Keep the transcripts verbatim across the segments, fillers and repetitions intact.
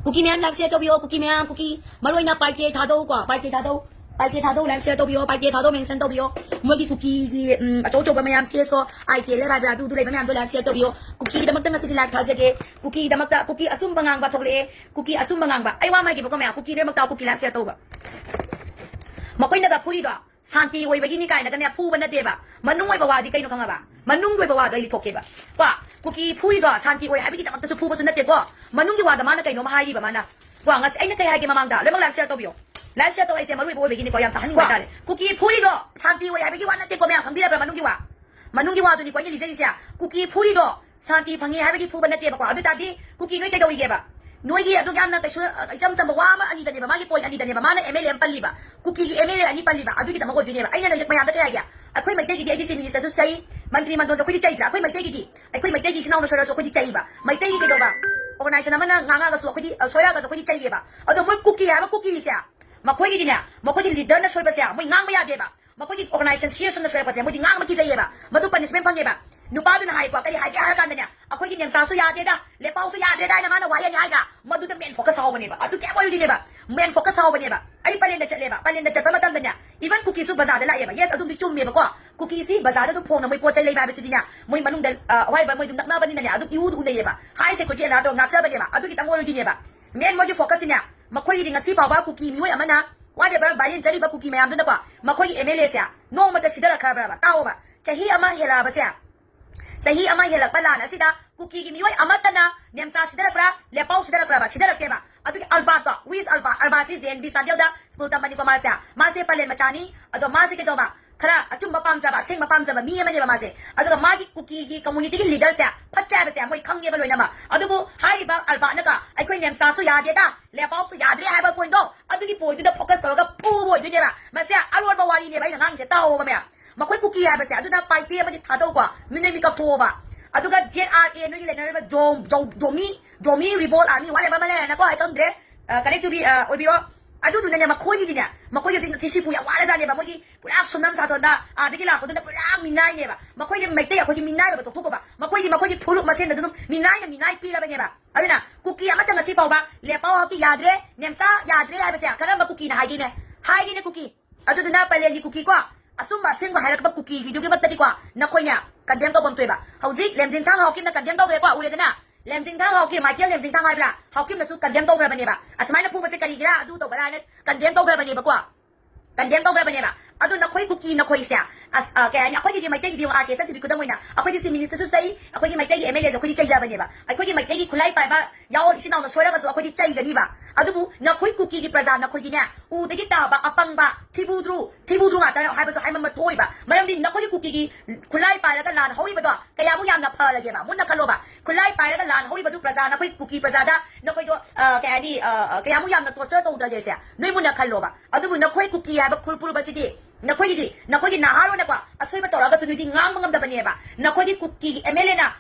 ꯀꯨꯀꯤ ꯃꯌꯥꯝ ꯂꯥꯏꯚ ꯁꯤꯌꯔ ꯇꯧꯕꯤꯌꯣ, ꯀꯨꯀꯤ ꯃꯌꯥꯝ, ꯀꯨꯀꯤ ꯃꯔꯨ ꯑꯣꯏꯅ ꯄꯥꯏꯇꯦ ꯊꯥꯗꯧ ꯀꯣ, ꯄꯥꯏꯇꯦ ꯊꯥꯗꯧ, ꯄꯥꯏꯇꯦ ꯊꯥꯗꯧ ꯂꯥꯏꯚ ꯁꯤꯌꯔ ꯇꯧꯕꯤꯌꯣ, ꯄꯥꯏꯇꯦ ꯊꯥꯗꯧ ꯃꯦꯟꯁꯟ ꯇꯧꯕꯤꯌꯣ꯫ ꯃꯣꯏꯒꯤ ꯀꯨꯀꯤꯒꯤ, ꯎꯝ, ꯑꯆꯧ ꯑꯆꯧꯕ ꯃꯌꯥꯝ ꯁꯤ ꯑꯦꯁ ꯑꯣ, ꯑꯥꯏ ꯇꯤ ꯑꯦꯜ ꯑꯦꯐ ꯍꯥꯏꯕ꯭ꯔꯥ ꯑꯗꯨꯗꯨ ꯂꯩꯕ ꯃꯌꯥꯝꯗꯣ ꯂꯥꯏꯚ ꯁꯤꯌꯔ ꯇꯧꯕꯤꯌꯣ꯫ ꯀꯨꯀꯤꯒꯤꯗꯃꯛꯇ ꯉꯁꯤꯗꯤ ꯂꯥꯏꯚ ꯊꯥꯖꯒꯦ꯫ ꯀꯨꯀꯤꯒꯤꯗꯃꯛꯇ ꯀꯨꯀꯤ ꯑꯆꯨꯝꯕ ꯉꯥꯡꯕ ꯊꯣꯛꯂꯛꯑꯦ꯫ ꯀꯨꯀꯤ ꯑꯆꯨꯝꯕ ꯉꯥꯡꯕ꯫ ꯑꯩ ꯋꯥ ꯑꯃ ꯍꯥꯏꯒꯦꯕꯀꯣ ꯃꯌꯥꯝ, ꯀꯨꯀꯤ ꯂꯣꯏꯅꯃꯛꯇ ꯀꯨꯀꯤ ꯂꯥꯏꯚ ꯁꯤꯌꯔ ꯇꯧꯕ꯫ ꯃꯈꯣꯏꯅꯒ ꯐꯨꯔꯤꯗꯣ ꯁꯥꯟꯇꯤ ꯑꯣꯏꯕꯒꯤꯅꯤ ꯀꯥꯏꯅꯒꯅꯦ ꯐꯨꯕ ꯅꯠꯇꯦꯕ꯫ ꯃꯅꯨꯡ ꯑꯣꯏꯕ ꯋꯥꯗꯤ ꯀꯩꯅꯣ ꯈꯪꯉꯕ? ꯃꯅꯨꯡꯒꯤ ꯑꯣꯏꯕ ꯋꯥꯗꯣ ꯑꯩ ꯂꯤꯊꯣꯛꯀꯦꯕ꯫ ꯀꯣ, ꯀꯨꯀꯤ ꯐꯨꯔꯤꯗꯣ ꯁꯥꯟꯇꯤ ꯑꯣꯏ ꯍꯥꯏꯕꯒꯤꯗꯃꯛꯇꯁꯨ ꯐꯨꯕꯁꯨ ꯅꯠꯇꯦꯀꯣ꯫ ꯃꯅꯨꯡꯒꯤ ꯋꯥꯗ ꯃꯥꯅ ꯀꯩꯅꯣꯝ ꯍꯥꯏꯔꯤꯕ ꯃꯥꯅ꯫ ꯀꯣ, ꯉꯁꯤ ꯑꯩꯅ ꯀꯩ ꯍꯥꯏꯒꯦ ꯃꯃꯥꯡꯗ? ꯂꯣꯏꯅꯃꯛ ꯂꯥꯏꯚ ꯁꯤꯌꯔ ꯇꯧꯕꯤꯌꯣ꯫ ꯂꯥꯏꯚ ꯁꯤꯌꯔ ꯇꯧ ꯍꯥꯏꯁꯦ ꯃꯔꯨ ꯑꯣꯏꯕ ꯑꯣꯏꯕꯒꯤꯅꯤꯀꯣ, ꯌꯥꯝ ꯇꯥꯍꯟꯅꯤꯡꯕ ꯀꯣ, ꯍꯥꯏꯇꯥꯔꯦ꯫ ꯀꯨꯀꯤ ꯐꯨꯔꯤꯗꯣ ꯁꯥꯟꯇꯤ ꯑꯣꯏ ꯍꯥꯏꯕꯒꯤ ꯋꯥ ꯅꯠꯇꯦꯀꯣ ꯃꯌꯥꯝ, ꯈꯪꯕꯤꯔꯕ꯭ꯔꯥ? ꯃꯅꯨꯡꯒꯤ ꯋꯥ, ꯃꯅꯨꯡꯒꯤ ꯋꯥꯗꯨꯅꯤꯀꯣ ꯑꯩꯅ ꯂꯤꯖꯔꯤꯁꯦ꯫ ꯀꯨꯀꯤ ꯐꯨꯔꯤꯗꯣ ꯁꯥꯟꯇꯤ ꯐꯪꯉꯤ ꯍꯥꯏꯕꯒꯤ ꯐꯨꯕ ꯅꯠꯇꯦꯕꯀꯣ꯫ ꯑꯗꯨ ꯇꯥꯔꯗꯤ ꯀꯨꯀꯤ ꯅꯣꯏ ꯀꯩꯗꯧꯔꯤꯒꯦꯕ? ꯅꯣꯏꯒꯤ ꯑꯗꯨꯛ ꯌꯥꯝꯅ ꯀꯩꯁꯨ, ꯑ, ꯏꯆꯝ ꯆꯝꯕ ꯋꯥ ꯑꯃ ꯑꯅꯤꯗꯅꯦꯕ, ꯃꯥꯒꯤ ꯄꯣꯏꯟ ꯑꯅꯤꯗꯅꯦꯕ, ꯃꯥꯅ ꯑꯦꯝ ꯑꯦꯜ ꯑꯦ ꯑꯃ ꯄꯜꯂꯤꯕ, ꯀꯨꯀꯤꯒꯤ ꯑꯦꯝ ꯑꯦꯜ ꯑꯦ ꯑꯅꯤ ꯄꯜꯂꯤꯕ, ꯑꯗꯨꯒꯤꯗꯃꯛ ꯑꯣꯏꯗꯣꯏꯅꯦꯕ꯫ ꯑꯩꯅ ꯅꯣꯏ ꯃꯌꯥꯝꯗ ꯀꯩ ꯍꯥꯏꯒꯦ? ꯑꯩꯈꯣꯏ ꯃꯩꯇꯩꯒꯤꯗꯤ ꯑꯩꯗꯤ ꯆꯤꯐ ꯃꯤꯅꯤꯁꯇꯔꯁꯨ ꯆꯩ, ꯃꯟꯇ꯭ꯔꯤ ꯃꯟꯗꯣꯟꯁꯨ ꯑꯩꯈꯣꯏꯗꯤ ꯆꯩꯗ꯭ꯔꯥ? ꯑꯩꯈꯣꯏ ꯃꯩꯇꯩꯒꯤꯗꯤ, ꯑꯩꯈꯣꯏ ꯃꯩꯇꯩꯒꯤ ꯏꯆꯤꯟ ꯏꯅꯥꯎꯅ ꯁꯣꯏꯔꯁꯨ ꯑꯩꯈꯣꯏꯗꯤ ꯆꯩꯕ꯫ ꯃꯩꯇꯩꯒꯤ ꯀꯩꯗꯧꯕ? ꯑꯣꯔꯒꯅꯥꯏꯖꯦꯁꯟ ꯑꯃꯅ ꯉꯥꯡꯉꯒꯁꯨ ꯑꯩꯈꯣꯏꯗꯤ, ꯑ, ꯁꯣꯏꯔꯛꯑꯒꯁꯨ ꯑꯩꯈꯣꯏꯗꯤ ꯆꯩꯌꯦꯕ꯫ ꯑꯗꯣ ꯃꯣꯏ ꯀꯨꯀꯤ ꯍꯥꯏꯕ ꯀꯨꯀꯤꯁꯦ, ꯃꯈꯣꯏꯒꯤꯗꯤꯅꯦ, ꯃꯈꯣꯏꯒꯤ ꯂꯤꯗꯔꯅ ꯁꯣꯏꯕꯁꯦ ꯃꯣꯏ ꯉꯥꯡꯕ ꯌꯥꯗꯦꯕ꯫ ꯃꯈꯣꯏꯒꯤ ꯑꯣꯔꯒꯅꯥꯏꯖꯦꯁꯟ ꯁꯤ ꯑꯦꯁ ꯑꯣꯅ ꯁꯣꯏꯔꯛꯄꯁꯦ ꯃꯣꯏꯗꯤ ꯉꯥꯡꯕ ꯀꯤꯖꯩꯌꯦꯕ꯫ ꯃꯗꯨ ꯄꯅꯤꯁꯃꯦꯟ ꯐꯪꯉꯦꯕ꯫ ꯅꯨꯄꯥꯗꯨꯅ ꯍꯥꯏꯀꯣ, ꯀꯔꯤ ꯍꯥꯏꯒꯦ ꯍꯥꯏꯔ ꯀꯥꯟꯗꯅꯦ, "ꯑꯩꯈꯣꯏꯒꯤ ꯅꯦꯝꯁꯥꯁꯨ ꯌꯥꯗꯦꯗ, ꯂꯦꯄꯥꯎꯁꯨ ꯌꯥꯗ꯭ꯔꯦꯗ" ꯍꯥꯏꯅ ꯃꯥꯅ ꯋꯥꯍꯩ ꯑꯅꯤ ꯍꯥꯏꯒ, ꯃꯗꯨꯗ ꯃꯦꯟ ꯐꯣꯀꯁ ꯁꯥꯍꯧꯕꯅꯦꯕ꯫ ꯑꯗꯨ ꯀꯩꯝ ꯑꯣꯏꯔꯨꯗꯣꯏꯅꯦꯕ꯫ ꯃꯦꯟ ꯐꯣꯀꯁ ꯁꯥꯍꯧꯕꯅꯦꯕ꯫ ꯑꯩ ꯄꯂꯦꯟꯗ ꯆꯠꯂꯦꯕ꯫ ꯄꯂꯦꯟꯗ ꯆꯠꯄ ꯃꯇꯝꯗꯅꯦ, ꯏꯚꯟ ꯀꯨꯀꯤꯁꯨ ꯕꯖꯥꯔꯗ ꯂꯥꯛꯑꯦꯕ꯫ ꯌꯦꯁ, ꯑꯗꯨꯝꯗꯤ ꯆꯨꯝꯃꯦꯕꯀꯣ꯫ ꯀꯨꯀꯤꯁꯤ ꯕꯖꯥꯔꯗ ꯑꯗꯨꯝ ꯐꯣꯡꯅ ꯃꯣꯏ ꯄꯣꯠ ꯆꯩ ꯂꯩꯕ ꯍꯥꯏꯕꯁꯤꯗꯤꯅꯦ, ꯃꯣꯏ ꯃꯅꯨꯡꯗ, ꯑ, ꯑꯋꯥꯏꯕ ꯃꯣꯏ ꯑꯗꯨꯝ ꯅꯛꯅꯕꯅꯤꯅꯅꯦ, ꯑꯗꯨꯝ ꯏꯎꯗ ꯎꯅꯩꯌꯦꯕ꯫ ꯍꯥꯏ ꯁꯦꯀ꯭ꯌꯨꯔꯤꯇꯤ ꯑꯦꯂꯥ ꯇꯧꯔ ꯉꯥꯛꯆꯕꯅꯦꯕ꯫ ꯑꯗꯨ ꯈꯤꯇꯪ ꯑꯣꯏꯔꯨꯗꯣꯏꯅꯦꯕ꯫ ꯃꯦꯟ ꯃꯣꯏꯒꯤ ꯐꯣꯀꯁꯇꯤꯅꯦ, ꯃꯈꯣꯏꯒꯤꯗꯤ ꯉꯁꯤ ꯐꯥꯎꯕ ꯀꯨꯀꯤ ꯃꯤꯑꯣꯏ ꯑꯃꯅ ꯋꯥꯠꯂꯤꯕ ꯚꯥꯏꯔꯦꯟ ꯆꯠꯂꯤꯕ ꯀꯨꯀꯤ ꯃꯌꯥꯝꯗꯨꯅꯀꯣ, ꯃꯈꯣꯏꯒꯤ ꯑꯦꯝ ꯑꯦꯜ ꯑꯦꯁꯦ ꯅꯣꯡꯃꯇ ꯁꯤꯊꯔꯛꯈ꯭ꯔꯕ꯭ꯔꯕ? ꯇꯥꯎꯑꯣꯕ, ꯆꯍꯤ ꯑꯃ ꯍꯦꯜꯂꯛꯑꯕꯁꯦ, ꯆꯍꯤ ꯑꯃ ꯍꯦꯜꯂꯛꯄ ꯂꯥꯟ ꯑꯁꯤꯗ ꯀꯨꯀꯤꯒꯤ ꯃꯤꯑꯣꯏ ꯑꯃꯠꯇꯅ ꯅꯦꯝꯆꯥ ꯁꯤꯊꯔꯛꯄ꯭ꯔꯥ, ꯂꯦꯄꯥꯎ ꯁꯤꯊꯔꯛꯄ꯭ꯔꯕ? ꯁꯤꯊꯔꯛꯇꯦꯕ꯫ ꯑꯗꯨꯒꯤ ꯑꯜꯕꯥꯔꯠꯇꯣ, ꯋꯤꯁ ꯑꯜꯕꯥꯔꯠ, ꯑꯜꯕꯥꯔꯠꯁꯤ ꯖꯦ ꯑꯦꯟ ꯕꯤ ꯆꯥꯟꯗꯦꯜꯗ ꯁ꯭ꯀꯨꯜ ꯇꯝꯕꯅꯤꯀꯣ ꯃꯥꯁꯦ꯫ ꯃꯥꯁꯦ ꯄꯂꯦꯟ ꯃꯆꯥꯅꯤ꯫ ꯑꯗꯣ ꯃꯥꯁꯦ ꯀꯩꯗꯧꯕ? ꯈꯔ ꯑꯆꯨꯝꯕ ꯄꯥꯝꯖꯕ, ꯑꯁꯦꯡꯕ ꯄꯥꯝꯖꯕ ꯃꯤ ꯑꯃꯅꯦꯕ ꯃꯥꯁꯦ꯫ ꯑꯗꯨꯒ ꯃꯥꯒꯤ ꯀꯨꯀꯤꯒꯤ ꯀꯝꯃꯨꯅꯤꯇꯤꯒꯤ ꯂꯤꯗꯔꯁꯦ ꯐꯠꯇꯦ ꯍꯥꯏꯕꯁꯦ ꯃꯣꯏ ꯈꯪꯉꯦꯕ ꯂꯣꯏꯅꯃꯛ꯫ ꯑꯗꯨꯕꯨ ꯍꯥꯏꯔꯤꯕ ꯑꯜꯕꯥꯔꯠꯅꯒ ꯑꯩꯈꯣꯏ ꯅꯦꯝꯆꯥꯁꯨ ꯌꯥꯗꯦꯗ, ꯂꯦꯄꯥꯎꯁꯨ ꯌꯥꯗ꯭ꯔꯦ ꯍꯥꯏꯕ ꯄꯣꯏꯟꯗꯣ, ꯑꯗꯨꯒꯤ ꯄꯣꯏꯟꯗꯨꯗ ꯐꯣꯀꯁ ꯇꯧꯔꯒ ꯐꯨꯕ ꯑꯣꯏꯗꯣꯏꯅꯦꯕ꯫ ꯃꯁꯦ ꯑꯔꯣꯟꯕ ꯋꯥꯔꯤꯅꯦꯕ ꯑꯩꯅ ꯉꯥꯡꯉꯤꯁꯦ, ꯇꯥꯎꯑꯣꯕ ꯃꯌꯥꯝ꯫ ꯃꯈꯣꯏ ꯀꯨꯀꯤ ꯍꯥꯏꯕꯁꯦ ꯑꯗꯨꯅ ꯄꯥꯏꯇꯦ ꯑꯃꯗꯤ ꯊꯥꯗꯧꯀꯣ, ꯃꯤꯅ ꯃꯤꯀꯞ ꯊꯣꯛꯑꯣꯕ꯫ ꯑꯗꯨꯒ ꯖꯦꯠ ꯑꯥꯔ ꯑꯦ ꯅꯣꯏꯒꯤ ꯂꯩꯅꯔꯤꯕ ꯖꯣ-, ꯖꯣ-, ꯖꯣꯃꯤ, ꯖꯣꯃꯤ ꯔꯤꯕꯣꯜ ꯑꯥꯔꯃꯤ ꯋꯥꯠꯂꯦꯕ ꯑꯃ ꯂꯩꯔꯦꯅꯀꯣ, ꯑꯩ ꯈꯪꯗ꯭ꯔꯦ꯫ ꯑ, ꯀꯅꯦꯛ ꯇꯨꯕꯤ, ꯑ, ꯑꯣꯏꯕꯤꯔꯣ꯫ ꯑꯗꯨꯗꯨꯅꯅꯦ, ꯃꯈꯣꯏꯒꯤꯗꯤꯅꯦ, ꯃꯈꯣꯏꯒꯤ ꯍꯧꯖꯤꯛ ꯁꯤꯁꯤꯄꯨ ꯌꯥꯝ ꯋꯥꯔꯖꯥꯠꯅꯦꯕ꯫ ꯃꯣꯏꯒꯤ ꯄꯨꯔꯥ ꯁꯨꯝꯅꯝ ꯁꯥꯁꯣꯟꯗ ꯑꯥꯗꯒꯤ ꯂꯥꯛꯄꯗꯨꯅ ꯄꯨꯔꯥ ꯃꯤꯅꯥꯏꯅꯦꯕ꯫ ꯃꯈꯣꯏꯗꯤ ꯃꯩꯇꯩ, ꯑꯩꯈꯣꯏꯒꯤ ꯃꯤꯅꯥꯏ ꯑꯣꯏꯕ ꯇꯣꯛꯊꯣꯛꯈꯣꯕ꯫ ꯃꯈꯣꯏꯗꯤ ꯃꯈꯣꯏꯒꯤ ꯐꯨꯔꯨꯞ ꯃꯁꯦꯟꯗ ꯑꯗꯨꯝ ꯃꯤꯅꯥꯏꯅ ꯃꯤꯅꯥꯏ ꯄꯤꯔꯕꯅꯦꯕ꯫ ꯑꯗꯨꯅ ꯀꯨꯀꯤ ꯑꯃꯠꯇ ꯉꯁꯤ ꯐꯥꯎꯕ ꯂꯦꯄꯥꯎ ꯍꯥꯎꯀꯤ ꯌꯥꯗ꯭ꯔꯦ, ꯅꯦꯝꯆꯥ ꯌꯥꯗ꯭ꯔꯦ ꯍꯥꯏꯕꯁꯦ ꯀꯔꯝꯕ ꯀꯨꯀꯤꯅ ꯍꯥꯏꯒꯦꯅꯦ? ꯍꯥꯏꯒꯦꯅꯦ ꯀꯨꯀꯤ꯫ ꯑꯗꯨꯗꯨꯅ ꯄꯂꯦꯟꯒꯤ ꯀꯨꯀꯤ ꯀꯣ, ꯑꯆꯨꯝꯕ ꯑꯁꯦꯡꯕ ꯍꯥꯏꯔꯛꯄ ꯀꯨꯀꯤꯒꯤꯗꯨꯒꯤꯃꯛꯇꯗꯤꯀꯣ, ꯅꯈꯣꯏꯅ ꯀꯟꯗꯦꯝ ꯇꯧꯐꯝ ꯊꯣꯛꯑꯦꯕ꯫ ꯍꯧꯖꯤꯛ ꯂꯦꯝꯖꯤꯡꯊꯥꯡ ꯍꯥꯎꯀꯤꯝꯅ ꯀꯟꯗꯦꯝ ꯇꯧꯈ꯭ꯔꯦꯀꯣ, ꯎꯔꯦꯗꯅ? ꯂꯦꯝꯖꯤꯡꯊꯥꯡ ꯍꯥꯎꯀꯤꯝ, ꯃꯥꯏꯀꯦꯜ ꯂꯦꯝꯖꯤꯡꯊꯥꯡ ꯍꯥꯏꯕ꯭ꯔꯥ? ꯍꯥꯎꯀꯤꯝꯅꯁꯨ ꯀꯟꯗꯦꯝ ꯇꯧꯈ꯭ꯔꯕꯅꯦꯕ꯫ ꯑꯁꯨꯃꯥꯏꯅ ꯐꯨꯕꯁꯦ ꯀꯔꯤꯒꯤꯔꯥ, ꯑꯗꯨ ꯇꯧꯕ꯭ꯔꯥ ꯍꯥꯏꯅ ꯀꯟꯗꯦꯝ ꯇꯧꯈ꯭ꯔꯕꯅꯦꯕꯀꯣ꯫ ꯀꯟꯗꯦꯝ ꯇꯧꯈ꯭ꯔꯕꯅꯦꯕ꯫ ꯑꯗꯨ ꯅꯈꯣꯏ ꯀꯨꯀꯤ ꯅꯈꯣꯏꯁꯦ, ꯑꯁ, ꯑ, ꯀꯩ ꯍꯥꯏꯅꯤ, ꯑꯩꯈꯣꯏꯒꯤꯗꯤ ꯃꯩꯇꯩꯒꯤꯗꯤ ꯑꯥꯔ ꯀꯦ ꯆꯠꯈꯤꯕꯒꯤ ꯈꯨꯗꯝ ꯑꯣꯏꯅ ꯑꯩꯈꯣꯏꯗꯤ ꯆꯤꯐ ꯃꯤꯅꯤꯁꯇꯔꯁꯨ ꯆꯩ, ꯑꯩꯈꯣꯏꯒꯤ ꯃꯩꯇꯩꯒꯤ ꯑꯦꯝ ꯑꯦꯜ ꯑꯦꯁꯦ ꯑꯩꯈꯣꯏꯗꯤ ꯆꯩꯖꯕꯅꯦꯕ꯫ ꯑꯩꯈꯣꯏꯒꯤ ꯃꯩꯇꯩꯒꯤ ꯈꯨꯠꯂꯥꯏ ꯄꯥꯏꯕ ꯌꯥꯑꯣꯟ ꯏꯆꯤꯟ ꯏꯅꯥꯎꯅ ꯁꯣꯏꯔꯒꯁꯨ ꯑꯩꯈꯣꯏꯗꯤ ꯆꯩꯒꯅꯤꯕ꯫ ꯑꯗꯨꯕꯨ ꯅꯈꯣꯏ ꯀꯨꯀꯤꯒꯤ ꯄ꯭ꯔꯖꯥ ꯅꯈꯣꯏꯗꯤꯅꯦ, ꯎꯗꯒꯤ ꯇꯥꯕ ꯑꯄꯪꯕ ꯊꯤꯕꯨꯗ꯭ꯔꯨ, ꯊꯤꯕꯨꯗ꯭ꯔꯨ ꯉꯥꯛꯇ ꯍꯥꯏꯕꯁꯨ ꯍꯥꯏꯃꯟꯕ ꯊꯣꯛꯏꯕ꯫ ꯃꯔꯝꯗꯤ ꯅꯈꯣꯏꯒꯤ ꯀꯨꯀꯤꯒꯤ ꯈꯨꯠꯂꯥꯏ ꯄꯥꯏꯔꯒ ꯂꯥꯟ ꯍꯧꯔꯤꯕꯗꯣ ꯀꯌꯥꯃꯨꯛ ꯌꯥꯝꯅ ꯐꯔꯒꯦꯕ? ꯃꯨꯟꯅ ꯈꯜꯂꯣꯕ꯫ ꯈꯨꯠꯂꯥꯏ ꯄꯥꯏꯔꯒ ꯂꯥꯟ ꯍꯧꯔꯤꯕꯗꯨ ꯄ꯭ꯔꯖꯥ, ꯅꯈꯣꯏ ꯀꯨꯀꯤ ꯄ꯭ꯔꯖꯥꯗ ꯅꯈꯣꯏꯗꯣ, ꯑ, ꯀꯩ ꯍꯥꯏꯅꯤ, ꯑ, ꯑ, ꯀꯌꯥꯃꯨꯛ ꯌꯥꯝꯅ ꯇꯣꯔꯆꯔ ꯇꯧꯗ꯭ꯔꯒꯦꯁꯦ? ꯅꯣꯏ ꯃꯨꯟꯅ ꯈꯜꯂꯣꯕ꯫ ꯑꯗꯨꯕꯨ ꯅꯈꯣꯏ ꯀꯨꯀꯤ ꯍꯥꯏꯕ ꯐꯨꯔꯨꯞ ꯐꯨꯔꯨꯞ ꯑꯁꯤꯗꯤ, ꯅꯈꯣꯏꯒꯤꯗꯤ, ꯅꯈꯣꯏꯒꯤ ꯅꯍꯥꯔꯣꯟꯅꯀꯣ, ꯑꯁꯣꯏꯕ ꯇꯧꯔꯛꯑꯒꯁꯨ ꯅꯣꯏꯗꯤ ꯉꯥꯡꯕ ꯉꯝꯗꯕꯅꯦꯕ꯫ ꯅꯈꯣꯏꯒꯤ ꯀꯨꯀꯤꯒꯤ ꯑꯦꯝ ꯑꯦꯜ ꯑꯦꯅ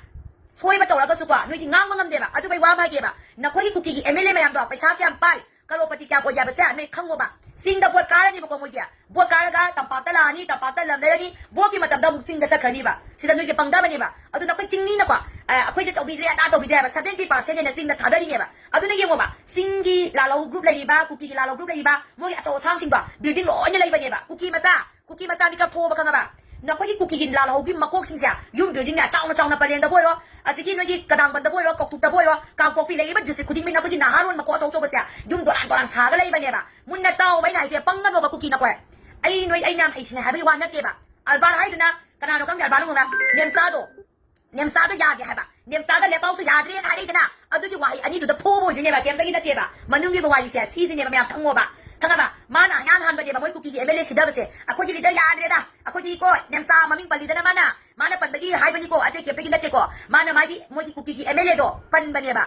ꯁꯣꯏꯕ ꯇꯧꯔꯛꯑꯒꯁꯨꯀꯣ, ꯅꯣꯏꯗꯤ ꯉꯥꯡꯕ ꯉꯝꯗꯦꯕ꯫ ꯑꯗꯨꯕꯨ ꯑꯩ ꯋꯥ ꯑꯃ ꯍꯥꯏꯒꯦꯕ, ꯅꯈꯣꯏꯒꯤ ꯀꯨꯀꯤꯒꯤ ꯑꯦꯝ ꯑꯦꯜ ꯑꯦ ꯃꯌꯥꯝꯗꯣ ꯄꯩꯁꯥ ꯀꯌꯥꯝ ꯄꯥꯏ, ꯀꯔꯣꯔꯄꯇꯤ ꯀꯌꯥꯝ ꯑꯣꯏꯒꯦ ꯍꯥꯏꯕꯁꯦ ꯅꯣꯏ ꯈꯪꯉꯣꯕ꯫ ꯆꯤꯡꯗ ꯚꯣꯠ ꯀꯥꯔꯅꯤꯕꯀꯣ ꯃꯣꯏꯒꯤ, ꯚꯣꯠ ꯀꯥꯔꯒ ꯇꯝꯄꯥꯛꯇ ꯂꯥꯛꯑꯅꯤ, ꯇꯝꯄꯥꯛꯇ ꯂꯝ ꯂꯩꯔꯅꯤ, ꯚꯣꯠꯀꯤ ꯃꯇꯝꯗ ꯑꯃꯨꯛ ꯆꯤꯡꯗ ꯆꯠꯈ꯭ꯔꯅꯤꯕ꯫ ꯁꯤꯗ ꯅꯣꯏꯁꯦ ꯄꯪꯗꯕꯅꯦꯕ꯫ ꯑꯗꯨꯅ ꯑꯩꯈꯣꯏ ꯆꯤꯡꯃꯤꯅꯀꯣ, ꯑ, ꯑꯩꯈꯣꯏꯗ ꯇꯧꯕꯤꯗ꯭ꯔꯦ, ꯑꯗꯥ ꯇꯧꯕꯤꯗ꯭ꯔꯦ ꯍꯥꯏꯕ seventy percent ꯍꯦꯟꯅ ꯆꯤꯡꯗ ꯊꯥꯗꯔꯤꯅꯦꯕ꯫ ꯑꯗꯨꯅ ꯌꯦꯡꯉꯣꯕ, ꯆꯤꯡꯒꯤ ꯂꯥꯂꯧ ꯒ꯭ꯔꯨꯞ ꯂꯩꯔꯤꯕ, ꯀꯨꯀꯤꯒꯤ ꯂꯥꯂꯧ ꯒ꯭ꯔꯨꯞ ꯂꯩꯔꯤꯕ, ꯃꯣꯏꯒꯤ ꯑꯆꯧ ꯑꯁꯥꯡꯁꯤꯡꯗꯣ building ꯂꯣꯏꯅ ꯂꯩꯕꯅꯦꯕ꯫ ꯀꯨꯀꯤ ꯃꯆꯥ, ꯀꯨꯀꯤ ꯃꯆꯥ ꯃꯤꯀꯞ ꯊꯣꯛꯑꯕ ꯈꯪꯉꯕ? ꯅꯈꯣꯏꯒꯤ ꯀꯨꯀꯤꯒꯤ ꯂꯥꯂꯧꯒꯤ ꯃꯀꯣꯛꯁꯤꯡꯁꯦ ꯌꯨꯝ buildingꯅꯦ ꯆꯥꯎꯅ ꯆꯥꯎꯅ ꯄꯂꯦꯟꯗꯕꯨ ꯑꯣꯏꯔꯣ, ꯑꯁꯤꯒꯤ ꯅꯣꯏꯒꯤ ꯀꯗꯥꯡꯕꯟꯗꯕꯨ ꯑꯣꯏꯔꯣ, ꯀꯧꯇꯨꯛꯇꯕꯨ ꯑꯣꯏꯔꯣ, ꯀꯥꯡꯄꯣꯛꯄꯤ ꯂꯩꯔꯤꯕ district ꯈꯨꯗꯤꯡꯒꯤ ꯅꯈꯣꯏꯒꯤ ꯅꯍꯥꯔꯣꯟ ꯃꯀꯣꯛ ꯑꯆꯧ ꯑꯆꯧꯕꯁꯦ ꯌꯨꯝ ꯗꯣꯂꯥꯟ ꯗꯣꯂꯥꯟ ꯁꯥꯔꯒ ꯂꯩꯕꯅꯦꯕ꯫ ꯃꯨꯟꯅ ꯇꯥꯎꯕ ꯑꯩꯅ ꯍꯥꯏꯁꯦ, ꯄꯪꯒꯅꯣꯕ ꯀꯨꯀꯤ ꯅꯈꯣꯏ꯫ ꯑꯩ ꯅꯣꯏ, ꯑꯩꯅ ꯌꯥꯝ ꯍꯩꯁꯤꯡꯉꯦ ꯍꯥꯏꯕꯒꯤ ꯋꯥ ꯅꯠꯇꯦꯕ꯫ ꯑꯜꯕꯥꯔ ꯍꯥꯏꯗꯨꯅ ꯀꯅꯥꯅꯣ ꯈꯪꯗꯦ, ꯑꯜꯕꯥꯔ ꯂꯨꯡꯅ ꯅꯦꯝꯆꯥꯗꯣ, ꯅꯦꯝꯆꯥꯗꯣ ꯌꯥꯗꯦ ꯍꯥꯏꯕ, ꯅꯦꯝꯆꯥꯗ ꯂꯦꯄꯥꯎꯁꯨ ꯌꯥꯗ꯭ꯔꯦꯅ ꯍꯥꯏꯔꯛꯏꯗꯅ, ꯑꯗꯨꯒꯤ ꯋꯥꯍꯩ ꯑꯅꯤꯗꯨꯗ ꯐꯨꯕ ꯑꯣꯏꯗꯣꯏꯅꯦꯕ, ꯀꯩꯝꯇꯒꯤ ꯅꯠꯇꯦꯕ꯫ ꯃꯅꯨꯡꯒꯤ ꯋꯥꯔꯤꯁꯦ ꯁꯤꯁꯤꯅꯦꯕ, ꯃꯌꯥꯝ ꯈꯪꯉꯣꯕ, ꯈꯪꯉꯕ? ꯃꯥꯅ ꯑꯍꯥꯟ ꯍꯥꯟꯕꯅꯦꯕ ꯃꯣꯏ ꯀꯨꯀꯤꯒꯤ ꯑꯦꯝ ꯑꯦꯜ ꯑꯦ ꯁꯤꯗꯕꯁꯦ꯫ "ꯑꯩꯈꯣꯏꯒꯤ ꯂꯤꯗꯔ ꯌꯥꯗ꯭ꯔꯦꯗ, ꯑꯩꯈꯣꯏꯒꯤ ꯀꯣ ꯅꯦꯝꯆꯥ ꯃꯃꯤꯡ ꯄꯜꯂꯤꯗꯅ ꯃꯥꯅ, ꯃꯥꯅ ꯄꯟꯕꯒꯤ ꯍꯥꯏꯕꯅꯤꯀꯣ, ꯑꯇꯩ ꯀꯩꯝꯇꯒꯤ ꯅꯠꯇꯦꯀꯣ꯫ ꯃꯥꯅ ꯃꯥꯒꯤ ꯃꯣꯏꯒꯤ ꯀꯨꯀꯤꯒꯤ ꯑꯦꯝ ꯑꯦꯜ ꯑꯦꯗꯣ ꯄꯟꯕꯅꯦꯕ"꯫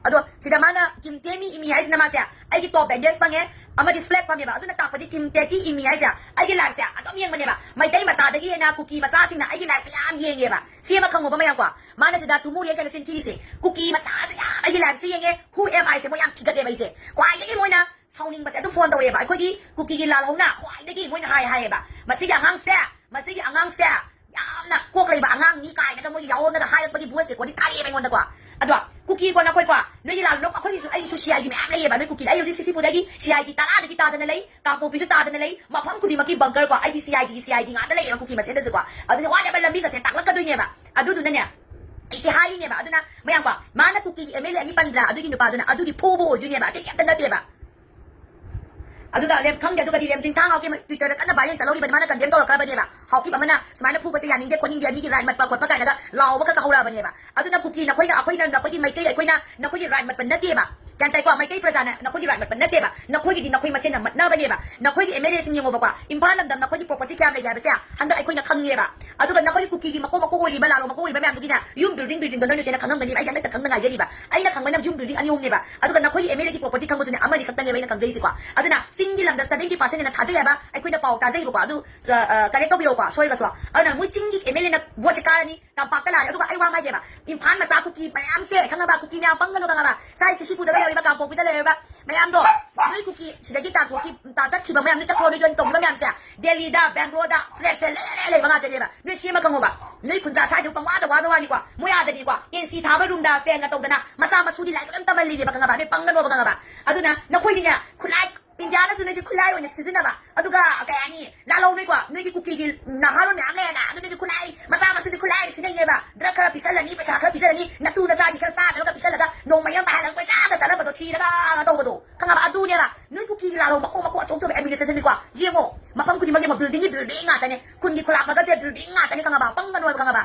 ꯑꯗꯣ ꯁꯤꯗ ꯃꯥꯅ "ꯀꯤꯝꯇꯦꯃꯤ ꯏꯃꯤ" ꯍꯥꯏꯁꯤꯅ ꯃꯥꯁꯦ ꯑꯩꯒꯤ ꯇꯣꯞ ꯕꯦꯟꯗꯦꯖ ꯐꯪꯉꯦ, ꯑꯃꯗꯤ ꯐ꯭ꯂꯦꯛ ꯐꯪꯉꯦꯕ꯫ ꯑꯗꯨꯅ ꯇꯥꯛꯄꯗꯤ ꯀꯤꯝꯇꯦꯀꯤ ꯏꯃꯤ ꯍꯥꯏꯁꯦ ꯑꯩꯒꯤ ꯂꯥꯏꯐꯁꯦ ꯑꯗꯨꯝ ꯌꯦꯡꯕꯅꯦꯕ꯫ ꯃꯩꯇꯩ ꯃꯆꯥꯗꯒꯤ ꯍꯦꯟꯅ ꯀꯨꯀꯤ ꯃꯆꯥꯁꯤꯡꯅ ꯑꯩꯒꯤ ꯂꯥꯏꯐꯁꯦ ꯌꯥꯝ ꯌꯦꯡꯉꯦꯕ꯫ ꯁꯤ ꯑꯃ ꯈꯪꯉꯣꯕ ꯃꯌꯥꯝꯀꯣ꯫ ꯃꯥꯅ ꯁꯤꯗ ꯊꯨꯃꯨꯔꯦ ꯀꯩꯅ ꯆꯤꯟ ꯊꯤꯔꯤꯁꯦ, ꯀꯨꯀꯤ ꯃꯆꯥꯁꯦ ꯌꯥꯝ ꯑꯩꯒꯤ ꯂꯥꯏꯐꯁꯦ ꯌꯦꯡꯉꯦ, "Who am I?" ꯁꯦ ꯃꯣꯏ ꯌꯥꯝ ꯊꯤꯒꯠꯂꯦꯕ ꯑꯩꯁꯦ꯫ ꯈ꯭ꯋꯥꯏꯗꯒꯤ ꯃꯣꯏꯅ ꯇꯧꯅꯤꯡꯕꯁꯦ ꯑꯗꯨꯝ ꯐꯣꯟ ꯇꯧꯔꯛꯑꯦꯕ꯫ ꯑꯩꯈꯣꯏꯒꯤ ꯀꯨꯀꯤꯒꯤ ꯂꯥꯜꯍꯧꯅ ꯈ꯭ꯋꯥꯏꯗꯒꯤ ꯃꯣꯏꯅ ꯍꯥꯏ ꯍꯥꯏꯌꯦꯕ, "ꯃꯁꯤꯒꯤ ꯑꯉꯥꯡꯁꯦ, ꯃꯁꯤꯒꯤ ꯑꯉꯥꯡꯁꯦ ꯌꯥꯝꯅ ꯀꯣꯛ ꯂꯩꯕ ꯑꯉꯥꯡꯅꯤ" ꯀꯥꯏꯅꯒ ꯃꯣꯏꯒꯤ ꯌꯥꯑꯣꯟꯅꯒ ꯍꯥꯏꯔꯛꯄꯒꯤ ꯚꯣꯏꯁ ꯔꯦꯀꯣꯔꯗꯤꯡ ꯇꯥꯔꯛꯑꯦꯕ ꯑꯩꯉꯣꯟꯗꯀꯣ꯫ ꯑꯗꯣ ꯀꯨꯀꯤꯀꯣ ꯅꯈꯣꯏꯀꯣ, ꯅꯣꯏꯒꯤ ꯂꯥꯜꯍꯧ, ꯑꯩꯈꯣꯏꯒꯤꯁꯨ, ꯑꯩꯒꯤꯁꯨ ꯁꯤ ꯑꯥꯏ ꯗꯤ ꯃꯌꯥꯝ ꯂꯩꯌꯦꯕ꯫ ꯅꯣꯏ ꯀꯨꯀꯤꯗ ꯑꯩ ꯍꯧꯖꯤꯛ ꯁꯤꯁꯤꯄꯨꯔꯗꯒꯤ ꯁꯤ ꯑꯥꯏ ꯗꯤ ꯇꯔꯥꯗꯒꯤ ꯇꯥꯗꯅ ꯂꯩ, ꯀꯥꯡꯄꯣꯛꯄꯤꯁꯨ ꯇꯥꯗꯅ ꯂꯩ, ꯃꯐꯝ ꯈꯨꯗꯤꯡꯃꯛꯀꯤ ꯕꯪꯀꯔ ꯀꯣ, ꯑꯩꯗꯤ C I ꯗꯤꯒꯤ C I D ꯉꯥꯛꯇ ꯂꯩꯌꯦꯕ ꯀꯨꯀꯤ ꯃꯁꯦꯟꯗꯁꯨꯀꯣ꯫ ꯑꯗꯨꯅ ꯋꯥꯠꯂꯕ ꯂꯝꯕꯤꯒꯁꯦ ꯇꯥꯛꯂꯛꯀꯗꯣꯏꯅꯦꯕ꯫ ꯑꯗꯨꯗꯨꯅꯅꯦ ꯑꯩꯁꯦ ꯍꯥꯏꯔꯤꯅꯦꯕ꯫ ꯑꯗꯨꯅ ꯃꯌꯥꯝꯀꯣ, ꯃꯥꯅ ꯀꯨꯀꯤꯒꯤ ꯑꯦꯝ ꯑꯦꯜ ꯑꯦ ꯑꯅꯤ ꯄꯟꯗ꯭ꯔꯥ? ꯑꯗꯨꯒꯤ ꯅꯨꯄꯥꯗꯨꯅ ꯑꯗꯨꯒꯤ ꯐꯨꯕ ꯑꯣꯏꯗꯣꯏꯅꯦꯕ, ꯑꯇꯩ ꯀꯩꯝꯇ ꯅꯠꯇꯦꯕ꯫ ꯑꯗꯨꯒ ꯔꯦꯝ ꯈꯪꯗꯦ, ꯑꯗꯨꯒꯗꯤ ꯔꯦꯝꯖꯤꯡ ꯊꯥꯡ ꯍꯥꯎꯀꯤ ꯇ꯭ꯋꯤꯇꯔꯗ ꯀꯟꯅ ꯚꯥꯏꯔꯦꯜ ꯆꯠꯍꯧꯔꯤꯕꯅꯤ, ꯃꯥꯅ ꯀꯟꯗꯦꯝ ꯇꯧꯔꯛꯈ꯭ꯔꯕꯅꯦꯕ꯫ ꯍꯥꯎꯀꯤꯞ ꯑꯃꯅ ꯁꯨꯃꯥꯏꯅ ꯐꯨꯕꯁꯦ ꯌꯥꯅꯤꯡꯗꯦ ꯈꯣꯠꯅꯤꯡꯗꯦ, ꯃꯤꯒꯤ ꯔꯥꯏꯠ ꯃꯠꯄ ꯈꯣꯠꯄ ꯀꯥꯏꯅꯒ ꯂꯥꯎꯕ ꯈꯔ ꯈꯔ ꯍꯧꯔꯛꯑꯕꯅꯦꯕ꯫ ꯑꯗꯨꯅ ꯀꯨꯀꯤ ꯅꯈꯣꯏꯅ, ꯑꯩꯈꯣꯏꯅ ꯅꯈꯣꯏꯒꯤ ꯃꯩꯇꯩ, ꯑꯩꯈꯣꯏꯅ ꯅꯈꯣꯏꯒꯤ ꯔꯥꯏꯠ ꯃꯠꯄ ꯅꯠꯇꯦꯕ꯫ ꯒ꯭ꯌꯥꯟ ꯇꯥꯏꯀꯣ? ꯃꯩꯇꯩ ꯄ꯭ꯔꯖꯥꯅ ꯅꯈꯣꯏꯒꯤ ꯔꯥꯏꯠ ꯃꯠꯄ ꯅꯠꯇꯦꯕ, ꯅꯈꯣꯏꯒꯤꯗꯤ ꯅꯈꯣꯏ ꯃꯁꯦꯟꯅ ꯃꯠꯅꯕꯅꯦꯕ꯫ ꯅꯈꯣꯏꯒꯤ ꯑꯦꯝ ꯑꯦꯜ ꯑꯦꯁꯤꯡ ꯌꯦꯡꯉꯣꯕꯀꯣ, ꯏꯝꯐꯥꯜ ꯂꯝꯗꯝ ꯅꯈꯣꯏꯒꯤ ꯄ꯭ꯔꯣꯄꯔꯇꯤ ꯀꯌꯥꯝ ꯂꯩꯒꯦ ꯍꯥꯏꯕꯁꯦ ꯍꯟꯗꯛ ꯑꯩꯈꯣꯏꯅ ꯈꯪꯉꯦꯕ꯫ ꯑꯗꯨꯒ ꯅꯈꯣꯏꯒꯤ ꯀꯨꯀꯤꯒꯤ ꯃꯀꯣꯛ ꯃꯀꯣꯛ ꯑꯣꯏꯔꯤꯕ, ꯂꯥꯂꯣꯡ ꯃꯀꯣꯛ ꯑꯣꯏꯔꯤꯕ ꯃꯌꯥꯝꯗꯨꯒꯤꯅꯦ, ꯌꯨꯝ ꯕꯤꯜꯗꯤꯡ, ꯕꯤꯜꯗꯤꯡꯗꯣ ꯅꯣꯏꯅ ꯁꯦꯟꯅ ꯈꯪꯉꯝꯒꯅꯤꯕ, ꯑꯩꯗꯤ ꯍꯟꯗꯛꯇ ꯈꯪꯗ ꯉꯥꯏꯖꯔꯤꯕ꯫ ꯑꯩꯅ ꯈꯪꯕꯅ ꯌꯨꯝ ꯕꯤꯜꯗꯤꯡ ꯑꯅꯤ ꯑꯍꯨꯝꯅꯦꯕ꯫ ꯑꯗꯨꯒ ꯅꯈꯣꯏꯒꯤ ꯑꯦꯝ ꯑꯦꯜ ꯑꯦꯒꯤ ꯄ꯭ꯔꯣꯄꯔꯇꯤ ꯈꯪꯕꯁꯨꯅꯦ, ꯑꯃꯅꯤ ꯈꯛꯇꯅꯦꯕ ꯑꯩꯅ ꯈꯪꯖꯩꯁꯤꯀꯣ꯫ ꯑꯗꯨꯅ ꯆꯤꯡꯒꯤ ꯂꯝꯗ ꯁꯚꯦꯟꯇꯤ ꯄꯥꯔꯁꯦꯟ ꯍꯦꯟꯅ ꯊꯥꯗꯩ ꯍꯥꯏꯕ ꯑꯩꯈꯣꯏꯅ ꯄꯥꯎ ꯇꯥꯖꯩꯕꯀꯣ꯫ ꯑꯗꯨ, ꯑ, ꯑ, ꯀꯔꯦꯛ ꯇꯧꯕꯤꯔꯛꯎꯀꯣ, ꯁꯣꯏꯔꯒꯁꯨ꯫ ꯑꯗꯨꯅ ꯃꯣꯏ ꯆꯤꯡꯒꯤ ꯑꯦꯝ ꯑꯦꯜ ꯑꯦꯅ ꯚꯣꯠꯁꯦ ꯀꯥꯔꯅꯤ, ꯇꯝꯄꯥꯛꯇ ꯂꯥꯛꯑꯅꯤ꯫ ꯑꯗꯨꯒ ꯑꯩ ꯋꯥ ꯑꯃ ꯍꯥꯏꯒꯦꯕ, ꯏꯝꯐꯥꯜ ꯃꯆꯥ ꯀꯨꯀꯤ ꯃꯌꯥꯝꯁꯦ ꯈꯪꯉꯕ, ꯀꯨꯀꯤ ꯃꯌꯥꯝ ꯄꯪꯒꯅꯨ ꯈꯪꯉꯕ, ꯁꯥꯏ ꯁꯤꯁꯤꯄꯨꯔꯗꯒ ꯂꯩꯔꯤꯕ, ꯀꯥꯡꯄꯣꯛꯄꯤꯗ ꯂꯩꯔꯤꯕ ꯃꯌꯥꯝꯗꯣ, ꯅꯣꯏ ꯀꯨꯀꯤ ꯁꯤꯗꯒꯤ ꯇꯥꯟꯊꯣꯛꯈꯤ, ꯇꯥ-, ꯆꯠꯈꯤꯕ ꯃꯌꯥꯝꯗꯣ, ꯆꯠꯈ꯭ꯔꯣ, ꯅꯣꯏ ꯖꯣꯏꯟ ꯇꯧꯈꯤꯕ ꯃꯌꯥꯝꯁꯦ, ꯗꯦꯜꯂꯤꯗ, ꯕꯦꯡꯒ꯭ꯂꯣꯔꯗ ꯐ꯭ꯂꯦꯠꯁꯦ ꯂꯩꯔ ꯂꯩꯔ ꯂꯩꯕ ꯉꯥꯛꯇꯅꯦꯕ꯫ ꯅꯣꯏ ꯁꯦꯝꯕ ꯈꯪꯉꯣꯕ꯫ ꯅꯣꯏ ꯈꯨꯟꯖꯥ ꯁ꯭ꯋꯥꯏꯗ ꯄꯪꯋꯥꯗ ꯋꯥꯗ ꯋꯥꯅꯤꯀꯣ꯫ ꯃꯣꯏ ꯑꯥꯗꯗꯤꯀꯣ ꯑꯦ ꯁꯤ ꯊꯥꯕ ꯔꯨꯝꯗ ꯐꯦꯟꯒ ꯇꯧꯗꯅ ꯃꯆꯥ ꯃꯁꯨꯗꯤ ꯂꯥꯏꯔꯤꯛ ꯑꯗꯨꯝ ꯇꯝꯍꯜꯂꯤꯅꯦꯕ ꯈꯪꯉꯕ꯫ ꯅꯣꯏ ꯄꯪꯒꯅꯣꯕ ꯈꯪꯉꯕ꯫ ꯑꯗꯨꯅ ꯅꯈꯣꯏꯒꯤꯅꯦ ꯈꯨꯠꯂꯥꯏ, ꯏꯟꯗꯤꯌꯥꯅꯁꯨ ꯅꯣꯏꯁꯦ ꯈꯨꯠꯂꯥꯏ ꯑꯣꯏꯅ ꯁꯤꯖꯤꯟꯅꯕ꯫ ꯑꯗꯨꯒ ꯀꯩ ꯍꯥꯏꯅꯤ, ꯂꯥꯜꯍꯧ ꯅꯣꯏꯀꯣ, ꯅꯣꯏꯒꯤ ꯀꯨꯀꯤꯒꯤ ꯅꯍꯥꯔꯣꯜ ꯃꯌꯥꯝ ꯂꯩꯔꯦꯅ, ꯑꯗꯨ ꯅꯣꯏꯗꯤ ꯈꯨꯠꯂꯥꯏ, ꯃꯆꯥ ꯃꯁꯨꯗꯤ ꯈꯨꯠꯂꯥꯏ ꯁꯤꯖꯤꯟꯅꯩꯅꯦꯕ꯫ ꯗ꯭ꯔꯒ ꯈꯔ ꯄꯤꯁꯜꯂꯅꯤ, ꯄꯩꯁꯥ ꯈꯔ ꯄꯤꯁꯜꯂꯅꯤ, ꯅꯇꯨ ꯅꯆꯥꯒꯤ ꯈꯔ ꯆꯥꯅꯕ ꯈꯔ ꯄꯤꯁꯜꯂꯒ ꯅꯣꯡꯃꯩ ꯑꯃ ꯄꯥꯏꯍꯜꯂꯒ ꯀꯣꯏꯆꯠꯇ ꯆꯠꯂꯝꯕꯗꯣ, ꯁꯤꯔꯒ ꯇꯧꯕꯗꯣ ꯈꯪꯉꯕ? ꯑꯗꯨꯅꯦꯕ ꯅꯣꯏ ꯀꯨꯀꯤꯒꯤ ꯂꯥꯜꯍꯧ ꯃꯀꯣꯛ ꯃꯀꯣꯛ ꯑꯆꯧ ꯑꯆꯧꯕ ꯑꯦꯗꯃꯤꯅꯤꯁꯇ꯭ꯔꯦꯁꯟꯅꯤꯀꯣ꯫ ꯌꯦꯡꯉꯣ, ꯃꯐꯝ ꯈꯨꯗꯤꯡꯃꯛ ꯌꯦꯡꯉꯣ, ꯕꯤꯜꯗꯤꯡꯒꯤ ꯕꯤꯜꯗꯤꯡ ꯉꯥꯛꯇꯅꯦ꯫ ꯈꯨꯟꯒꯤ ꯈꯨꯂꯥꯛꯄꯒꯁꯦ ꯕꯤꯜꯗꯤꯡ ꯉꯥꯛꯇꯅꯦ ꯈꯪꯉꯕ? ꯄꯪꯒꯅꯣ ꯍꯥꯏꯕ ꯈꯪꯉꯕ?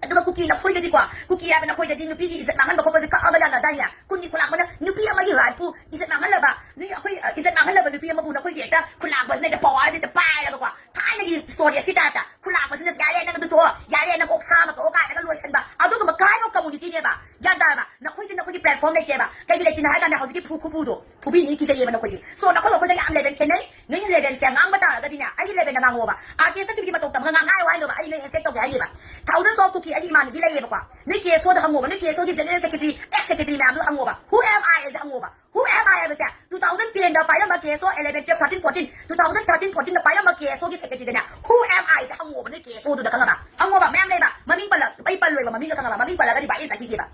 ꯑꯗꯨꯒ ꯀꯨꯀꯤ ꯅꯈꯣꯏꯗꯗꯤꯀꯣ, ꯀꯨꯀꯤ ꯍꯥꯏꯕ ꯅꯈꯣꯏꯗꯗꯤ ꯅꯨꯄꯤꯒꯤ ꯏꯖꯠ ꯃꯥꯡꯍꯟꯕ ꯈꯣꯠꯄꯁꯦ ꯀꯛꯑꯕ ꯌꯥꯅꯗꯥꯏꯅꯦ? ꯈꯨꯟꯒꯤ ꯈꯨꯂꯥꯛꯄꯅ ꯅꯨꯄꯤ ꯑꯃꯒꯤ ꯔꯥꯏꯠꯄꯨ ꯏꯖꯠ ꯃꯥꯡꯍꯜꯂꯕ, ꯅꯣꯏ ꯑꯩꯈꯣꯏ, ꯑ, ꯏꯖꯠ ꯃꯥꯡꯍꯜꯂꯕ ꯅꯨꯄꯤ ꯑꯃꯕꯨ ꯅꯈꯣꯏꯒꯤ ꯍꯦꯛꯇ ꯈꯨꯂꯥꯛꯄꯁꯤꯅ ꯍꯦꯛꯇ ꯄꯋꯥꯔꯁꯦ ꯍꯦꯛꯇ ꯄꯥꯏꯔꯒꯀꯣ, ꯊꯥꯏꯅꯒꯤ ꯁ꯭ꯇꯣꯔꯦꯖꯀꯤ ꯇꯥꯏꯞꯇ ꯈꯨꯂꯥꯛꯄꯁꯤꯅ "ꯌꯥꯔꯦ, ꯅꯪ ꯑꯗꯨ ꯇꯣꯛꯑꯣ, ꯌꯥꯔꯦ, ꯅꯪ ꯀꯣꯛ ꯁꯥ ꯑꯃ ꯇꯣꯛꯑꯣ" ꯀꯥꯏꯅꯒ ꯂꯣꯏꯁꯟꯕ, ꯑꯗꯨꯒꯨꯝꯕ ꯀꯥꯏꯕ ꯀꯝꯃꯨꯅꯤꯇꯤꯅꯦꯕ꯫ ꯒ꯭ꯌꯥꯟ ꯇꯥꯔꯕ? ꯅꯈꯣꯏꯗꯤ ꯅꯈꯣꯏꯒꯤ ꯄ꯭ꯂꯦꯠꯐꯣꯔꯝ ꯂꯩꯇꯦꯕ꯫ ꯀꯩꯒꯤ ꯂꯩꯇꯦꯅ ꯍꯥꯏ ꯀꯥꯟꯗ ꯍꯧꯖꯤꯛꯀꯤ ꯐꯨ ꯈꯨꯐꯨꯗꯣ ꯐꯨꯕꯤꯅꯤ, ꯀꯤꯖꯩꯌꯦꯕ ꯅꯈꯣꯏꯗꯤ꯫ So, ꯅꯈꯣꯏ ꯃꯈꯣꯏꯗ ꯌꯥꯝ ꯂꯦꯚꯦꯜ ꯈꯦꯠꯅꯩ꯫ ꯅꯣꯏꯅ ꯂꯦꯚꯦꯜꯁꯦ ꯉꯥꯡꯕ ꯇꯥꯔꯒꯗꯤꯅꯦ, ꯑꯩꯒꯤ ꯂꯦꯚꯦꯜꯗ ꯉꯥꯡꯉꯛꯑꯣꯕ꯫ ꯑꯥꯔ ꯀꯦ ꯁꯛꯇꯕꯤꯒꯤ ꯃꯇꯧ ꯇꯝꯃꯒ ꯉꯥꯡꯉꯥꯏ ꯍꯥꯏꯅꯣꯕ, ꯑꯩ ꯅꯣꯏ ꯍꯦꯟꯁꯦꯛ ꯇꯧꯒꯦ ꯍꯥꯏꯅꯦꯕ꯫ Thousands of ꯀꯨꯀꯤ ꯑꯩꯒꯤ ꯏꯃꯥꯟꯅꯕꯤ ꯂꯩꯌꯦꯕꯀꯣ꯫ ꯅꯣꯏ ꯀꯦ ꯑꯦꯁ ꯑꯣꯗ ꯍꯪꯉꯣꯕ, ꯅꯣꯏ ꯀꯦ ꯑꯦꯁ ꯑꯣꯒꯤ ꯖꯦꯅꯔꯦꯜ ꯁꯦꯀ꯭ꯔꯦꯇꯔꯤ, ꯑꯦꯛꯁ ꯁꯦꯀ꯭ꯔꯦꯇꯔꯤ ꯃꯌꯥꯝꯗꯨꯗ ꯍꯪꯉꯣꯕ꯫ Who am I ꯍꯥꯏꯁꯦ ꯍꯪꯉꯣꯕ꯫ Who am I ꯍꯥꯏꯕꯁꯦ two ꯇꯨ ꯊꯥꯎꯖꯟ ꯇꯦꯟꯗ ꯄꯥꯏꯔꯝꯕ K S O, eleven, two thousand thirteen, fourteen, two thousand thirteen, ꯐꯣꯔꯇꯤꯟꯗ ꯄꯥꯏꯔꯝꯕ ꯀꯦ ꯑꯦꯁ ꯑꯣꯒꯤ ꯁꯦꯀ꯭ꯔꯦꯇꯔꯤꯗꯅꯦ, "Who am I?" ꯁꯦ ꯍꯪꯉꯣꯕ ꯅꯣꯏ ꯀꯦ ꯑꯦꯁ ꯑꯣꯗꯨꯗ, ꯈꯪꯉꯕ? ꯍꯪꯉꯣꯕ, ꯃꯌꯥꯝ ꯂꯩꯕ꯫ ꯃꯃꯤꯡ ꯄꯜꯂ-, ꯑꯩ ꯄꯜꯂꯣꯏꯕ ꯃꯃꯤꯡꯗꯣ, ꯈꯪꯉꯕ? ꯃꯃꯤꯡ ꯄꯜꯂꯒꯗꯤ ꯚꯥꯏꯔꯦꯜ ꯆꯠꯈꯤꯒꯦꯕ꯫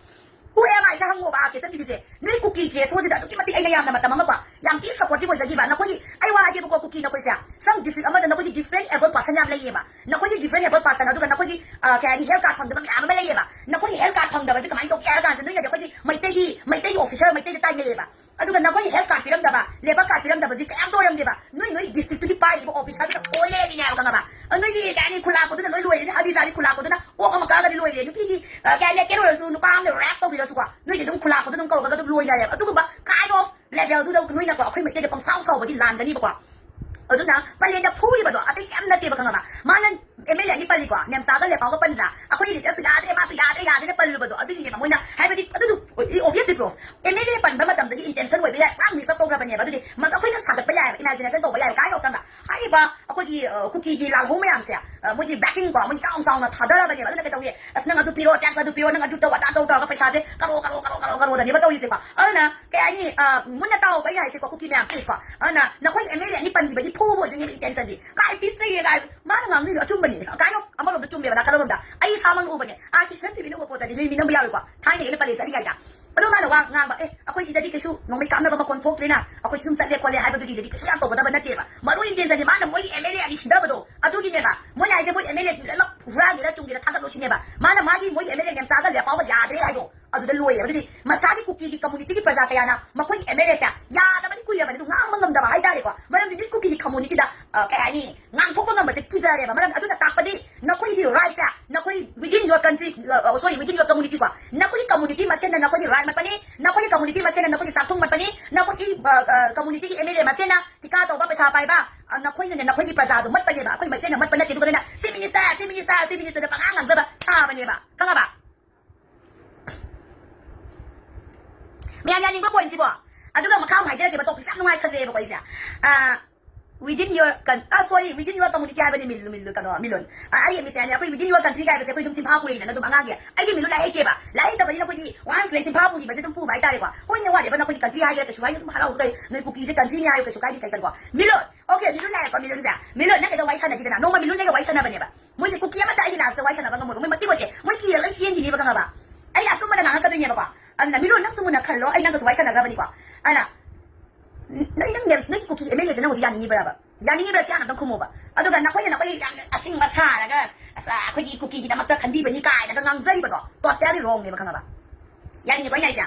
"Who am I?" ꯁꯦ ꯍꯪꯉꯣꯕ, ꯑꯥꯔ ꯀꯦ ꯆꯟ ꯇꯤ ꯚꯤꯁꯦ꯫ ꯅꯣꯏ ꯀꯨꯀꯤ ꯀꯦ ꯑꯦꯁ ꯑꯣꯁꯤꯗ ꯑꯗꯨꯛꯀꯤ ꯃꯇꯤꯛ ꯑꯩꯅ ꯌꯥꯝꯅ ꯃꯇꯝ ꯑꯃꯀꯣ ꯌꯥꯝ ꯊꯤ ꯁꯞꯄꯣꯔꯇꯤꯚ ꯑꯣꯏꯖꯈꯤꯕ꯫ ꯅꯈꯣꯏꯒꯤ, ꯑꯩ ꯋꯥ ꯍꯥꯏꯒꯦꯕꯀꯣ, ꯀꯨꯀꯤ ꯅꯈꯣꯏꯁꯦ, some district ꯑꯃꯗ ꯅꯈꯣꯏꯒꯤ different able person ꯌꯥꯝ ꯂꯩꯌꯦꯕ꯫ ꯅꯈꯣꯏꯒꯤ different able person, ꯑꯗꯨꯒ ꯅꯈꯣꯏꯒꯤ, ꯑ, ꯀꯩ ꯍꯥꯏꯅꯤ, ꯍꯦꯜꯊ ꯀꯥꯔꯗ ꯐꯪꯗꯕ ꯃꯌꯥꯝ ꯑꯃ ꯂꯩꯌꯦꯕ꯫ ꯅꯈꯣꯏꯒꯤ ꯍꯦꯜꯊ ꯀꯥꯔꯗ ꯐꯪꯗꯕꯁꯦ ꯀꯃꯥꯏꯅ ꯇꯧꯒꯦ ꯍꯥꯏꯔ ꯀꯥꯟꯁꯤꯗ, ꯅꯣꯏꯅꯗꯤ ꯑꯩꯈꯣꯏꯒꯤ ꯃꯩꯇꯩꯒꯤ, ꯃꯩꯇꯩꯒꯤ ꯑꯣꯐꯤꯁꯔ ꯃꯩꯇꯩꯗ ꯇꯥꯏꯅꯩꯌꯦꯕ꯫ ꯑꯗꯨꯒ ꯅꯈꯣꯏꯒꯤ ꯍꯦꯜꯊ ꯀꯥꯔꯗ ꯄꯤꯔꯝꯗꯕ, ꯂꯦꯕꯔ ꯀꯥꯔꯗ ꯄꯤꯔꯝꯗꯕꯁꯤ ꯀꯌꯥꯝ ꯇꯧꯔꯝꯒꯦꯕ? ꯅꯣꯏ, ꯅꯣꯏ ꯗꯤꯁꯇ꯭ꯔꯤꯛꯇꯨꯒꯤ ꯄꯥꯏꯔꯤꯕ ꯑꯣꯐꯤꯁꯔꯗꯨꯅ ꯂꯣꯏ ꯂꯩꯔꯝꯃꯤꯅꯦꯕ, ꯈꯪꯉꯕ? ꯑ, ꯅꯣꯏꯒꯤ ꯀꯩ ꯍꯥꯏꯅꯤ, ꯈꯨꯂꯥꯛꯄꯗꯨꯅ ꯂꯣꯏ ꯂꯣꯏꯔꯦꯅꯦ, ꯍꯥꯕꯤ ꯖꯥꯕꯤ ꯈꯨꯂꯥꯛꯄꯗꯨꯅ ꯀꯣꯛ ꯑꯃ ꯀꯛꯑꯒꯗꯤ ꯂꯣꯏꯔꯦ꯫ ꯅꯨꯄꯤꯒꯤ, ꯑ, ꯀꯩ ꯍꯥꯏꯅꯤ, ꯀꯩꯅꯣ ꯑꯣꯏꯔꯁꯨ, ꯅꯨꯄꯥ ꯑꯃꯅ ꯔꯦꯞ ꯇꯧꯕꯤꯔꯁꯨꯀꯣ, ꯅꯣꯏꯗꯤ ꯑꯗꯨꯝ ꯈꯨꯂꯥꯛꯄꯗ ꯑꯗꯨꯝ ꯀꯧꯔꯒ ꯑꯗꯨꯝ ꯂꯣꯏꯅꯔꯦꯕ꯫ ꯑꯗꯨꯒꯨꯝꯕ kind of levelꯗꯨꯗ ꯅꯣꯏꯅꯀꯣ ꯑꯩꯈꯣꯏ ꯃꯩꯇꯩꯗ ꯄꯪꯁꯥꯎ ꯁꯥꯎꯕꯗꯤ ꯂꯥꯟꯒꯅꯤꯕꯀꯣ꯫ ꯑꯗꯨꯅ ꯄꯂꯦꯟꯗ ꯐꯨꯔꯤꯕꯗꯣ ꯑꯇꯩ ꯀꯩꯝ ꯅꯠꯇꯦꯕ, ꯈꯪꯉꯕ? ꯃꯥꯅ ꯑꯦꯝ ꯑꯦꯜ ꯑꯦ ꯑꯅꯤ ꯄꯜꯂꯤꯀꯣ, ꯅꯦꯝꯆꯥꯒ ꯂꯦꯄꯥꯎꯒ ꯄꯟꯗ꯭ꯔꯥ? ꯑꯩꯈꯣꯏꯒꯤ ꯂꯤꯗꯔꯁꯨ ꯌꯥꯗ꯭ꯔꯦ, ꯃꯥꯁꯨ ꯌꯥꯗ꯭ꯔꯦ, ꯌꯥꯗ꯭ꯔꯦꯅ ꯄꯜꯂꯨꯕꯗꯣ ꯑꯗꯨꯒꯤꯅꯦꯕ ꯃꯣꯏꯅ, ꯍꯥꯏꯕꯗꯤ ꯑꯗꯨꯗꯨ obviously proof꯫ M L A ꯄꯟꯕ ꯃꯇꯝꯗꯒꯤ intention ꯑꯣꯏꯕ ꯌꯥꯏ, ꯄꯨꯔꯥ mix up ꯇꯧꯈ꯭ꯔꯕꯅꯦꯕ꯫ ꯑꯗꯨꯗꯤ ꯃꯗꯨ ꯑꯩꯈꯣꯏꯅ ꯁꯥꯒꯠꯄ ꯌꯥꯏꯑꯕ, imagination ꯇꯧꯕ ꯌꯥꯏꯑꯕ꯫ ꯀꯥꯏ ꯌꯧꯔꯀꯥꯟꯗ ꯍꯥꯏꯔꯤꯕ ꯑꯩꯈꯣꯏꯒꯤ, ꯑ, ꯀꯨꯀꯤꯒꯤ ꯂꯥꯜꯍꯧ ꯃꯌꯥꯝꯁꯦ, ꯑ, ꯃꯣꯏꯗꯤ backing ꯀꯣ, ꯃꯣꯏ ꯆꯥꯎꯅ ꯆꯥꯎꯅ ꯊꯥꯗꯔꯕꯅꯦꯕ꯫ ꯑꯗꯨꯅ ꯀꯩꯗꯧꯅꯤ? "ꯑꯁ, ꯅꯪ ꯑꯗꯨ ꯄꯤꯔꯣ, tax ꯑꯗꯨ ꯄꯤꯔꯣ, ꯅꯪ ꯑꯗꯨ ꯇꯧ, ꯑꯗꯥ ꯇꯧ" ꯇꯧꯔꯒ ꯄꯩꯁꯥꯁꯦ ꯀꯔꯣ, ꯀꯔꯣ, ꯀꯔꯣ, ꯀꯔꯣ, ꯀꯔꯣꯗꯅꯦꯕ ꯇꯧꯔꯤꯁꯦꯀꯣ꯫ ꯑꯗꯨꯅ ꯀꯩ ꯍꯥꯏꯅꯤ, ꯑ, ꯃꯨꯟꯅ ꯇꯥꯎꯕ ꯑꯩꯅ ꯍꯥꯏꯁꯦꯀꯣ, ꯀꯨꯀꯤ ꯃꯌꯥꯝ, please ꯀꯣ꯫ ꯑꯗꯨꯅ ꯅꯈꯣꯏ ꯑꯦꯝ ꯑꯦꯜ ꯑꯦ ꯑꯅꯤ ꯄꯟꯈꯤꯕꯒꯤ ꯐꯨꯕ ꯑꯣꯏꯗꯣꯏꯅꯦꯕ intentionꯗꯤ꯫ ꯀꯥꯏ peace ꯂꯩꯔꯦ ꯀꯥꯏ, ꯃꯥꯅ ꯉꯥꯡꯗꯣꯏꯗꯣ ꯑꯆꯨꯝꯕꯅꯤ꯫ Kind of ꯑꯃꯔꯣꯝꯗ ꯆꯨꯝꯃꯦꯕ, ꯅꯥꯀꯜ ꯑꯃꯔꯣꯝꯗ꯫ ꯑꯩ ꯏꯁꯥꯃꯛꯅ ꯎꯕꯅꯦ, ꯑꯥꯔ ꯀꯦ ꯁꯟ ꯇꯤ ꯚꯤꯅ ꯎꯕ ꯄꯣꯠꯇꯗꯤ ꯅꯣꯏ ꯃꯤꯅꯝꯕ ꯌꯥꯔꯣꯏꯀꯣ꯫ ꯊꯥꯏꯅ ꯑꯩꯅ ꯄꯜꯂꯦ ꯆꯠꯂꯤꯉꯩꯗ꯫ ꯑꯗꯣ ꯃꯥꯅ ꯋꯥ ꯉꯥꯡꯕ, "ꯑꯦ, ꯑꯩꯈꯣꯏ ꯁꯤꯗꯗꯤ ꯀꯩꯁꯨ ꯅꯣꯡꯃꯩ ꯀꯥꯞꯅꯕ ꯃꯈꯣꯟ ꯊꯣꯛꯇ꯭ꯔꯤꯅ ꯑꯩꯈꯣꯏ ꯁꯨꯝ ꯆꯠꯂꯦ ꯈꯣꯠꯂꯦ" ꯍꯥꯏꯕꯗꯨꯒꯤꯗꯗꯤ ꯀꯩꯁꯨ ꯌꯥꯝ ꯇꯧꯒꯗꯕ ꯅꯠꯇꯦꯕ꯫ ꯃꯔꯨ intentionꯗꯤ ꯃꯥꯅ ꯃꯣꯏꯒꯤ ꯑꯦꯝ ꯑꯦꯜ ꯑꯦ ꯑꯅꯤ ꯁꯤꯗꯕꯗꯣ ꯑꯗꯨꯒꯤꯅꯦꯕ꯫ ꯃꯣꯏꯅ ꯍꯥꯏꯁꯦ ꯃꯣꯏ ꯑꯦꯝ ꯑꯦꯜ ꯑꯦ ꯂꯣꯏꯅꯃꯛ ꯍꯨꯔꯥꯟꯒꯦꯔꯥ ꯆꯨꯝꯒꯦꯔꯥ ꯊꯥꯒꯠꯂꯣ ꯁꯤꯅꯦꯕ꯫ ꯃꯥꯅ ꯃꯥꯒꯤ ꯃꯣꯏꯒꯤ ꯑꯦꯝ ꯑꯦꯜ ꯑꯦ ꯅꯦꯝꯆꯥꯒ ꯂꯦꯄꯥꯎꯒ ꯌꯥꯗ꯭ꯔꯦ ꯍꯥꯏꯗꯣ ꯑꯗꯨꯗ ꯂꯣꯏꯔꯦꯕ꯫ ꯑꯗꯨꯗꯤ ꯃꯁꯥꯒꯤ ꯀꯨꯀꯤꯒꯤ ꯀꯝꯃꯨꯅꯤꯇꯤꯒꯤ ꯄ꯭ꯔꯖꯥ ꯀꯌꯥꯅ ꯃꯈꯣꯏꯒꯤ ꯑꯦꯝ ꯑꯦꯜ ꯑꯦꯁꯦ ꯌꯥꯗꯕꯗꯤ ꯀꯨꯏꯔꯕꯅꯤ, ꯑꯗꯨ ꯉꯥꯡꯕ ꯉꯝꯗꯕ ꯍꯥꯏꯇꯥꯔꯦꯀꯣ꯫ ꯃꯔꯝꯗꯤ ꯅꯣꯏ ꯀꯨꯀꯤꯒꯤ ꯀꯝꯃꯨꯅꯤꯇꯤꯗ, ꯑ, ꯀꯩ ꯍꯥꯏꯅꯤ, ꯉꯥꯡꯊꯣꯛꯄ ꯉꯝꯕꯁꯦ ꯀꯤꯖꯔꯦꯕ꯫ ꯃꯔꯝ ꯑꯗꯨꯅ ꯇꯥꯛꯄꯗꯤ ꯅꯈꯣꯏꯒꯤ rights ꯁꯦ ꯅꯈꯣꯏ within your country, ꯑ, sorry, within your community ꯀꯣ, ꯅꯈꯣꯏꯒꯤ community ꯃꯁꯦꯟꯅ ꯅꯈꯣꯏꯒꯤ right ꯃꯠꯄꯅꯤ, ꯅꯈꯣꯏꯒꯤ community ꯃꯁꯦꯟꯅ ꯅꯈꯣꯏꯒꯤ ꯆꯥꯛꯊꯨꯡ ꯃꯠꯄꯅꯤ, ꯅꯈꯣꯏꯒꯤ, ꯑ, ꯑ, communityꯒꯤ ꯑꯦꯝ ꯑꯦꯜ ꯑꯦ ꯃꯁꯦꯟꯅ ꯊꯤꯀꯥ ꯇꯧꯕ, ꯄꯩꯁꯥ ꯄꯥꯏꯕ, ꯑ, ꯅꯈꯣꯏꯅꯅꯦ ꯅꯈꯣꯏꯒꯤ ꯄ꯭ꯔꯖꯥꯗꯣ ꯃꯠꯄꯅꯦꯕ꯫ ꯑꯩꯈꯣꯏ ꯃꯩꯇꯩꯅ ꯃꯠꯄ ꯅꯠꯇꯦ꯫ ꯑꯗꯨꯒ ꯅꯣꯏꯅ "Chief Minister, Chief Minister, Chief Minister" ꯗ ꯄꯉꯥꯡ ꯉꯥꯡꯖꯕ ꯁꯥꯕꯅꯦꯕ, ꯈꯪꯉꯕ? ꯃꯌꯥꯝ ꯌꯥꯅꯤꯡꯕ꯭ꯔꯣ point ꯁꯤꯕꯣ? ꯑꯗꯨꯒ ꯃꯈꯥ ꯑꯃꯨꯛ ꯍꯥꯏꯖꯔꯛꯀꯦꯕ, topic ꯁꯦ ꯌꯥꯝ ꯅꯨꯡꯉꯥꯏꯈꯠꯂꯛꯑꯦꯕꯀꯣ ꯑꯩꯁꯦ꯫ ꯑ, Within your con- ꯑ ꯁꯣꯔꯤ, within your community ꯍꯥꯏꯕꯅꯤ꯫ ꯃꯤꯜ ꯃꯤꯜ ꯀꯩꯅꯣ ꯃꯤꯂꯣꯟ꯫ ꯑ, ꯑꯩ ꯃꯤꯁ ꯌꯥꯅꯤ, ꯑꯩꯈꯣꯏ within your country ꯍꯥꯏꯕꯁꯦ ꯑꯩꯈꯣꯏ ꯑꯗꯨꯝ ꯁꯤꯟꯐꯥ ꯄꯨꯔꯤꯗꯅ ꯑꯗꯨꯝ ꯑꯉꯥꯡꯒꯤ꯫ ꯑꯩꯒꯤ ꯃꯤꯂꯣꯟ ꯂꯥꯏꯔꯤꯛ ꯍꯩꯇꯦꯕ꯫ ꯂꯥꯏꯔꯤꯛ ꯍꯩꯇꯕꯅꯤꯅ ꯑꯩꯈꯣꯏꯗꯤ once ꯂꯩ ꯁꯤꯟꯐꯥ ꯄꯨꯔꯤꯕꯁꯦ ꯑꯗꯨꯝ ꯄꯨꯕ ꯍꯥꯏꯇꯥꯔꯦꯀꯣ꯫ ꯍꯣꯏꯅꯦ, whatever, ꯅꯈꯣꯏꯗꯤ country ꯍꯥꯏꯒꯦꯔꯥ ꯀꯩꯁꯨ ꯀꯥꯏꯗꯦ, ꯑꯗꯨꯝ ꯍꯔꯥꯎꯖꯩ꯫ ꯅꯣꯏ ꯀꯨꯀꯤꯁꯦ countryꯅꯤ ꯍꯥꯏꯌꯣ, ꯀꯩꯁꯨ ꯀꯥꯏꯗꯦ, ꯀꯩ ꯀꯩꯀꯣ꯫ ꯃꯤꯂꯣꯟ, okay, ꯃꯤꯂꯣꯟ ꯂꯥꯛꯑꯦꯀꯣ, ꯃꯤꯂꯣꯟꯁꯦ꯫ ꯃꯤꯂꯣꯟ, ꯅꯪ ꯀꯩꯗꯧ ꯋꯥꯔꯤ ꯁꯥꯟꯅꯈꯤꯗꯅ? ꯅꯣꯡꯃ ꯃꯤꯂꯣꯟꯁꯦ ꯑꯩꯒ ꯋꯥꯔꯤ ꯁꯥꯟꯅꯕꯅꯦꯕ꯫ ꯃꯣꯏꯁꯦ ꯀꯨꯀꯤ ꯑꯃꯠꯇ ꯑꯩꯒꯤ live ꯁꯦ ꯋꯥꯔꯤ ꯁꯥꯟꯅꯕ ꯉꯝꯃꯣꯏꯕ꯫ ꯃꯣꯏ ꯃꯇꯤꯛ ꯑꯣꯏꯗꯦ꯫ ꯃꯣꯏ ꯀꯤꯔꯒ ꯂꯣꯏ ꯆꯦꯟꯈꯤꯅꯦꯕ, ꯈꯪꯉꯕ? ꯑꯩ ꯑꯆꯨꯝꯕꯗ ꯉꯥꯡꯉꯛꯀꯗꯣꯏꯅꯦꯕꯀꯣ꯫ ꯑꯗꯨꯅ ꯃꯤꯂꯣꯟ, ꯅꯪꯁꯨ ꯃꯨꯟꯅ ꯈꯜꯂꯣ, ꯑꯩ ꯅꯪꯒꯁꯨ ꯋꯥꯔꯤ ꯁꯥꯟꯅꯈ꯭ꯔꯕꯅꯤꯀꯣ꯫ ꯑꯗꯨꯅ ꯅꯣꯏ, ꯅꯪ ꯅꯪ ꯅꯣꯏꯒꯤ ꯀꯨꯀꯤ M L A ꯁꯦ ꯅꯪ ꯍꯧꯖꯤꯛ ꯌꯥꯅꯤꯡꯉꯤꯕ꯭ꯔꯕ? ꯌꯥꯅꯤꯡꯉꯤꯕ꯭ꯔꯥ? ꯁꯤ ꯍꯥꯟꯅ ꯑꯝꯇꯪ ꯈꯨꯝꯃꯣꯕ꯫ ꯑꯗꯨꯒ ꯅꯈꯣꯏꯅ ꯅꯈꯣꯏ ꯌꯥꯝꯅ ꯑꯁꯤꯡꯕ ꯁꯥꯔꯒ, "ꯑꯁ, ꯑꯩꯈꯣꯏꯒꯤ ꯀꯨꯀꯤꯒꯤꯗꯃꯛꯇ ꯈꯟꯕꯤꯕꯅꯤ" ꯀꯥꯏꯅꯒ ꯉꯥꯡꯖꯔꯤꯕꯗꯣ totally wrong ꯅꯦꯕ, ꯈꯪꯉꯕ? ꯌꯥꯅꯤꯡꯉꯤꯀꯣ ꯑꯩꯅ ꯍꯥꯏꯁꯦ?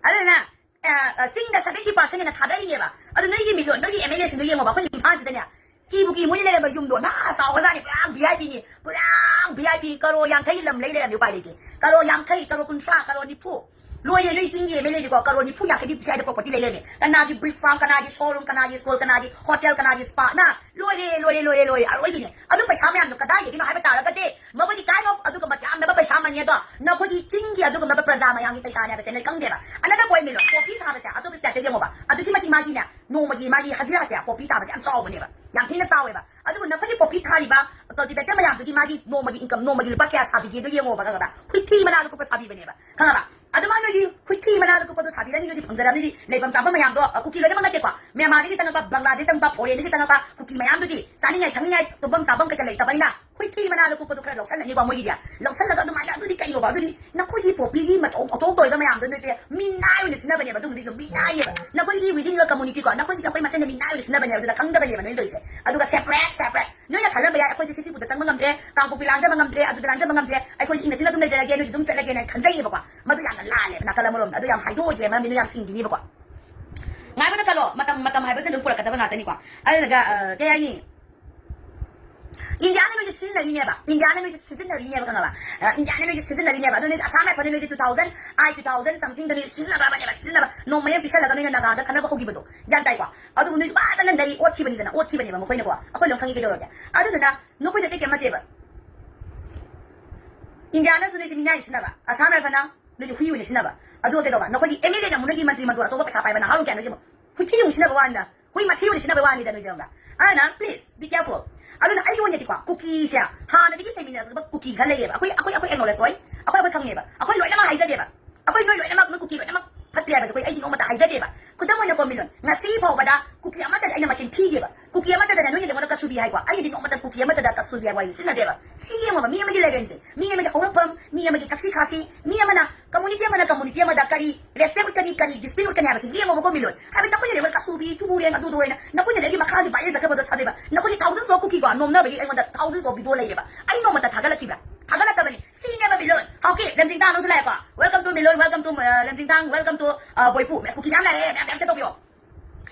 ꯑꯗꯨꯅ, ꯑ, ꯑ, ꯆꯤꯡꯗ seventy percent ꯍꯦꯟꯅ ꯊꯥꯗꯔꯤꯅꯦꯕ꯫ ꯑꯗꯨ ꯅꯣꯏꯒꯤ ꯃꯤꯂꯣꯟ, ꯅꯣꯏꯒꯤ M L A ꯁꯤꯡꯗꯣ ꯌꯦꯡꯉꯣꯕ, ꯑꯩꯈꯣꯏ ꯏꯝꯐꯥꯜꯁꯤꯗꯅꯦ, ꯀꯤꯕꯨ ꯀꯤ ꯃꯣꯏꯅ ꯂꯩꯔꯝꯕ ꯌꯨꯝꯗꯣ ꯅꯥ ꯆꯥꯎꯒꯖꯥꯠꯅꯤ, ꯄꯨꯔꯥ V I P ꯅꯤ, ꯄꯨꯔꯥ V I P, ꯀꯔꯣ ꯌꯥꯡꯈꯩꯒꯤ ꯂꯝ ꯂꯩ ꯂꯩꯔꯝꯃꯤ, ꯎꯄꯥꯏ ꯂꯩꯇꯦ꯫ ꯀꯔꯣ ꯌꯥꯡꯈꯩ, ꯀꯔꯣ ꯀꯨꯟꯊ꯭ꯔꯥ, ꯀꯔꯣ ꯅꯤꯐꯨ꯫ ꯂꯣꯏꯔꯦ, ꯅꯣꯏ ꯆꯤꯡꯒꯤ M L A ꯗꯤꯀꯣ, ꯀꯔꯣ ꯅꯤꯐꯨ ꯌꯥꯡꯈꯩꯗꯤ ꯁ꯭ꯋꯥꯏꯗ property ꯂꯩ ꯂꯩꯔꯝꯃꯤ꯫ ꯀꯅꯥꯒꯤ brick farm, ꯀꯅꯥꯒꯤ showroom, ꯀꯅꯥꯒꯤ school, ꯀꯅꯥꯒꯤ hotel, ꯀꯅꯥꯒꯤ spa ꯅ? ꯂꯣꯏꯔꯦ, ꯂꯣꯏꯔꯦ, ꯂꯣꯏꯔꯦ, ꯂꯣꯏꯔꯦ, ꯑꯔꯣꯏꯕꯤꯅꯦ꯫ ꯑꯗꯨ ꯄꯩꯁꯥ ꯃꯌꯥꯝꯗꯣ ꯀꯗꯥꯏꯗꯒꯤꯅꯣ ꯍꯥꯏꯕ ꯇꯥꯔꯒꯗꯤ, ꯃꯈꯣꯏꯒꯤ kind of ꯑꯗꯨꯒꯨꯝꯕ ꯌꯥꯝꯂꯕ ꯄꯩꯁꯥ ꯃꯅꯤ ꯑꯗꯣ ꯅꯈꯣꯏꯒꯤ ꯆꯤꯡꯒꯤ ꯑꯗꯨꯒꯨꯝꯂꯕ ꯄ꯭ꯔꯖꯥ ꯃꯌꯥꯝꯒꯤ ꯄꯩꯁꯥꯅꯦ ꯍꯥꯏꯕꯁꯦ ꯅꯣꯏ ꯈꯪꯗꯦꯕ꯫ Another point ꯅꯤꯗꯣ, poppy ꯊꯥꯕꯁꯦ ꯑꯇꯣꯞꯄ state ꯇ ꯌꯦꯡꯉꯣꯕ, ꯑꯗꯨꯛꯀꯤ ꯃꯇꯤꯛ ꯃꯥꯒꯤꯅꯦ, ꯅꯣꯡꯃꯒꯤ ꯃꯥꯒꯤ ꯍꯖꯤꯔꯥꯁꯦ poppy ꯊꯥꯕꯁꯦ ꯌꯥꯝ ꯆꯥꯎꯕꯅꯦꯕ, ꯌꯥꯝ ꯊꯤꯅ ꯆꯥꯎꯋꯦꯕ꯫ ꯑꯗꯨꯕꯨ ꯅꯈꯣꯏꯒꯤ poppy ꯊꯥꯔꯤꯕ cultivator ꯃꯌꯥꯝꯗꯨꯒꯤ ꯃꯥꯒꯤ ꯅꯣꯡꯃꯒꯤ income, ꯅꯣꯡꯃꯒꯤ ꯂꯨꯄꯥ ꯀꯌꯥ ꯁꯥꯕꯤꯒꯦꯗꯣ ꯌꯦꯡꯉꯣꯕ, ꯈꯪꯉꯕ? ꯍꯨꯏꯊꯤ ꯃꯅꯥꯗꯣ ꯀꯨꯞꯄ ꯁꯥꯕꯤꯕꯅꯦꯕ, ꯈꯪꯉꯕ? ꯑꯗꯨꯃꯥꯏꯅ ꯅꯣꯏꯒꯤ ꯍꯨꯏꯊꯤ ꯃꯅꯥꯗꯣ ꯀꯨꯞꯄꯗꯣ ꯁꯥꯕꯤꯔꯅꯤ, ꯅꯣꯏꯗꯤ ꯐꯪꯖꯔꯝꯅꯤꯗꯤ꯫ ꯂꯩꯐꯝ ꯆꯥꯐꯝ ꯃꯌꯥꯝꯗꯣ, ꯑ, ꯀꯨꯀꯤ ꯂꯣꯏꯅꯃꯛ ꯅꯠꯇꯦꯀꯣ, ꯃ꯭ꯌꯥꯟꯃꯥꯔꯗꯒꯤ ꯆꯪꯉꯛꯄ, ꯕꯪꯒ꯭ꯂꯥꯗꯒꯤ ꯆꯪꯉꯛꯄ, foreign ꯗꯒꯤ ꯆꯪꯉꯛꯄ ꯀꯨꯀꯤ ꯃꯌꯥꯝꯗꯨꯗꯤ ꯆꯥꯅꯤꯡꯉꯥꯏ ꯊꯛꯅꯤꯡꯉꯥꯏ ꯇꯨꯝꯐꯝ ꯆꯥꯐꯝ ꯀꯩꯀꯥ ꯂꯩꯇꯕꯅꯤꯅ ꯍꯨꯏꯊꯤ ꯃꯅꯥꯗꯣ ꯀꯨꯞꯄꯗꯣ ꯈꯔ ꯂꯧꯁꯜꯂꯅꯤꯀꯣ ꯃꯣꯏꯒꯤꯗꯤ꯫ ꯂꯧꯁꯜꯂꯒ ꯑꯗꯨꯃꯥꯏꯅ, ꯑꯗꯨꯗꯤ ꯀꯩꯅꯣꯕ? ꯑꯗꯨꯗꯤ ꯅꯈꯣꯏꯒꯤ poppy ꯒꯤ ꯃꯆꯧ ꯑꯆꯧ ꯇꯧꯔꯤꯕ ꯃꯌꯥꯝꯗꯣ ꯅꯣꯏꯁꯦ ꯃꯤꯅꯥꯏ ꯑꯣꯏꯅ ꯁꯤꯟꯅꯕꯅꯦꯕ꯫ ꯑꯗꯨꯒꯨꯝꯕꯗꯨꯁꯨ ꯃꯤꯅꯥꯏꯅꯦꯕ꯫ ꯅꯈꯣꯏꯒꯤ within your community ꯀꯣ, ꯅꯈꯣꯏ, ꯅꯈꯣꯏ ꯃꯁꯦꯟꯗ ꯃꯤꯅꯥꯏ ꯑꯣꯏꯅ ꯁꯤꯟꯅꯕꯅꯦꯕ꯫ ꯑꯗꯨꯗ ꯈꯪꯗꯕꯅꯦꯕ ꯅꯣꯏꯅ ꯇꯧꯔꯤꯁꯦ꯫ ꯑꯗꯨꯒ separate, separate ꯅꯣꯏꯅ ꯈꯜꯂꯝꯕ ꯌꯥꯏ, "ꯑꯩꯈꯣꯏꯁꯦ ꯁꯤꯁꯤꯕꯨꯗ ꯆꯪꯕ ꯉꯝꯗ꯭ꯔꯦ, ꯀꯥꯡꯄꯣꯛꯄꯤ ꯂꯥꯟꯖꯕ ꯉꯝꯗ꯭ꯔꯦ, ꯑꯗꯨꯗ ꯂꯥꯟꯖꯕ ꯉꯝꯗ꯭ꯔꯦ, ꯑꯩꯈꯣꯏꯗꯤ ꯏꯪꯅ ꯆꯤꯛꯅ ꯑꯗꯨꯝ ꯂꯩꯖꯔꯒꯦ, ꯅꯣꯏꯁꯨ ꯑꯗꯨꯝ ꯆꯠꯂꯒꯦꯅ" ꯈꯟꯖꯩꯌꯦꯕꯀꯣ꯫ ꯃꯗꯨ ꯌꯥꯝꯅ ꯂꯥꯜꯂꯦꯕ ꯅꯥꯀꯜ ꯑꯃꯔꯣꯝꯗ꯫ ꯑꯗꯨ ꯌꯥꯝ ꯍꯥꯏꯗꯣꯛꯑꯣꯏꯒꯦ, ꯃꯔꯝꯗꯤ ꯅꯣꯏ ꯌꯥꯝ ꯁꯤꯡꯈꯤꯅꯤꯕꯀꯣ꯫ ꯉꯥꯏꯕꯗ ꯀꯜꯂꯣ, ꯃꯇꯝ, ꯃꯇꯝ ꯍꯥꯏꯕꯁꯤꯅ ꯑꯗꯨꯝ ꯄꯨꯔꯛꯀꯗꯕ ꯉꯥꯛꯇꯅꯤꯀꯣ꯫ ꯑꯗꯨꯗꯨꯒ, ꯑ, ꯀꯩ ꯍꯥꯏꯅꯤ? ꯏꯟꯗꯤꯌꯥꯅ ꯅꯣꯏꯁꯦ ꯁꯤꯖꯤꯟꯅꯔꯤꯅꯦꯕ, ꯏꯟꯗꯤꯌꯥꯅ ꯅꯣꯏꯁꯦ ꯁꯤꯖꯤꯟꯅꯔꯤꯅꯦꯕ, ꯈꯪꯉꯕ? ꯑ, ꯏꯟꯗꯤꯌꯥꯅ ꯅꯣꯏꯁꯦ ꯁꯤꯖꯤꯟꯅꯔꯤꯅꯦꯕ꯫ ꯑꯗꯣ ꯅꯣꯏꯁꯦ ꯑꯁꯥꯝ ꯔꯥꯏꯐꯜꯅ ꯅꯣꯏꯁꯦ two thousand, I two thousand something ꯗ ꯅꯣꯏꯁꯦ ꯁꯤꯖꯤꯟꯅꯈ꯭ꯔꯕꯅꯦꯕ, ꯁꯤꯖꯤꯟꯅꯕ꯫ ꯅꯣꯡꯃꯩ ꯑꯃ ꯄꯤꯁꯜꯂꯒ ꯅꯣꯏꯅ ꯅꯥꯒꯥꯗ ꯈꯠꯅꯕ ꯍꯧꯈꯤꯕꯗꯣ, ꯒ꯭ꯌꯥꯟ ꯇꯥꯏꯀꯣ? ꯑꯗꯨꯕꯨ ꯅꯣꯏꯁꯨ ꯐꯖꯅ ꯅꯩ ꯑꯣꯠꯈꯤꯕꯅꯤꯗꯅ, ꯑꯣꯠꯈꯤꯕꯅꯦꯕ ꯃꯈꯣꯏꯅꯀꯣ꯫ ꯑꯩꯈꯣꯏ ꯂꯣꯏ ꯈꯪꯉꯤ ꯀꯩꯗꯧꯔꯒꯦ꯫ ꯑꯗꯨꯗꯨꯅ ꯅꯈꯣꯏꯁꯦ ꯑꯇꯩ ꯀꯩꯝ ꯅꯠꯇꯦꯕ꯫ ꯏꯟꯗꯤꯌꯥꯅꯁꯨ ꯅꯣꯏꯁꯦ ꯃꯤꯅꯥꯏ ꯁꯤꯟꯅꯕ, ꯑꯁꯥꯝ ꯔꯥꯏꯐꯜꯅ ꯅꯣꯏꯁꯦ ꯍꯨꯏ ꯑꯣꯏꯅ ꯁꯤꯟꯅꯕ꯫ ꯑꯗꯨꯒ ꯀꯩꯗꯧꯕ? ꯅꯈꯣꯏꯒꯤ M L A ꯅ ꯑꯃꯨꯛ ꯅꯣꯏꯒꯤ ꯃꯟꯇ꯭ꯔꯤ ꯃꯟꯗꯣꯜ ꯑꯆꯧꯕ ꯄꯩꯁꯥ ꯄꯥꯏꯕ ꯅꯍꯥꯔꯣꯜ ꯀꯌꯥꯅꯣ ꯁꯤꯕꯨ ꯍꯨꯏꯊꯤ ꯑꯃꯨꯛ ꯁꯤꯟꯅꯕ ꯋꯥꯅꯤꯗ꯫ ꯍꯨꯏ ꯃꯊꯤ ꯑꯣꯏꯅ ꯁꯤꯖꯤꯟꯅꯕꯩ ꯋꯥꯅꯤꯗ ꯅꯣꯏꯁꯦ, ꯈꯪꯕ꯭ꯔꯥ? ꯑꯗꯨꯅ please be careful. ꯑꯗꯨꯅ ꯑꯩꯒꯤ ꯑꯣꯏꯅꯗꯤꯀꯣ, ꯀꯨꯀꯤꯁꯦ ꯍꯥꯟꯅꯗꯒꯤ ꯂꯩꯃꯤꯟꯅꯔꯛꯄ ꯀꯨꯀꯤ ꯈꯔ ꯂꯩꯌꯦꯕ, ꯑꯩꯈꯣꯏ ꯑꯩꯈꯣꯏ ꯑꯩꯈꯣꯏ ꯑꯦꯛꯅꯣꯂꯦꯖ ꯑꯣꯏ, ꯑꯩꯈꯣꯏ ꯑꯩꯈꯣꯏ ꯈꯪꯉꯦꯕ, ꯑꯩꯈꯣꯏ ꯂꯣꯏꯅꯃꯛ ꯍꯥꯏꯖꯗꯦꯕ, ꯑꯩꯈꯣꯏ ꯅꯣꯏ ꯂꯣꯏꯅꯃꯛ, ꯅꯣꯏ ꯀꯨꯀꯤ ꯂꯣꯏꯅꯃꯛ ꯐꯠꯇ꯭ꯔꯦ ꯍꯥꯏꯕꯁꯦ ꯑꯩꯈꯣꯏ, ꯑꯩꯗꯤ ꯅꯣꯡꯃꯇ ꯍꯥꯏꯖꯗꯦꯕ꯫ ꯈꯨꯗꯝ ꯑꯣꯏꯅꯀꯣ ꯃꯤꯂꯣꯟ, ꯉꯁꯤ ꯐꯥꯎꯕꯗ ꯀꯨꯀꯤ ꯑꯃꯠꯇꯗꯤ ꯑꯩꯅ ꯃꯆꯤꯟ ꯊꯤꯗꯦꯕ, ꯀꯨꯀꯤ ꯑꯃꯠꯇꯗꯅ ꯅꯣꯏꯅ ꯑꯩꯉꯣꯟꯗ ꯀꯁꯨꯕꯤ ꯍꯥꯏꯀꯣ, ꯑꯩꯅꯗꯤ ꯅꯣꯡꯃꯇ ꯀꯨꯀꯤ ꯑꯃꯠꯇꯗ ꯀꯁꯨꯕꯤ ꯍꯥꯏꯕ ꯋꯥꯍꯩ ꯁꯤꯖꯤꯟꯅꯗꯦꯕ꯫ ꯁꯤ ꯌꯦꯡꯉꯣꯕ, ꯃꯤ ꯑꯃꯒꯤ ꯂꯦꯚꯦꯜꯁꯦ, ꯃꯤ ꯑꯃꯒꯤ ꯍꯧꯔꯛꯐꯝ, ꯃꯤ ꯑꯃꯒꯤ ꯊꯛꯁꯤ ꯈꯥꯁꯤ, ꯃꯤ ꯑꯃꯅ ꯀꯝꯃꯨꯅꯤꯇꯤ ꯑꯃꯅ ꯀꯝꯃꯨꯅꯤꯇꯤ ꯑꯃꯗ ꯀꯔꯤ ꯔꯦꯁꯄꯦꯛ ꯎꯠꯀꯅꯤ, ꯀꯔꯤ ꯗꯤꯁꯤꯄ꯭ꯂꯤꯟ ꯎꯠꯀꯅꯤ ꯍꯥꯏꯕꯁꯤ ꯌꯦꯡꯉꯣꯕꯀꯣ ꯃꯤꯂꯣꯟ꯫ ꯍꯥꯏꯕꯗꯤ ꯅꯈꯣꯏꯅ ꯌꯦꯡꯉꯣ, ꯀꯁꯨꯕꯤ, ꯊꯨꯕꯨꯔꯦꯡ, ꯑꯗꯨꯗꯣ ꯑꯣꯏꯅ ꯅꯈꯣꯏꯅ ꯑꯩꯒꯤ ꯃꯈꯥꯒꯤ ꯚꯥꯏꯔꯦꯜ ꯆꯠꯈ꯭ꯔꯕꯗꯣ ꯁꯥꯗꯣꯏꯕ꯫ ꯅꯈꯣꯏꯒꯤ thousands of ꯀꯨꯀꯤꯀꯣ ꯅꯣꯝꯅꯕꯒꯤ ꯑꯩꯉꯣꯟꯗ thousands of video ꯂꯩꯌꯦꯕ, ꯑꯩ ꯅꯣꯡꯃꯇ ꯊꯥꯒꯠꯂꯛꯈꯤꯕ꯭ꯔꯥ? ꯊꯥꯒꯠꯂꯛꯇꯕꯅꯤ꯫ ꯁꯤꯅꯦꯕ ꯃꯤꯂꯣꯟ꯫ ꯍꯥꯎꯀꯤ, ꯂꯝꯖꯤꯡ ꯇꯥꯡ ꯅꯪꯁꯨ ꯂꯥꯛꯑꯦꯀꯣ꯫ Welcome to ꯃꯤꯂꯣꯟ, welcome to, ꯑ, ꯂꯝꯖꯤꯡ ꯇꯥꯡ, welcome to, ꯑ, ꯕꯣꯏꯄꯨ꯫ ꯃꯦꯁ ꯀꯨꯀꯤ ꯃꯌꯥꯝ ꯂꯥꯛꯑꯦ, ꯃꯌꯥꯝ ꯃꯌꯥꯝ ꯁꯦ ꯇꯧꯕꯤꯌꯣ꯫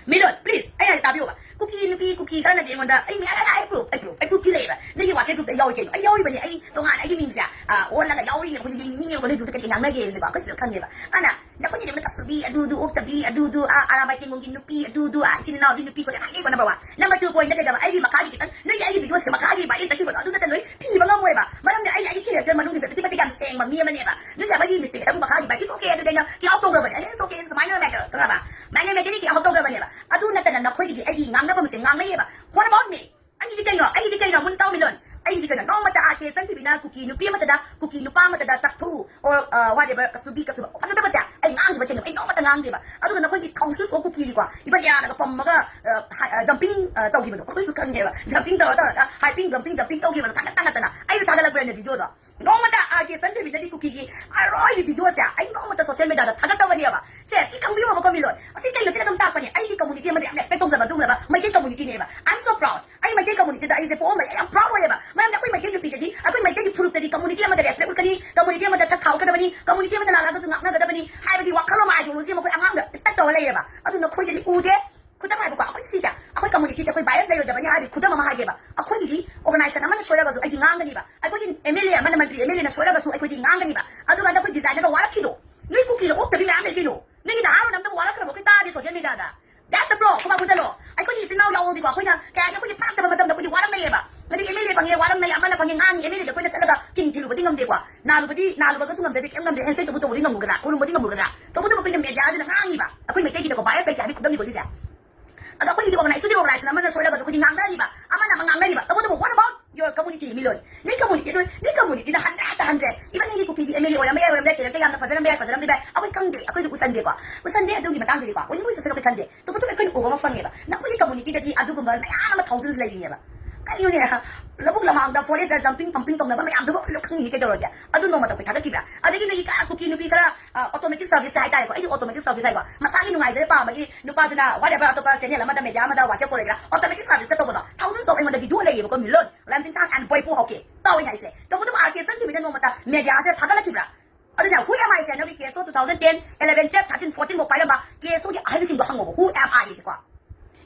ꯃꯤꯂꯣꯟ, please, ꯑꯩꯅ ꯍꯥꯏꯁꯦ ꯇꯥꯕꯤꯌꯣꯕ꯫ ꯀꯨꯀꯤ ꯅꯨꯄꯤ, ꯀꯨꯀꯤ ꯈꯔꯅꯗꯤ ꯑꯩꯉꯣꯟꯗ, ꯑꯩ ꯃꯌꯥꯝ, ꯑꯩ proof, ꯑꯩ proof, ꯑꯩ proof ꯊꯤ ꯂꯩꯌꯦꯕ꯫ ꯅꯣꯏꯒꯤ WhatsApp group ꯇ ꯌꯥꯎꯔꯤ ꯀꯩꯅꯣ? ꯑꯩ ꯌꯥꯎꯔꯤꯕꯅꯦ, ꯑꯩ ꯇꯣꯉꯥꯟꯅ ꯑꯩꯒꯤ ꯃꯤꯡꯁꯦ, ꯑ, ꯑꯣꯜꯂꯒ ꯌꯥꯎꯔꯤꯅꯦꯕ꯫ ꯑꯩꯈꯣꯏꯁꯨ ꯌꯦꯡꯅꯤꯡꯉꯤꯅꯦꯕꯀꯣ, ꯅꯣꯏ group ꯇ ꯀꯩꯀꯩ ꯉꯥꯡꯅꯒꯦꯁꯦꯀꯣ, ꯑꯩꯈꯣꯏꯁꯨ ꯂꯣꯏ ꯈꯪꯉꯦꯕ꯫ ꯑꯗꯨꯅ ꯅꯈꯣꯏꯅꯗꯤ ꯑꯩꯉꯣꯟꯗ ꯀꯁꯨꯕꯤ, ꯑꯗꯨꯗꯨ, ꯑꯣꯛꯇꯕꯤ, ꯑꯗꯨꯗꯨ, ꯑ, ꯑꯔꯥꯝꯕꯥꯏ ꯇꯦꯡꯒꯣꯡꯒꯤ ꯅꯨꯄꯤ, ꯑꯗꯨꯗꯨ, ꯑ, ꯏꯆꯤꯟ ꯏꯅꯥꯎꯒꯤ ꯅꯨꯄꯤ ꯈꯣꯠꯂꯦ ꯍꯥꯏꯌꯦꯀꯣ, number one꯫ Number two point ꯗ ꯀꯩꯗꯧꯕ? ꯑꯩꯒꯤ ꯃꯈꯥꯒꯤ ꯈꯤꯇꯪ, ꯅꯣꯏꯒꯤ ꯑꯩꯒꯤ video ꯁꯦ ꯃꯈꯥꯒꯤ viral ꯆꯠꯈꯤꯕꯗꯣ, ꯑꯗꯨ ꯅꯠꯇ ꯅꯣꯏ ꯊꯤꯕ ꯉꯝꯃꯣꯏꯕ꯫ ꯃꯔꯝꯗꯤ ꯑꯩꯅ ꯑꯩꯒꯤ character ꯃꯅꯨꯡꯒꯤꯁꯦ ꯑꯗꯨꯛꯀꯤ ꯃꯇꯤꯛ ꯌꯥꯝ ꯁꯦꯡꯕ ꯃꯤ ꯑꯃꯅꯦꯕ꯫ ꯅꯣꯏꯒꯤ ꯑꯃꯒꯤ mistake ꯑꯗꯨꯝ ꯃꯈꯥꯒꯤ viral, it's okay, ꯑꯗꯨꯗꯤ ꯑꯩꯅ kick out ꯇꯧꯈ꯭ꯔꯕꯅꯦ꯫ ꯑꯩꯅ it's okay, it's minor matter, ꯈꯪꯉꯕ? Minor matter ꯅꯤ, kick out ꯇꯧꯈ꯭ꯔꯕꯅꯦꯕ꯫ ꯑꯗꯨ ꯅꯠꯇꯅ ꯅꯈꯣꯏꯒꯤꯗꯤ ꯑꯩꯒꯤ ꯉꯥꯡꯅꯐꯝꯁꯦ ꯉꯥꯡꯅꯩꯌꯦꯕ꯫ What about me? ꯑꯩꯒꯤꯗꯤ ꯀꯩꯅꯣ? ꯑꯩꯒꯤꯗꯤ ꯀꯩꯅꯣ? ꯃꯨꯟ ꯇꯥꯎ ꯃꯤꯂꯣꯟ꯫ ꯑꯩꯒꯤꯗꯤ ꯀꯩꯅꯣ? ꯅꯣꯡꯃꯇ ꯑꯥꯔ ꯀꯦ ꯆꯟꯈꯤꯕꯤꯅ ꯀꯨꯀꯤ ꯅꯨꯄꯤ ꯑꯃꯠꯇꯗ, ꯀꯨꯀꯤ ꯅꯨꯄꯥ ꯑꯃꯠꯇꯗ ꯆꯥꯛꯊꯣꯛꯎ, or, ꯑ, whatever, ꯀꯁꯨꯕꯤ, ꯀꯁꯨꯕ ꯐꯖꯗꯕꯁꯦ ꯑꯩ ꯉꯥꯡꯈꯤꯕ ꯊꯦꯡꯅꯕ, ꯑꯩ ꯅꯣꯡꯃꯇ ꯉꯥꯡꯗꯦꯕ꯫ ꯑꯗꯨꯒ ꯅꯈꯣꯏꯒꯤ thousands of ꯀꯨꯀꯤꯒꯤꯀꯣ, ꯏꯕ ꯌꯥꯅꯒ ꯄꯝꯃꯒ, ꯑ, ꯍꯥ-, ꯑ, jumping, ꯑ, ꯇꯧꯈꯤꯕꯗꯣ ꯑꯩꯈꯣꯏꯁꯨ ꯈꯪꯉꯦꯕ꯫ Jumping ꯇꯧꯔ ꯇꯧꯔꯒ hyping, jumping, jumping ꯇꯧꯈꯤꯕꯗꯣ ꯊꯥꯒꯠ ꯊꯥꯒꯠꯇꯅ ꯑꯩꯗꯣ ꯊꯥꯒꯠꯂꯛꯄ꯭ꯔꯅꯦ video ꯗꯣ? ꯅꯣꯡꯃꯇ ꯑꯥꯔ ꯀꯦ ꯆꯟꯈꯤꯕꯤꯗꯗꯤ ꯀꯨꯀꯤꯒꯤ ꯑꯔꯣꯏꯕꯤ video ꯁꯦ ꯑꯩ ꯅꯣꯡꯃꯇ social media ꯗ ꯊꯥꯒꯠꯇꯕꯅꯦꯕ꯫ ꯁꯦ, ꯁꯤ ꯈꯪꯕꯤꯌꯣꯕꯀꯣ ꯃꯤꯂꯣꯟ꯫ ꯑꯁꯤ ꯀꯩꯅꯣ? ꯁꯤꯅ ꯑꯗꯨꯝ ꯇꯥꯛꯄꯅꯦ ꯑꯩꯒꯤ community ꯑꯃꯗ ꯌꯥꯝ respect ꯇꯧꯖꯕ ꯑꯗꯨꯒꯨꯝꯂꯕ ꯃꯩꯇꯩ community ꯅꯦꯕ꯫ I'm so proud. ꯑꯩ ꯃꯩꯇꯩ community ꯗ ꯑꯩꯁꯦ ꯄꯣꯛꯑꯝꯕ ꯑꯩ ꯌꯥꯝ proud ꯑꯣꯏꯌꯦꯕ꯫ ꯃꯔꯝꯗꯤ ꯑꯩꯈꯣꯏ ꯃꯩꯇꯩ ꯅꯨꯄꯤꯗꯗꯤ, ꯑꯩꯈꯣꯏ ꯃꯩꯇꯩꯒꯤ ꯐꯨꯔꯨꯞꯇꯗꯤ community ꯑꯃꯗ respect ꯎꯠꯀꯅꯤ, community ꯑꯃꯗ ꯊꯛ ꯊꯥꯎ ꯎꯠꯀꯗꯕꯅꯤ, community ꯑꯃꯗ ꯂꯥꯜꯂꯒꯁꯨ ꯉꯥꯛꯅꯒꯗꯕꯅꯤ ꯍꯥꯏꯕꯒꯤ ꯋꯥꯈꯜꯂꯣꯟ, ideology ꯑꯃ ꯑꯩꯈꯣꯏ ꯑꯉꯥꯡꯗ instill ꯇꯧꯔ ꯂꯩꯌꯦꯕ꯫ ꯑꯗꯨ ꯅꯈꯣꯏꯗꯗꯤ ꯎꯗꯦ꯫ ꯈꯨꯗꯝ ꯍꯥꯏꯕꯀꯣ, ꯑꯩꯈꯣꯏ ꯁꯤꯁꯦ, ꯑꯩꯈꯣꯏ community ꯁꯦ ꯑꯩꯈꯣꯏ bias ꯂꯩꯔꯣꯏꯗꯕꯅꯤ ꯍꯥꯏꯕꯒꯤ ꯈꯨꯗꯝ ꯑꯃ ꯍꯥꯏꯒꯦꯕ꯫ ꯑꯩꯈꯣꯏꯒꯤꯗꯤ organization ꯑꯃꯅ ꯁꯣꯏꯔꯒꯁꯨ ꯑꯩꯗꯤ ꯉꯥꯡꯒꯅꯤꯕ, ꯑꯩꯈꯣꯏꯒꯤ M L A ꯑꯃꯅ, ꯃꯟꯇ꯭ꯔꯤ M L A ꯅ ꯁꯣꯏꯔꯒꯁꯨ ꯑꯩꯈꯣꯏꯗꯤ ꯉꯥꯡꯒꯅꯤꯕ꯫ ꯑꯗꯨꯒ ꯅꯈꯣꯏ design ꯒ ꯋꯥꯔꯛꯈꯤꯗꯣ, ꯅꯣꯏ ꯀꯨꯀꯤꯗ ꯑꯣꯛꯇꯕꯤ ꯃꯌꯥꯝ ꯂꯩ ꯀꯩꯅꯣ? ꯅꯣꯏꯒꯤ ꯅꯍꯥꯔꯣꯟ ꯑꯝꯇ ꯋꯥꯔꯛꯈ꯭ꯔꯕ ꯑꯩꯈꯣꯏ ꯇꯥꯗꯦ social media the. That's the pro. ꯈꯨꯕꯥꯛ ꯈꯨꯖꯜꯂꯣ꯫ ꯑꯩꯈꯣꯏꯒꯤ ꯏꯆꯤꯟ ꯏꯅꯥꯎ ꯌꯥꯎꯍꯧꯗꯤꯀꯣ, ꯑꯩꯈꯣꯏꯅ ꯀꯌꯥ ꯍꯥꯏꯒꯦ, ꯑꯩꯈꯣꯏꯒꯤ ꯐꯥꯔꯛꯇꯕ ꯃꯇꯝꯗ ꯑꯩꯈꯣꯏꯗꯤ ꯋꯥꯔꯛꯅꯩꯌꯦꯕ꯫ ꯍꯥꯏꯗꯤ M L A ꯐꯪꯉꯦ ꯋꯥꯔꯛꯅꯩ, ꯑꯃꯅ ꯐꯪꯉꯦ ꯉꯥꯡꯉꯤ꯫ M L A ꯗ ꯑꯩꯈꯣꯏꯅ ꯆꯠꯂꯒ ꯀꯤꯟ ꯊꯤꯜꯂꯨꯕꯗꯤ ꯉꯝꯗꯦꯀꯣ꯫ ꯅꯥꯜꯂꯨꯕꯗꯤ, ꯅꯥꯜꯂꯨꯕꯒꯁꯨ ꯉꯝꯖꯗꯦ, ꯀꯩꯝ ꯉꯝꯗꯦ꯫ Handshake ꯇꯧꯕ ꯇꯧꯕꯗꯤ ꯉꯝꯒꯗ꯭ꯔꯥ? ꯈꯨꯔꯨꯝꯕꯗꯤ ꯉꯝꯒꯗ꯭ꯔꯥ? ꯇꯧꯕꯇꯕꯨ ꯑꯩꯈꯣꯏꯅ media ꯁꯤꯅ ꯉꯥꯡꯉꯤꯕ꯫ ꯑꯩꯈꯣꯏ ꯃꯩꯇꯩꯒꯤꯗꯀꯣ bias ꯂꯩꯇꯦ ꯍꯥꯏꯕꯒꯤ ꯈꯨꯗꯝꯅꯤꯀꯣ ꯁꯤꯁꯦ꯫ ꯑꯗꯣ ꯑꯩꯈꯣꯏꯒꯤꯗꯤ organize to organize ꯑꯃꯅ ꯁꯣꯏꯔꯒꯁꯨ ꯑꯩꯈꯣꯏꯗꯤ ꯉꯥꯡꯅꯔꯤꯕ, ꯑꯃꯅ ꯑꯃ ꯉꯥꯡꯅꯔꯤꯕ꯫ ꯇꯧꯕꯇꯕꯨ what about your community, ꯃꯤꯂꯣꯟ? ꯅꯣꯏ community, ꯅꯣꯏ, ꯅꯣꯏ communityꯅ hundredꯇ hundred, even ꯅꯪꯒꯤ ꯀꯨꯀꯤꯒꯤ MLA ꯑꯣꯏꯔꯝꯕ ꯌꯥꯏ, ꯑꯣꯏꯔꯝꯕ ꯌꯥꯏ, character ꯌꯥꯝꯅ ꯐꯖꯔꯝꯕ ꯌꯥꯏ, ꯐꯖꯔꯝꯗꯕ ꯌꯥꯏ, ꯑꯩꯈꯣꯏ ꯈꯪꯗꯦ, ꯑꯩꯈꯣꯏꯗꯤ ꯎꯁꯟꯗꯦꯀꯣ꯫ ꯎꯁꯟꯗꯦ, ꯑꯗꯨꯒꯤ ꯃꯇꯥꯡꯗꯗꯤꯀꯣ, ꯎꯅꯤꯡꯕ ꯎꯁꯟꯁꯅꯨ, ꯑꯩꯈꯣꯏ ꯈꯪꯗꯦ꯫ ꯇꯧꯕꯇꯕꯨ ꯑꯩꯈꯣꯏꯅ ꯎꯕ ꯑꯃ ꯐꯪꯉꯦꯕ, ꯅꯈꯣꯏꯒꯤ communityꯗꯗꯤ ꯑꯗꯨꯒꯨꯝꯕ ꯃꯌꯥꯝ ꯑꯃ thousands ꯂꯩꯔꯤꯅꯦꯕ꯫ ꯀꯩꯅꯣꯅꯦ, ꯂꯧꯕꯨꯛ ꯂꯃꯥꯡꯗ forestꯇ jumping pumping ꯇꯧꯅꯕ ꯃꯌꯥꯝꯗꯨꯕꯨ ꯑꯩꯈꯣꯏ ꯂꯣꯏ ꯈꯪꯉꯤꯅꯦ, ꯀꯩꯗꯧꯔꯒꯦ? ꯑꯗꯨ ꯅꯣꯡꯃꯇ ꯑꯩꯈꯣꯏ ꯊꯥꯒꯠꯈꯤꯕ꯭ꯔꯥ? ꯑꯗꯒꯤ ꯅꯣꯏꯒꯤ ꯀ-, ꯀꯨꯀꯤ ꯅꯨꯄꯤ ꯈꯔ, ꯑ, automatic serviceꯀ ꯍꯥꯏꯇꯥꯔꯦꯀꯣ, ꯑꯩꯗꯤ automatic service ꯍꯥꯏꯀꯣ, ꯃꯁꯥꯒꯤ ꯅꯨꯡꯉꯥꯏꯖꯕ ꯄꯥꯝꯕꯒꯤ ꯅꯨꯄꯥꯗꯨꯅ whatever ꯑꯇꯣꯞꯄ channel ꯑꯃꯗ, media ꯑꯃꯗ, WhatsAppꯀ ꯑꯣꯏꯒꯦꯔꯥ, automatic serviceꯀ ꯇꯧꯕꯗꯣ thousands of ꯑꯩꯉꯣꯟꯗ video ꯂꯩꯌꯦꯕꯀꯣ, ꯃꯤꯂꯣꯟ, ꯂꯝꯖꯤꯡꯊꯥꯡ and ꯕꯣꯏꯄꯨ ꯍꯥꯎꯀꯤ ꯇꯧꯋꯦ ꯍꯥꯏꯁꯦ꯫ ꯇꯧꯕꯇꯕꯨ RK ꯏꯆꯟꯊꯣꯏꯕꯤꯅ ꯅꯣꯡꯃꯇ mediaꯁꯦ ꯊꯥꯒꯠꯂꯛꯈꯤꯕ꯭ꯔꯥ? ꯑꯗꯨꯅ who am Iꯁꯦ? ꯅꯪꯒꯤ KSO two thousand ten, eleven, twelve, thirteen, fourteen ꯐꯥꯎ ꯄꯥꯏꯔꯝꯕ KSOꯒꯤ ꯑꯍꯜꯁꯤꯡꯗꯣ ꯍꯪꯉꯣꯕ, who am I ꯁꯦꯀꯣ?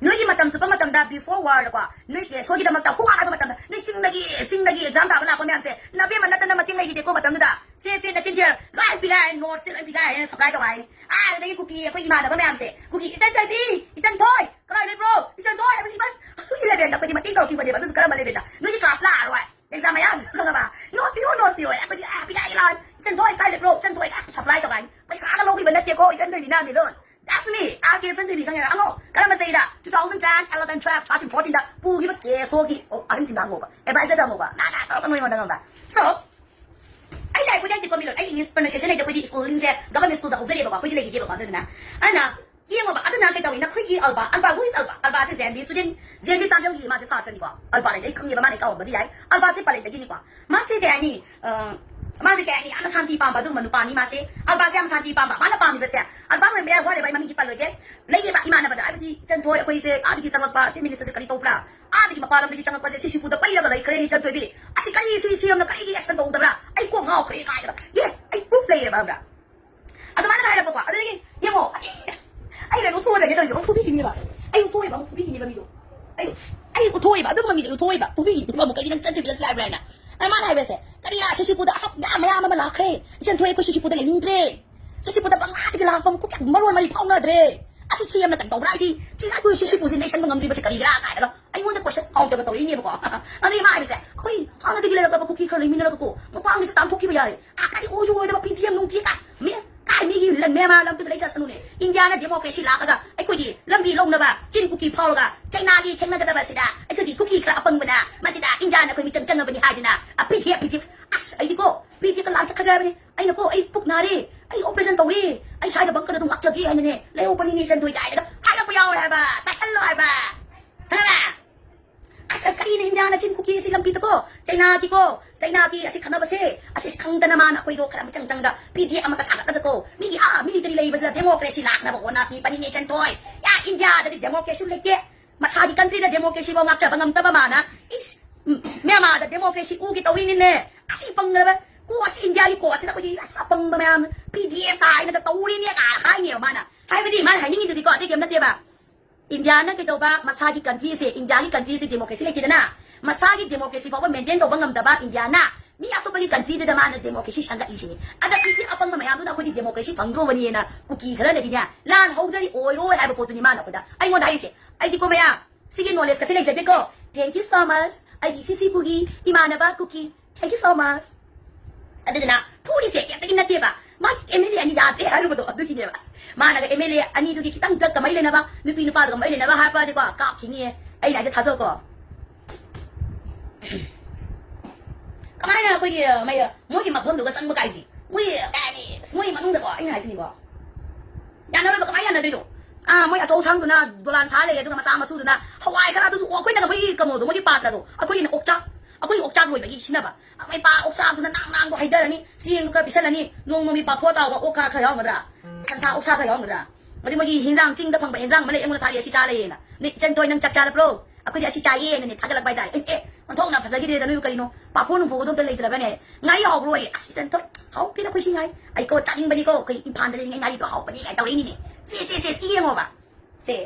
ꯅꯣꯏꯒꯤ ꯃꯇꯝ ꯆꯨꯞꯄ ꯃꯇꯝꯗ, before warꯗꯀꯣ, ꯅꯣꯏ KSOꯒꯤꯗꯃꯛꯇ who are ꯍꯥꯏꯕ ꯃꯇꯝꯗ ꯅꯣꯏ ꯆꯤꯡꯗꯒꯤ, ꯆꯤꯡꯗꯒꯤ exam ꯊꯥꯕ ꯂꯥꯛꯄ ꯃꯌꯥꯝꯁꯦ ꯅꯕꯦꯝꯃ ꯅꯠꯇꯅ ꯃꯇꯦꯡ ꯂꯩꯈꯤꯗꯦꯀꯣ ꯃꯇꯝꯗꯨꯗ꯫ ꯁꯦ, ꯁꯦ, ꯅꯆꯤꯟ ꯊꯤꯔ ꯂꯣꯏ ꯄꯤꯔꯛꯑꯦ, noteꯁꯦ ꯂꯣꯏ ꯄꯤꯔꯛꯑꯦ, supply ꯇꯧ ꯍꯥꯏꯅꯤ꯫ ꯑꯥ, ꯑꯗꯨꯗꯒꯤ ꯀꯨꯀꯤ ꯑꯩꯈꯣꯏ ꯏꯃꯥꯟꯅꯕ ꯃꯌꯥꯝꯁꯦ, ꯀꯨꯀꯤ ꯏꯆꯟ ꯊꯣꯏꯕꯤ, ꯏꯆꯟ ꯊꯣꯏ, ꯀꯗꯥꯏ ꯂꯩꯕ꯭ꯔꯣ? ꯏꯆꯟ ꯊꯣꯏ ꯍꯥꯏꯕꯗꯤ ꯏꯃꯥ, ꯑꯩꯈꯣꯏꯒꯤ levelꯗ ꯑꯩꯈꯣꯏꯗꯤ ꯃꯇꯦꯡ ꯇꯧꯔꯛꯈꯤꯕꯅꯦꯕ, ꯑꯗꯨꯁꯨ ꯀꯔꯝꯕ levelꯗ? ꯅꯣꯏꯒꯤ class ꯂꯥꯛꯑꯔꯣꯏ꯫ Exam ꯃꯌꯥꯁꯤ ꯈꯪꯉꯕ? Notes ꯄꯤꯌꯣ, notes ꯄꯤꯌꯣ꯫ ꯑꯩꯈꯣꯏꯗꯤ, "ꯑꯦ, ꯄꯤꯔꯛꯑꯒꯦ ꯂꯥꯎ꯫ ꯏꯆꯟ ꯊꯣꯏ ꯀꯥꯏ ꯂꯩꯕ꯭ꯔꯣ? ꯏꯆꯟ ꯊꯣꯏ ꯀꯥꯏ?" Supply ꯇꯧꯔꯛꯑꯅꯤ꯫ ꯄꯩꯁꯥꯒ ꯂꯧꯈꯤꯕ ꯅꯠꯇꯦꯀꯣ, ꯏꯆꯟ ꯊꯣꯏꯕꯤꯅ, ꯃꯤꯂꯣꯟ꯫ That's me, RK ꯏꯆꯟ ꯊꯣꯏꯕꯤ ꯈꯪꯉꯦ꯫ ꯍꯪꯉꯣ, ꯀꯔꯝꯕ ꯆꯍꯤꯗ? Two thousand ten, eleven, twelve, thirteen, fourteenꯗ ꯄꯨꯈꯤꯕ KSOꯒꯤ ꯑꯍꯟꯁꯤꯡꯗ ꯍꯪꯉꯣꯕ꯫ Advisorꯗ ꯍꯪꯉꯣꯕ꯫ ꯅꯥ, ꯅꯥ, ꯇꯧꯔꯛꯀꯅꯨ ꯑꯩꯉꯣꯟꯗ ꯈꯪꯉꯕ? So, ꯑꯩꯅ ꯍꯥꯏꯕꯗꯤ ꯍꯥꯏꯗꯤꯀꯣ, ꯃꯤꯂꯣꯟ, ꯑꯩ English pronunciation ꯍꯩꯇꯦ, ꯑꯩꯈꯣꯏꯗꯤ schoolꯁꯤꯡꯁꯦ government schoolꯗ ꯍꯧꯖꯔꯦꯕꯀꯣ, ꯑꯩꯈꯣꯏꯗꯤ ꯂꯩꯈꯤꯗꯦꯕꯀꯣ, ꯑꯗꯨꯗꯨꯅ꯫ ꯑꯗꯨꯅ, ꯌꯦꯡꯉꯣꯕ, ꯑꯗꯨꯅ ꯀꯩ ꯇꯧꯏ? ꯅꯈꯣꯏꯒꯤ ꯑꯜꯕꯥ, ꯑꯜꯕꯥ, who is ꯑꯜꯕꯥ? ꯑꯜꯕꯥꯁꯦ J N B student, J N B ꯆꯥꯟꯗꯦꯜꯒꯤ ꯃꯥꯁꯦ ꯁꯥꯇ꯭ꯔꯅꯤꯀꯣ꯫ ꯑꯜꯕꯥꯁꯦ ꯑꯩ ꯈꯪꯉꯦꯕ, ꯃꯥꯅ ꯑꯩ ꯀꯥꯎꯔꯝꯕꯗꯤ ꯌꯥꯏ꯫ ꯑꯜꯕꯥꯁꯦ ꯄꯂꯦꯟꯗꯒꯤꯅꯤꯀꯣ꯫ ꯃꯥꯁꯦ ꯀꯩ ꯍꯥꯏꯅꯤ, ꯑ, ꯃꯥꯁꯦ ꯀꯩ ꯍꯥꯏꯅꯤ, ꯌꯥꯝꯅ ꯁꯥꯟꯇꯤ ꯄꯥꯝꯕ ꯑꯗꯨꯒꯨꯝꯕ ꯅꯨꯄꯥꯅꯤ ꯃꯥꯁꯦ꯫ ꯑꯜꯕꯥꯁꯦ ꯌꯥꯝ ꯁꯥꯟꯇꯤ ꯄꯥꯝꯕ꯫ ꯃꯥꯅ ꯄꯥꯝꯃꯤꯕꯁꯦ, ꯑꯜꯕꯥ ꯃꯣꯏ ꯃꯌꯥꯝ ꯍꯣꯏ, ꯑꯩ ꯃꯃꯤꯡꯗꯤ ꯄꯜꯂꯣꯏꯒꯦ꯫ ꯂꯩꯌꯦꯕ ꯏꯃꯥꯟꯅꯕꯗ, ꯍꯥꯏꯕꯗꯤ, "ꯏꯆꯟ ꯊꯣꯏ, ꯑꯩꯈꯣꯏꯁꯦ ꯑꯥꯗꯒꯤ ꯆꯪꯉꯛꯄ chief ministerꯁꯦ ꯀꯔꯤ ꯇꯧꯕ꯭ꯔꯥ? ꯑꯥꯗꯒꯤ ꯃꯄꯥꯟ ꯂꯝꯗꯒꯤ ꯆꯪꯉꯛꯄꯁꯦ ꯁꯤꯁꯤꯄꯨꯔꯗ ꯄꯩꯔꯒ ꯂꯩꯈ꯭ꯔꯦꯅꯦ, ꯏꯆꯟ ꯊꯣꯏꯕꯤ꯫ ꯑꯁꯤ ꯀꯔꯤ, ꯁꯤ ꯁꯤ ꯑꯦꯝꯅ ꯀꯔꯤꯒꯤ action ꯇꯧꯗꯕ꯭ꯔꯥ? ꯑꯩ ꯀꯣꯛ ꯉꯥꯎꯈ꯭ꯔꯦ" ꯀꯥꯏꯅꯒ꯫ Yes, ꯑꯩ proof ꯂꯩꯌꯦꯕ, ꯈꯪꯕ꯭ꯔꯥ? ꯑꯗꯨꯃꯥꯏꯅ ꯍꯥꯏꯔꯛꯄꯀꯣ꯫ ꯑꯗꯨꯗꯒꯤ ꯌꯦꯡꯉꯣ, ꯑꯩ, ꯑꯩ ꯀꯩꯅꯣ ꯊꯣꯛꯑꯣꯏꯕꯅꯦ ꯇꯧꯔꯤꯁꯦ, ꯑꯃꯨꯛ ꯐꯨꯕꯤꯈꯤꯅꯦꯕ꯫ ꯑꯩ ꯎꯠꯊꯣꯛꯑꯣꯏꯕ, ꯑꯃꯨꯛ ꯐꯨꯕꯤꯈꯤꯅꯦꯕ ꯃꯤꯗꯣ꯫ ꯑꯩ, ꯑꯩ ꯎꯠꯊꯣꯛꯑꯣꯏꯕ, ꯑꯗꯨꯒꯨꯝꯕ ꯃꯤꯗꯣ ꯎꯠꯊꯣꯛꯑꯣꯏꯕ, ꯐꯨꯕꯤꯈꯤꯅꯦꯕ ꯑꯃꯨꯛ, "ꯀꯩꯒꯤ ꯅꯪ ꯆꯠꯇꯕꯤꯗ ꯂꯥꯛꯏꯕ꯭ꯔꯥ?" ꯍꯥꯏꯅ꯫ ꯑꯗ ꯃꯥꯅ ꯍꯥꯏꯕꯁꯦ, "ꯀꯔꯤꯔꯥ, ꯁꯤꯁꯤꯄꯨꯔꯗ ꯑꯁꯨꯛ ꯃꯌꯥꯝ, ꯃꯌꯥꯝ ꯑꯃ ꯂꯥꯛꯈ꯭ꯔꯦ, ꯏꯆꯟ ꯊꯣꯏ, ꯑꯩꯈꯣꯏ ꯁꯤꯁꯤꯄꯨꯔꯗ ꯂꯩꯅꯤꯡꯗ꯭ꯔꯦ, ꯁꯤꯁꯤꯄꯨꯔꯗ ꯃꯉꯥꯗꯒꯤ ꯂꯥꯛꯄ ꯃꯈꯨꯠ ꯃꯔꯣꯟ ꯃꯔꯤ ꯐꯥꯎꯅꯗ꯭ꯔꯦ, ꯑꯁꯤ ꯁꯤ ꯑꯦꯝꯅ ꯀꯩꯅꯣ ꯇꯧꯕ꯭ꯔꯥ? ꯍꯥꯏꯗꯤ ꯁꯤ ꯑꯩꯈꯣꯏ ꯁꯤꯁꯤꯄꯨꯔꯁꯦ ꯅꯩꯁꯟꯕ ꯉꯝꯗ꯭ꯔꯤꯕꯁꯦ ꯀꯔꯤꯒꯤꯔꯥ?" ꯀꯥꯏꯅꯒ ꯑꯩꯉꯣꯟꯗ question counterꯒ ꯇꯧꯔꯛꯏꯅꯦꯕꯀꯣ꯫ ꯑꯗꯩ ꯃꯥ ꯍꯥꯏꯕꯁꯦ, "ꯑꯩꯈꯣꯏ ꯍꯥꯟꯅꯗꯒꯤ ꯂꯩꯔꯛꯂꯕ ꯀꯨꯀꯤ ꯈꯔ ꯂꯩꯃꯤꯟꯅꯔꯒꯀꯣ, ꯃꯄꯥꯡꯒꯁꯦ ꯇꯥꯟꯊꯣꯛꯈꯤꯕ ꯌꯥꯔꯦ꯫ ꯑꯥ, ꯀꯔꯤ ꯑꯣꯏꯁꯨ ꯑꯣꯏꯗꯕ ꯄꯤ ꯗꯤ ꯑꯦꯝ ꯅꯨꯡ ꯗꯤ ꯑꯦꯝ ꯀꯥꯏ, ꯃꯤ ꯀꯥ ꯑꯩ ꯃꯤꯒꯤ ꯂꯟ ꯃꯌꯥꯝ ꯂꯝꯗꯨꯗ ꯂꯩ ꯆꯠꯁꯅꯨꯅꯦ꯫ ꯏꯟꯗꯤꯌꯥꯅ ꯗꯦꯃꯣꯀ꯭ꯔꯦꯁꯤ ꯂꯥꯛꯑꯒ ꯑꯩꯈꯣꯏꯒꯤ ꯂꯝꯕꯤ ꯂꯧꯅꯕ ꯆꯤꯟ ꯀꯨꯀꯤ ꯐꯥꯎꯔꯒ ꯆꯩꯅꯥꯒꯤ ꯊꯦꯡꯅꯒꯗꯕ ꯑꯁꯤꯗ ꯑꯩꯈꯣꯏꯒꯤ ꯀꯨꯀꯤ ꯈꯔ ꯑꯄꯪꯕꯅ ꯃꯁꯤꯗ ꯏꯟꯗꯤꯌꯥꯅ ꯑꯩꯈꯣꯏ ꯃꯤꯆꯪ ꯆꯪꯉꯕꯅꯤ ꯍꯥꯏꯗꯅ ꯑ, ꯄꯤ ꯗꯤ ꯑꯦꯐ, ꯄꯤ ꯗꯤ ꯑꯦꯐ꯫ ꯑꯁ, ꯑꯩꯗꯤꯀꯣ ꯄꯤ ꯗꯤ ꯑꯦꯐꯇ ꯂꯥꯟ ꯆꯠꯈ꯭ꯔꯕꯅꯦ꯫ ꯑꯩꯅꯀꯣ, "ꯑꯩ ꯄꯨꯛ ꯅꯥꯔꯦ, ꯑꯩ ꯑꯣꯄꯔꯦꯁꯟ ꯇꯧꯔꯦ, ꯑꯩ ꯁ꯭ꯋꯥꯏꯗ ꯕꯪꯀꯔꯗ ꯑꯗꯨꯝ ꯉꯥꯛꯆꯒꯦ" ꯍꯥꯏꯅꯅꯦ ꯂꯩꯍꯧꯕꯅꯤꯅꯦ ꯆꯟꯊꯣꯏ ꯀꯥꯏꯅꯒ ꯍꯥꯏꯔꯛꯄ ꯌꯥꯎꯋꯦ ꯍꯥꯏꯕ꯫ ꯇꯥꯁꯜꯂꯣ ꯍꯥꯏꯕ꯫ ꯈꯪꯉꯕ? ꯑꯁ, ꯑꯁ, ꯀꯔꯤꯅ ꯏꯟꯗꯤꯌꯥꯅ ꯆꯤꯟ ꯀꯨꯀꯤ ꯑꯁꯤ ꯂꯝꯕꯤꯗꯀꯣ, ꯆꯩꯅꯥꯒꯤꯀꯣ, ꯆꯩꯅꯥꯒꯤ ꯑꯁꯤ ꯈꯠꯅꯕꯁꯦ, ꯑꯁꯤ ꯈꯪꯗꯅ ꯃꯥꯅ ꯑꯩꯈꯣꯏꯗꯣ ꯈꯔ ꯃꯤꯆꯪ ꯆꯪꯗ ꯄꯤ ꯗꯤ ꯑꯦꯐ ꯑꯃꯒ ꯁꯥꯒꯠꯂꯒꯀꯣ, ꯃꯤꯒꯤ ꯑꯥ ꯃꯤꯂꯤꯇꯔꯤ ꯂꯩꯕꯁꯤꯗ ꯗꯦꯃꯣꯀ꯭ꯔꯦꯁꯤ ꯂꯥꯛꯅꯕ ꯍꯣꯠꯅꯕꯤꯕꯅꯤꯅꯦ ꯆꯟꯊꯣꯏ꯫ ꯌꯥ, ꯏꯟꯗꯤꯌꯥꯗꯗꯤ ꯗꯦꯃꯣꯀ꯭ꯔꯦꯁꯤ ꯂꯩꯇꯦ꯫ ꯃꯁꯥꯒꯤ ꯀꯟꯇ꯭ꯔꯤꯗ ꯗꯦꯃꯣꯀ꯭ꯔꯦꯁꯤꯐꯥꯎ ꯉꯥꯛꯆꯕ ꯉꯝꯗꯕ ꯃꯥꯅ, ꯏꯁ, ꯎꯝ, ꯃ꯭ꯌꯥꯟꯃꯥꯔꯗ ꯗꯦꯃꯣꯀ꯭ꯔꯦꯁꯤ ꯎꯒꯦ ꯇꯧꯔꯤꯅꯤꯅꯦ꯫ ꯑꯁꯤ ꯄꯪꯗ꯭ꯔꯕ ꯀꯣ, ꯑꯁꯤ ꯏꯟꯗꯤꯌꯥꯒꯤ ꯀꯣ ꯑꯁꯤꯗ ꯑꯩꯈꯣꯏꯒꯤ ꯑꯁ ꯑꯄꯪꯕ ꯃꯌꯥꯝ ꯄꯤ ꯗꯤ ꯑꯦꯐ ꯀꯥꯏꯅꯒ ꯇꯧꯔꯤꯅꯦ ꯀꯥꯏꯅ ꯍꯥꯏꯅꯦꯕ ꯃꯥꯅ꯫ ꯍꯥꯏꯕꯗꯤ ꯃꯥꯅ ꯍꯥꯏꯅꯤꯡꯉꯤꯗꯨꯗꯤꯀꯣ ꯑꯇꯩ ꯀꯩꯝ ꯅꯠꯇꯦꯕ꯫ ꯏꯟꯗꯤꯌꯥꯅ ꯀꯩꯗꯧꯕ, ꯃꯁꯥꯒꯤ ꯀꯟꯇ꯭ꯔꯤꯁꯦ, ꯏꯟꯗꯤꯌꯥꯒꯤ ꯀꯟꯇ꯭ꯔꯤꯁꯦ ꯗꯦꯃꯣꯀ꯭ꯔꯦꯁꯤ ꯂꯩꯇꯦꯗꯅ, ꯃꯁꯥꯒꯤ ꯗꯦꯃꯣꯀ꯭ꯔꯦꯁꯤ ꯐꯥꯎꯕ ꯃꯦꯟꯇꯦꯟ ꯇꯧꯕ ꯉꯝꯗꯕ ꯏꯟꯗꯤꯌꯥꯅ ꯃꯤ ꯑꯇꯣꯞꯄꯒꯤ ꯀꯟꯇ꯭ꯔꯤꯗꯨꯗ ꯃꯥꯅ ꯗꯦꯃꯣꯀ꯭ꯔꯦꯁꯤ ꯁꯟꯒꯠꯂꯤꯁꯤꯅꯤ꯫ ꯑꯗ ꯄꯤ ꯗꯤ ꯑꯦꯐ ꯑꯄꯪꯕ ꯃꯌꯥꯝꯗꯨꯅ ꯑꯩꯈꯣꯏꯗꯤ ꯗꯦꯃꯣꯀ꯭ꯔꯦꯁꯤ ꯐꯪꯗ꯭ꯔꯣꯕꯅꯤꯅ ꯀꯨꯀꯤ ꯈꯔꯅꯗꯤꯅꯦ ꯂꯥꯟ ꯍꯧꯖꯔꯤ ꯑꯣꯏꯔꯣꯏ ꯍꯥꯏꯕ ꯄꯣꯠꯇꯨꯅꯤ ꯃꯥꯅ ꯑꯩꯈꯣꯏꯗ, ꯑꯩꯉꯣꯟꯗ ꯍꯥꯏꯔꯤꯁꯦ꯫ ꯑꯩꯗꯤꯀꯣ ꯃꯌꯥꯝ ꯁꯤꯒꯤ ꯅꯣꯂꯦꯖꯀꯁꯦ ꯂꯩꯖꯗꯦꯀꯣ꯫ Thank you so much, ꯑꯩꯒꯤ ꯁꯤ ꯁꯤ ꯄꯨꯒꯤ ꯏꯃꯥꯟꯅꯕ ꯀꯨꯀꯤ꯫ Thank you so much꯫ ꯑꯗꯨꯗꯨꯅ ꯐꯨꯔꯤꯁꯦ ꯀꯩꯝꯇꯒꯤ ꯅꯠꯇꯦꯕ, ꯃꯥꯒꯤ ꯑꯦꯝ ꯑꯦꯜ ꯑꯦ ꯑꯅꯤ ꯌꯥꯗ꯭ꯔꯦ ꯍꯥꯏꯔꯨꯕꯗꯣ ꯑꯗꯨꯒꯤꯅꯦꯕ꯫ ꯑꯁ, ꯃꯥꯅꯒ ꯑꯦꯝ ꯑꯦꯜ ꯑꯦ ꯑꯅꯤꯗꯨꯒꯤ ꯈꯤꯇꯪ ꯗ꯭ꯔꯒꯀ ꯃꯔꯤ ꯂꯩꯅꯕ, ꯅꯨꯄꯤ ꯅꯨꯄꯥꯗꯨꯒ ꯃꯔꯤ ꯂꯩꯅꯕ ꯍꯥꯏꯔꯛꯄꯗꯤꯀꯣ ꯀꯥꯞꯈꯤꯅꯤꯌꯦ꯫ ꯑꯩꯅ ꯍꯥꯏꯁꯦ ꯊꯥꯖꯧꯀꯣ꯫ ꯀꯃꯥꯏꯅ ꯑꯩꯈꯣꯏꯒꯤ, ꯃꯩ-, ꯃꯣꯏꯒꯤ ꯃꯐꯝꯗꯨꯒ ꯆꯪꯕ ꯀꯥꯏꯁꯦ? ꯃꯣꯏ ꯀꯩ ꯍꯥꯏꯅꯤ? ꯃꯣꯏ ꯃꯅꯨꯡꯗꯀꯣ ꯑꯩꯅ ꯍꯥꯏꯁꯤꯅꯤꯀꯣ, ꯌꯥꯅꯔꯣꯏꯕ꯫ ꯀꯃꯥꯏꯅ ꯌꯥꯅꯗꯣꯏꯅꯣ? ꯑꯥ, ꯃꯣꯏ ꯑꯆꯧ ꯑꯁꯥꯡꯗꯨꯅ ꯗꯣꯂꯥꯟ ꯁꯥ ꯂꯩꯔꯦ, ꯑꯗꯨꯒ ꯃꯆꯥ ꯃꯁꯨꯗꯨꯅ ꯍꯋꯥꯏ ꯈꯔ, ꯑꯗꯨꯁꯨ ꯑꯩꯈꯣꯏꯅꯒ ꯃꯣꯏꯒꯤ ꯀꯩꯅꯣꯗꯣ, ꯃꯣꯏꯒꯤ ꯄꯥꯇ꯭ꯔꯗꯣ, ꯑꯩꯈꯣꯏꯒꯤꯅ ꯑꯣꯛꯆꯥꯛ, ꯑꯩꯈꯣꯏ ꯑꯣꯛꯆꯥꯛ ꯂꯣꯏꯕꯒꯤ ꯁꯤꯖꯤꯟꯅꯕ꯫ ꯑꯩꯈꯣꯏ ꯄꯥ ꯑꯣꯛꯆꯥꯛꯗꯨꯅ ꯅꯥꯡ ꯅꯥꯡꯗꯣ ꯍꯩꯊꯔꯅꯤ, ꯆꯦꯡꯗꯣ ꯈꯔ ꯄꯤꯁꯜꯂꯅꯤ, ꯅꯣꯡ ꯅꯣꯡꯒꯤ ꯄꯥꯐꯣꯔ ꯇꯥꯎꯕ ꯑꯣꯛ ꯈꯔ ꯈꯔ ꯌꯥꯎꯔꯝꯒꯗ꯭ꯔꯥ? ꯁꯟꯁꯥ ꯑꯣꯛꯁꯥ ꯈꯔ ꯌꯥꯎꯔꯝꯒꯗ꯭ꯔꯥ? ꯑꯗꯩ ꯃꯣꯏꯒꯤ ꯍꯤꯟꯖꯥꯡ, ꯆꯤꯡꯗ ꯐꯪꯕ ꯍꯤꯟꯖꯥꯡ ꯑꯃ ꯂꯩ, ꯑꯩꯉꯣꯟꯗ ꯊꯥꯔꯛꯑꯦ, "ꯑꯁꯤ ꯆꯥ ꯂꯩꯌꯦꯅ"꯫ ꯅꯣꯏ ꯏꯆꯟ ꯇꯣꯏ, "ꯅꯪ ꯆꯥꯛ ꯆꯥꯔꯕ꯭ꯔꯣ?" "ꯑꯩꯈꯣꯏꯗꯤ ꯑꯁꯤ ꯆꯥꯏꯌꯦꯅꯅꯦ" ꯊꯥꯒꯠꯂꯛꯄ ꯍꯥꯏꯇꯥꯔꯦ꯫ ꯑꯩꯅ, "ꯑꯦ, ꯑꯣꯟꯊꯣꯛꯅ ꯐꯖꯈꯤꯗ꯭ꯔꯦꯗ ꯅꯣꯏꯕꯨ ꯀꯔꯤꯅꯣ? ꯄꯥꯐꯣꯔ ꯅꯨꯡꯐꯣꯔ ꯑꯗꯨꯝꯇ ꯂꯩꯇ꯭ꯔꯕꯅꯦ?" "ꯉꯥꯔꯤ ꯍꯥꯎꯕ꯭ꯔꯣ?" ꯑꯩ, "ꯑꯁ, ꯏꯆꯟ ꯇꯣꯏ, ꯍꯥꯎꯇꯦꯗ ꯑꯩꯈꯣꯏ ꯁꯤ ꯉꯥꯏ꯫ ꯑꯩꯀꯣ ꯆꯥꯅꯤꯡꯕꯅꯤꯀꯣ, ꯑꯩꯈꯣꯏ ꯏꯝꯐꯥꯜꯗ ꯂꯩꯔꯤꯉꯩ ꯉꯥꯔꯤꯗꯣ ꯍꯥꯎꯕꯅꯤ" ꯀꯥꯏꯅ ꯇꯧꯔꯛꯏꯅꯤꯅꯦ꯫ ꯁꯦ, ꯁꯦ, ꯁꯦ, ꯁꯤ ꯌꯦꯡꯉꯣꯕ꯫ ꯁꯦ꯫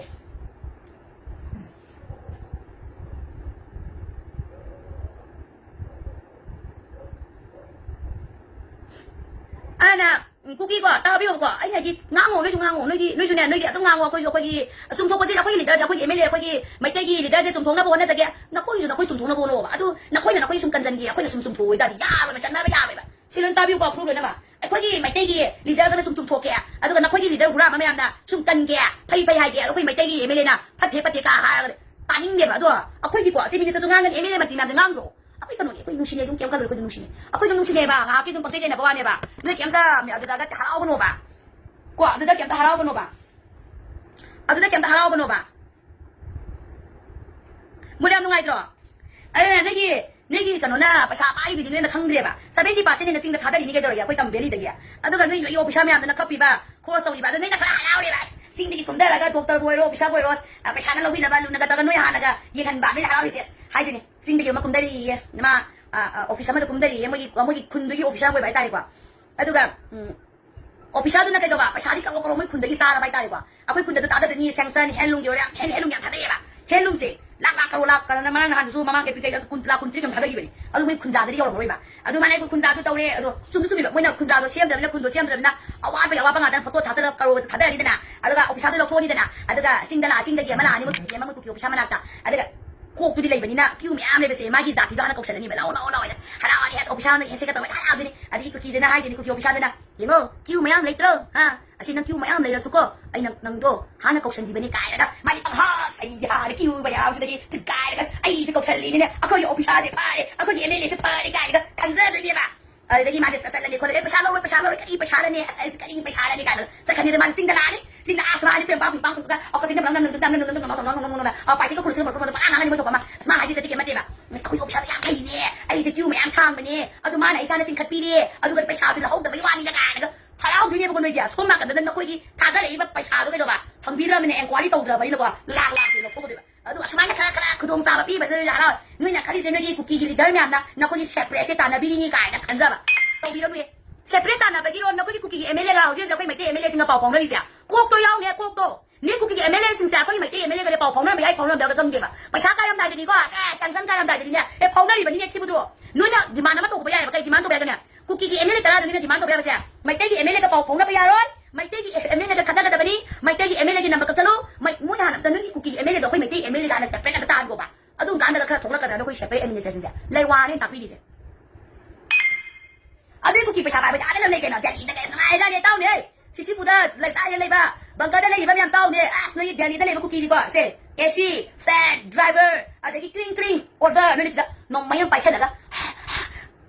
ꯑꯅ, ꯎꯝ, ꯀꯨꯀꯤꯀꯣ, ꯇꯥꯕꯤꯌꯣꯕꯀꯣ, ꯑꯩꯅ ꯍꯥꯏꯗꯤ ꯉꯥꯡꯉꯣ, ꯅꯣꯏꯁꯨ ꯉꯥꯡꯉꯣ, ꯅꯣꯏꯗꯤ, ꯅꯣꯏꯁꯨꯅꯦ, ꯅꯣꯏꯗꯤ ꯑꯗꯨꯝ ꯉꯥꯡꯉꯣ, ꯑꯩꯈꯣꯏꯁꯨ ꯑꯩꯈꯣꯏꯒꯤ ꯆꯨꯝꯊꯣꯛꯄꯁꯤꯗ ꯑꯩꯈꯣꯏꯒꯤ ꯂꯤꯗꯔꯁꯦ, ꯑꯩꯈꯣꯏꯒꯤ ꯑꯦꯝ ꯑꯦꯜ ꯑꯦ, ꯑꯩꯈꯣꯏꯒꯤ ꯃꯩꯇꯩꯒꯤ ꯂꯤꯗꯔꯁꯦ ꯆꯨꯝꯊꯣꯛꯅꯕ ꯍꯣꯠꯅꯖꯒꯦ, ꯅꯈꯣꯏꯁꯨ ꯅꯈꯣꯏ ꯆꯨꯝꯊꯣꯛꯅꯕ ꯍꯣꯠꯅꯧꯕ꯫ ꯑꯗꯨ ꯅꯈꯣꯏꯅ ꯅꯈꯣꯏ ꯁꯨꯝ ꯀꯟꯖꯟꯒꯦ, ꯑꯩꯈꯣꯏꯅ ꯁꯨꯝ ꯆꯨꯝꯊꯣꯛꯑꯣ ꯍꯥꯏꯇꯥꯔꯗꯤ ꯌꯥꯔꯣꯏꯕ, ꯆꯠꯅꯕ ꯌꯥꯔꯣꯏꯕ꯫ ꯁꯤ ꯂꯣꯏꯅ ꯇꯥꯕꯤꯌꯨꯀꯣ, ꯐ꯭ꯔꯨ ꯂꯣꯏꯅꯃꯛ꯫ ꯑꯩꯈꯣꯏꯒꯤ ꯃꯩꯇꯩꯒꯤ ꯂꯤꯗꯔꯒꯅ ꯁꯨꯝ ꯆꯨꯝꯊꯣꯛꯀꯦ, ꯑꯗꯨꯒ ꯅꯈꯣꯏꯒꯤ ꯂꯤꯗꯔ ꯍꯨꯔꯥ ꯑꯃ ꯃꯌꯥꯝꯅ ꯁꯨꯝ ꯀꯟꯒꯦ, ꯐꯩ ꯐꯩ ꯍꯥꯏꯒꯦ, ꯑꯩꯈꯣꯏ ꯃꯩꯇꯩꯒꯤ ꯑꯦꯝ ꯑꯦꯜ ꯑꯦꯅ ꯐꯠꯇꯦ ꯐꯠꯇꯦ ꯀꯥ ꯍꯥꯏꯔꯒ ꯇꯥꯅꯤꯡꯗꯦꯕ꯫ ꯑꯗꯣ ꯑꯩꯈꯣꯏꯗꯤꯀꯣ ꯁꯤ ꯃꯤꯅꯤꯁꯇꯔꯁꯨ ꯉꯥꯡꯒꯅꯤ, ꯑꯦꯝ ꯑꯦꯜ ꯑꯦ ꯃꯟꯇ꯭ꯔꯤ ꯃꯌꯥꯝꯁꯨ ꯉꯥꯡꯗ꯭ꯔꯣ? ꯑꯩꯈꯣꯏ ꯀꯩꯅꯣꯅꯦ, ꯑꯩꯈꯣꯏ ꯅꯨꯡꯁꯤꯅꯦ, ꯑꯗꯨꯝ ꯀꯩꯝ ꯈꯜꯂꯨ, ꯑꯩꯈꯣꯏ ꯅꯨꯡꯁꯤꯅꯦ, ꯑꯩꯈꯣꯏ ꯑꯗꯨꯝ ꯅꯨꯡꯁꯤꯅꯦꯕ, ꯉꯥꯏꯍꯥꯛꯀꯤ ꯑꯗꯨꯝ ꯄꯪꯆꯩ ꯆꯩꯅꯕ ꯋꯥꯅꯦꯕ꯫ ꯅꯣꯏ ꯀꯩꯝꯇ ꯑꯗꯨꯗ ꯍꯔꯥꯎꯒꯅꯣꯕ, ꯀꯣ, ꯑꯗꯨꯗ ꯀꯩꯝꯇ ꯍꯔꯥꯎꯒꯅꯣꯕ, ꯑꯗꯨꯗ ꯀꯩꯝꯇ ꯍꯔꯥꯎꯒꯅꯣꯕ꯫ ꯃꯨꯠ ꯌꯥꯝ ꯅꯨꯡꯉꯥꯏꯇ꯭ꯔꯣ? ꯑꯗꯨꯅ ꯅꯣꯏꯒꯤ, ꯅꯣꯏꯒꯤ ꯀꯩꯅꯣꯅ ꯄꯩꯁꯥ ꯄꯥꯏꯔꯤꯗꯨꯗꯤ ꯅꯣꯏꯅ ꯈꯪꯗ꯭ꯔꯦꯕ꯫ ꯁꯚꯦꯟꯇꯤ ꯄꯥꯔꯁꯦꯟ ꯍꯦꯟꯅ ꯆꯤꯡꯗ ꯊꯥꯗꯔꯤꯅꯤ ꯀꯩꯗꯧꯔꯒꯦ ꯑꯩꯈꯣꯏ ꯇꯝ ꯚꯦꯂꯤꯗꯒꯤ? ꯑꯗꯨꯒ ꯅꯣꯏ, ꯅꯣꯏꯒꯤ ꯑꯣꯐꯤꯁꯥꯔ ꯃꯌꯥꯝꯗꯨꯅ ꯀꯞꯄꯤꯕ, ꯈꯣꯁ ꯇꯧꯔꯤꯕ, ꯑꯗꯨ ꯅꯣꯏꯅ ꯈꯔ ꯍꯔꯥꯎꯔꯦꯕ꯫ ꯑꯁ, ꯆꯤꯡꯗꯒꯤ ꯀꯨꯝꯊꯔꯒ ꯗꯣꯛꯇꯔꯕꯨ ꯑꯣꯏꯔꯣ, ꯑꯣꯐꯤꯁꯥꯔꯕꯨ ꯑꯣꯏꯔꯣ, ꯑꯁ, ꯄꯩꯁꯥꯅ ꯂꯧꯕꯤꯅꯕ ꯂꯨꯅꯒ ꯇꯧꯔꯒ ꯅꯣꯏ ꯍꯥꯟꯅꯒ ꯌꯦꯡꯍꯟꯕ, ꯅꯣꯏꯅ ꯍꯔꯥꯎꯔꯤꯁꯦ꯫ ꯑꯁ, ꯍꯥꯏꯗꯨꯅꯤ, ꯆꯤꯡꯗꯒꯤ ꯑꯃ ꯀꯨꯝꯊꯔꯛꯏꯌꯦ, ꯃꯥ, ꯑ, ꯑ, ꯑꯣꯐꯤꯁ ꯑꯃꯗ ꯀꯨꯝꯊꯔꯛꯏꯌꯦ, ꯃꯣꯏꯒꯤ, ꯃꯣꯏꯒꯤ ꯈꯨꯟꯗꯨꯒꯤ ꯑꯣꯐꯤꯁꯥꯔ ꯑꯣꯏꯕ ꯍꯥꯏꯇꯥꯔꯦꯀꯣ꯫ ꯑꯗꯨꯒ, ꯎꯝ, ꯑꯣꯐꯤꯁꯥꯔꯗꯨꯅ ꯀꯩꯗꯧꯕ? ꯄꯩꯁꯥꯗꯤ ꯀꯔꯣꯔ ꯀꯔꯣꯔ ꯃꯣꯏ ꯈꯨꯟꯗꯒꯤ ꯆꯥꯔꯕ ꯍꯥꯏꯇꯥꯔꯦꯀꯣ꯫ ꯑꯩꯈꯣꯏ ꯈꯨꯟꯗ ꯑꯗꯨ ꯊꯥꯗꯗꯣꯏꯅꯤ, ꯁꯦꯡꯁꯟ, ꯍꯦꯟꯂꯨꯝꯒꯤ ꯑꯣꯏꯔꯦ, ꯍꯦꯟ, ꯍꯦꯟꯂꯨꯝꯒꯤ ꯌꯥꯝ ꯊꯥꯗꯩꯑꯕ꯫ ꯍꯦꯟꯂꯨꯝꯁꯦ ꯂꯥꯛ, ꯂꯥꯛ, ꯀꯔꯣꯔ ꯂꯥꯛ, ꯀꯩꯅꯣꯅ ꯉꯔꯥꯡ ꯅꯍꯥꯟꯗꯁꯨ ꯃꯃꯥꯡ ꯑꯦꯄ꯭ꯔꯤꯜ ꯀꯩꯗ ꯀꯨꯟ, ꯂꯥꯛ ꯀꯨꯟꯇꯔꯦꯠ ꯌꯥꯝ ꯊꯥꯗꯈꯤꯕꯅꯤ꯫ ꯑꯗꯨ ꯃꯣꯏ ꯈꯨꯟꯖꯥꯗꯗꯤ ꯌꯧꯔꯝꯃꯔꯣꯏꯕ꯫ ꯑꯗꯨꯃꯥꯏꯅ ꯑꯩꯈꯣꯏ ꯈꯨꯟꯖꯥꯗꯨ ꯇꯧꯔꯦ, ꯑꯗꯣ ꯆꯨꯝꯁꯨ ꯆꯨꯝꯃꯤꯕ, ꯃꯣꯏꯅ ꯈꯨꯟꯖꯥꯗꯣ ꯁꯦꯝꯗ꯭ꯔꯕꯅꯤꯅ, ꯈꯨꯟꯗꯣ ꯁꯦꯝꯗ꯭ꯔꯕꯅꯤꯅ ꯑꯋꯥꯠꯄꯒꯤ ꯑꯋꯥꯠꯄ ꯉꯥꯛꯇꯅ ꯐꯣꯇꯣ ꯊꯥꯖꯤꯜꯂꯒ ꯀꯔꯣꯔ ꯊꯥꯗꯔꯅꯤꯗꯅ, ꯑꯗꯨꯒ ꯑꯣꯐꯤꯁꯥꯔꯗꯣ ꯂꯧꯊꯣꯛꯑꯅꯤꯗꯅ, ꯑꯗꯨꯒ ꯆꯤꯡꯗ ꯂꯥꯛꯑ, ꯆꯤꯡꯗꯒꯤ ꯑꯃ ꯂꯥꯛꯑꯅꯤ, ꯃꯣꯏ ꯀꯨꯀꯤ ꯑꯃ, ꯃꯣꯏ ꯀꯨꯀꯤ ꯑꯣꯐꯤꯁꯥꯔ ꯃꯅꯥꯛꯇ, ꯑꯗꯨꯒ ꯀꯣꯛꯇꯨꯗꯤ ꯂꯩꯕꯅꯤꯅ ꯀ꯭ꯌꯨ ꯃꯌꯥꯝ ꯂꯩꯕꯁꯦ ꯃꯥꯒꯤ ꯖꯥꯇꯤꯗꯣ ꯍꯥꯟꯅ ꯀꯧꯁꯜꯂꯅꯤꯕ, "ꯂꯥꯛꯑꯣ, ꯂꯥꯛꯑꯣ, ꯂꯥꯛꯑꯣ," ꯍꯥꯏꯅ ꯍꯔꯥꯎꯔꯅꯤ, ꯑꯁ, ꯑꯣꯐꯤꯁꯥꯔꯅ ꯍꯦꯟꯁꯦꯛꯀ ꯇꯧꯔꯒ ꯍꯔꯥꯎꯗꯣꯏꯅꯤ꯫ ꯑꯗꯒꯤ ꯀꯨꯀꯤꯗꯨꯅ ꯍꯥꯏꯗꯣꯏꯅꯤ, ꯀꯨꯀꯤ ꯑꯣꯐꯤꯁꯥꯔꯗꯨꯅ, "ꯌꯦꯡꯉꯣ, ꯀ꯭ꯌꯨ ꯃꯌꯥꯝ ꯂꯩꯇ꯭ꯔꯣ? ꯍꯥ? ꯑꯁꯤ ꯅꯪ ꯀ꯭ꯌꯨ ꯃꯌꯥꯝ ꯂꯩꯔꯁꯨꯀꯣ, ꯑꯩ ꯅꯪ, ꯅꯪꯗꯣ ꯍꯥꯟꯅ ꯀꯧꯁꯟꯕꯤꯕꯅꯤ" ꯀꯥꯏꯅꯒ ꯃꯥꯒꯤ ꯄꯪꯍꯥꯁ, ꯑꯩ ꯌꯥꯔꯦ, ꯀ꯭ꯌꯨ ꯃꯌꯥꯝꯁꯤꯗꯒꯤ ꯊꯨꯒꯥꯏꯔꯒ, "ꯑꯩꯁꯦ ꯀꯧꯁꯜꯂꯤꯅꯤꯅꯦ, ꯑꯩꯈꯣꯏꯒꯤ ꯑꯣꯐꯤꯁꯥꯔꯁꯦ ꯐꯔꯦ, ꯑꯩꯈꯣꯏꯒꯤ ꯑꯦꯝ ꯑꯦꯜ ꯑꯦꯁꯦ ꯐꯔꯦ" ꯀꯥꯏꯅꯒ ꯈꯟꯖꯗꯣꯏꯅꯦꯕ꯫ ꯑꯗꯨꯗꯒꯤ ꯃꯥꯁꯦ ꯆꯠꯂꯅꯤ ꯈꯣꯠꯂꯅꯤ, "ꯑꯦ, ꯄꯩꯁꯥ ꯂꯧꯔꯣꯏ, ꯄꯩꯁꯥ ꯂꯧꯔꯣꯏ, ꯀꯔꯤ ꯄꯩꯁꯥꯔꯅꯦ, ꯑꯁ, ꯑꯩꯁꯦ ꯀꯔꯤ ꯄꯩꯁꯥꯔꯅꯦ?" ꯀꯥꯏꯅ ꯆꯠꯈ꯭ꯔꯅꯤ꯫ ꯑꯗ ꯃꯥꯁꯦ ꯆꯤꯡꯗ ꯂꯥꯛꯑꯅꯤ, ꯆꯤꯡꯗ ꯑꯁ ꯃꯥꯁꯦ ꯄꯦꯝ ꯄꯥꯝ ꯄꯤꯡ ꯄꯥꯝ ꯄꯨꯡꯒ ꯑꯣꯀꯗꯤꯅ ꯕ꯭ꯔꯝ ꯅꯝ ꯅꯝ ꯅꯝ ꯅꯝ ꯅꯝ ꯅꯝ ꯅꯝ ꯅꯝ ꯅꯝ ꯄꯥꯔꯇꯤꯒ ꯈꯨꯔꯨꯁꯤꯅ ꯃꯁꯨ ꯃꯗꯨ ꯄꯪꯉꯥꯡ ꯉꯥꯡꯉꯅꯤ ꯃꯣꯏ ꯊꯣꯛꯄ ꯑꯃ꯫ ꯑꯁ, ꯃꯥ ꯍꯥꯏꯗꯤ ꯆꯠꯇꯤ ꯀꯩꯝ ꯅꯠꯇꯦꯕ꯫ ꯑꯁ, ꯑꯩꯈꯣꯏꯒꯤ ꯑꯣꯐꯤꯁꯥꯔ ꯌꯥꯝ ꯐꯩꯅꯦ, ꯑꯩꯁꯦ ꯀ꯭ꯌꯨ ꯃꯌꯥꯝ ꯁꯥꯡꯕꯅꯦ, ꯑꯗꯨ ꯃꯥꯅ ꯏꯁꯥꯅ ꯆꯤꯡꯈꯠꯄꯤꯔꯦ, ꯑꯗꯨꯒ ꯄꯩꯁꯥꯁꯨ ꯂꯧꯍꯧꯗꯕꯩ ꯋꯥꯅꯤꯗ ꯀꯥꯏꯅꯒ ꯍꯔꯥꯎꯗꯣꯏꯅꯦꯕꯀꯣ ꯅꯣꯏꯗꯤ꯫ ꯁꯣꯝ ꯅꯥꯀꯟꯗ ꯅꯈꯣꯏꯒꯤ ꯊꯥꯗꯔꯛꯏꯕ ꯄꯩꯁꯥꯗꯣ ꯀꯩꯗꯧꯕ? ꯐꯪꯕꯤꯗ꯭ꯔꯕꯅꯤꯅ, ꯑꯦꯟꯀ꯭ꯋꯥꯏꯔꯤ ꯇꯧꯗ꯭ꯔꯕꯅꯤꯅꯀꯣ, ꯂꯥꯛ ꯂꯥꯛꯇ ꯂꯧꯊꯣꯛꯀꯗꯣꯏꯕ꯫ ꯑꯗꯨꯒ ꯑꯁꯨꯃꯥꯏꯅ ꯈꯔ ꯈꯔ ꯈꯨꯗꯣꯡꯆꯥꯕ ꯄꯤꯕꯁꯤꯗ ꯍꯔꯥꯎ꯫ ꯅꯣꯏꯅ ꯈꯜꯂꯤꯁꯦ ꯅꯣꯏꯒꯤ ꯀꯨꯀꯤꯒꯤ ꯂꯤꯗꯔ ꯃꯌꯥꯝꯅ ꯅꯈꯣꯏꯒꯤ ꯁꯦꯄꯔꯦꯠꯁꯦ ꯇꯥꯟꯅꯕꯤꯔꯤꯅꯤ ꯀꯥꯏꯅ ꯈꯟꯖꯕ꯫ ꯇꯧꯕꯤꯔꯝꯃꯣꯏꯌꯦ꯫ ꯁꯦꯄꯔꯦꯠ ꯇꯥꯟꯅꯕꯒꯤꯔꯣ ꯅꯈꯣꯏꯒꯤ ꯀꯨꯀꯤꯒꯤ ꯑꯦꯝ ꯑꯦꯜ ꯑꯦꯒ ꯍꯧꯖꯤꯛ ꯍꯧꯖꯤꯛ ꯑꯩꯈꯣꯏ ꯃꯩꯇꯩ ꯑꯦꯝ ꯑꯦꯜ ꯑꯦꯁꯤꯡꯒ ꯄꯥꯎ ꯐꯥꯎꯅꯔꯤꯁꯦ? ꯀꯣꯛꯇꯣ ꯌꯥꯎꯅꯦ, ꯀꯣꯛꯇꯣ꯫ ꯅꯣꯏ ꯀꯨꯀꯤꯒꯤ ꯑꯦꯝ ꯑꯦꯜ ꯑꯦꯁꯤꯡꯁꯦ ꯑꯩꯈꯣꯏꯒꯤ ꯃꯩꯇꯩ ꯑꯦꯝ ꯑꯦꯜ ꯑꯦꯒꯗꯤ ꯄꯥꯎ ꯐꯥꯎꯅꯔꯝꯕ ꯌꯥꯏ, ꯐꯥꯎꯅꯔꯝꯗꯕ ꯈꯪꯗꯦꯕ꯫ ꯄꯩꯁꯥ ꯀꯥꯏꯔꯝꯗꯥꯏꯗꯅꯤꯀꯣ, ꯑꯦ, ꯁꯦꯡꯁꯟ ꯀꯥꯏꯔꯝꯗꯥꯏꯗꯅꯤꯅꯦ, ꯑꯦ, ꯐꯥꯎꯅꯔꯤꯕꯅꯤꯅꯦ ꯊꯤꯕꯗꯣ꯫ ꯅꯣꯏꯅ ꯗꯤꯃꯥꯟ ꯑꯃ ꯇꯧꯕ ꯌꯥꯏꯑꯕ꯫ ꯀꯩ ꯗꯤꯃꯥꯟ ꯇꯧꯕ ꯌꯥꯒꯅꯤ? ꯀꯨꯀꯤꯒꯤ ꯑꯦꯝ ꯑꯦꯜ ꯑꯦ ꯇꯔꯥꯗꯨꯅ ꯗꯤꯃꯥꯟ ꯇꯧꯕ ꯌꯥꯕꯁꯦ, ꯃꯩꯇꯩꯒꯤ ꯑꯦꯝ ꯑꯦꯜ ꯑꯦꯒ ꯄꯥꯎ ꯐꯥꯎꯅꯕ ꯌꯥꯔꯣꯏ, ꯃꯩꯇꯩꯒꯤ ꯑꯦꯝ ꯑꯦꯜ ꯑꯦꯒ ꯈꯠꯅꯒꯗꯕꯅꯤ, ꯃꯩꯇꯩꯒꯤ ꯑꯦꯝ ꯑꯦꯜ ꯑꯦꯒꯤ ꯅꯝꯕꯔ ꯀꯛꯊꯠꯂꯨ꯫ ꯃꯩ-, ꯃꯣꯏ ꯍꯥꯟꯅ ꯑꯝꯇ ꯅꯣꯏꯒꯤ ꯀꯨꯀꯤꯒꯤ ꯑꯦꯝ ꯑꯦꯜ ꯑꯦꯗꯣ ꯑꯩꯈꯣꯏ ꯃꯩꯇꯩ ꯑꯦꯝ ꯑꯦꯜ ꯑꯦꯒ ꯍꯥꯟꯅ ꯁꯦꯄꯔꯦꯠ ꯑꯝꯇ ꯇꯥꯍꯟꯈꯣꯕ꯫ ꯑꯗꯨꯝ ꯀꯥꯟꯗꯒ ꯈꯔ ꯊꯣꯛꯂꯛꯀꯗ꯭ꯔꯥ ꯅꯈꯣꯏ ꯁꯦꯄꯔꯦꯠ ꯑꯦꯗꯃꯤꯅꯤꯁꯇ꯭ꯔꯦꯁꯟꯁꯦ? ꯂꯩꯋꯥꯅꯦ ꯇꯥꯛꯄꯤꯔꯤꯁꯦ꯫ ꯑꯗꯨꯏ ꯀꯨꯀꯤ ꯄꯩꯁꯥ ꯄꯥꯏꯕꯗꯤ ꯑꯥꯗ ꯂꯣꯏ ꯂꯩ ꯀꯩꯅꯣ, ꯗꯦꯜꯂꯤꯗ ꯀꯩ ꯅꯨꯡꯉꯥꯏꯖꯥꯠꯅꯤ, ꯇꯥꯎꯅꯦ꯫ ꯁꯤꯁꯤꯄꯨꯗ ꯂꯩ, ꯂꯩꯕ ꯕꯪꯀꯔꯗ ꯂꯩꯔꯤꯕ ꯃꯌꯥꯝ ꯇꯥꯎꯅꯦ꯫ ꯑꯁ, ꯅꯣꯏ ꯗꯦꯜꯂꯤꯗ ꯂꯩꯕ ꯀꯨꯀꯤꯗꯤꯀꯣ, ꯁꯦ, ꯑꯦ ꯁꯤ, ꯐꯦꯟ, ꯗ꯭ꯔꯥꯏꯚꯔ, ꯑꯗꯒꯤ ꯀ꯭ꯔꯤꯡ ꯀ꯭ꯔꯤꯡ ꯑꯣꯔꯗꯔ, ꯅꯣꯏꯅ ꯁꯤꯗ ꯅꯣꯡꯃꯩ ꯑꯃ ꯄꯥꯏꯁꯜꯂꯒ,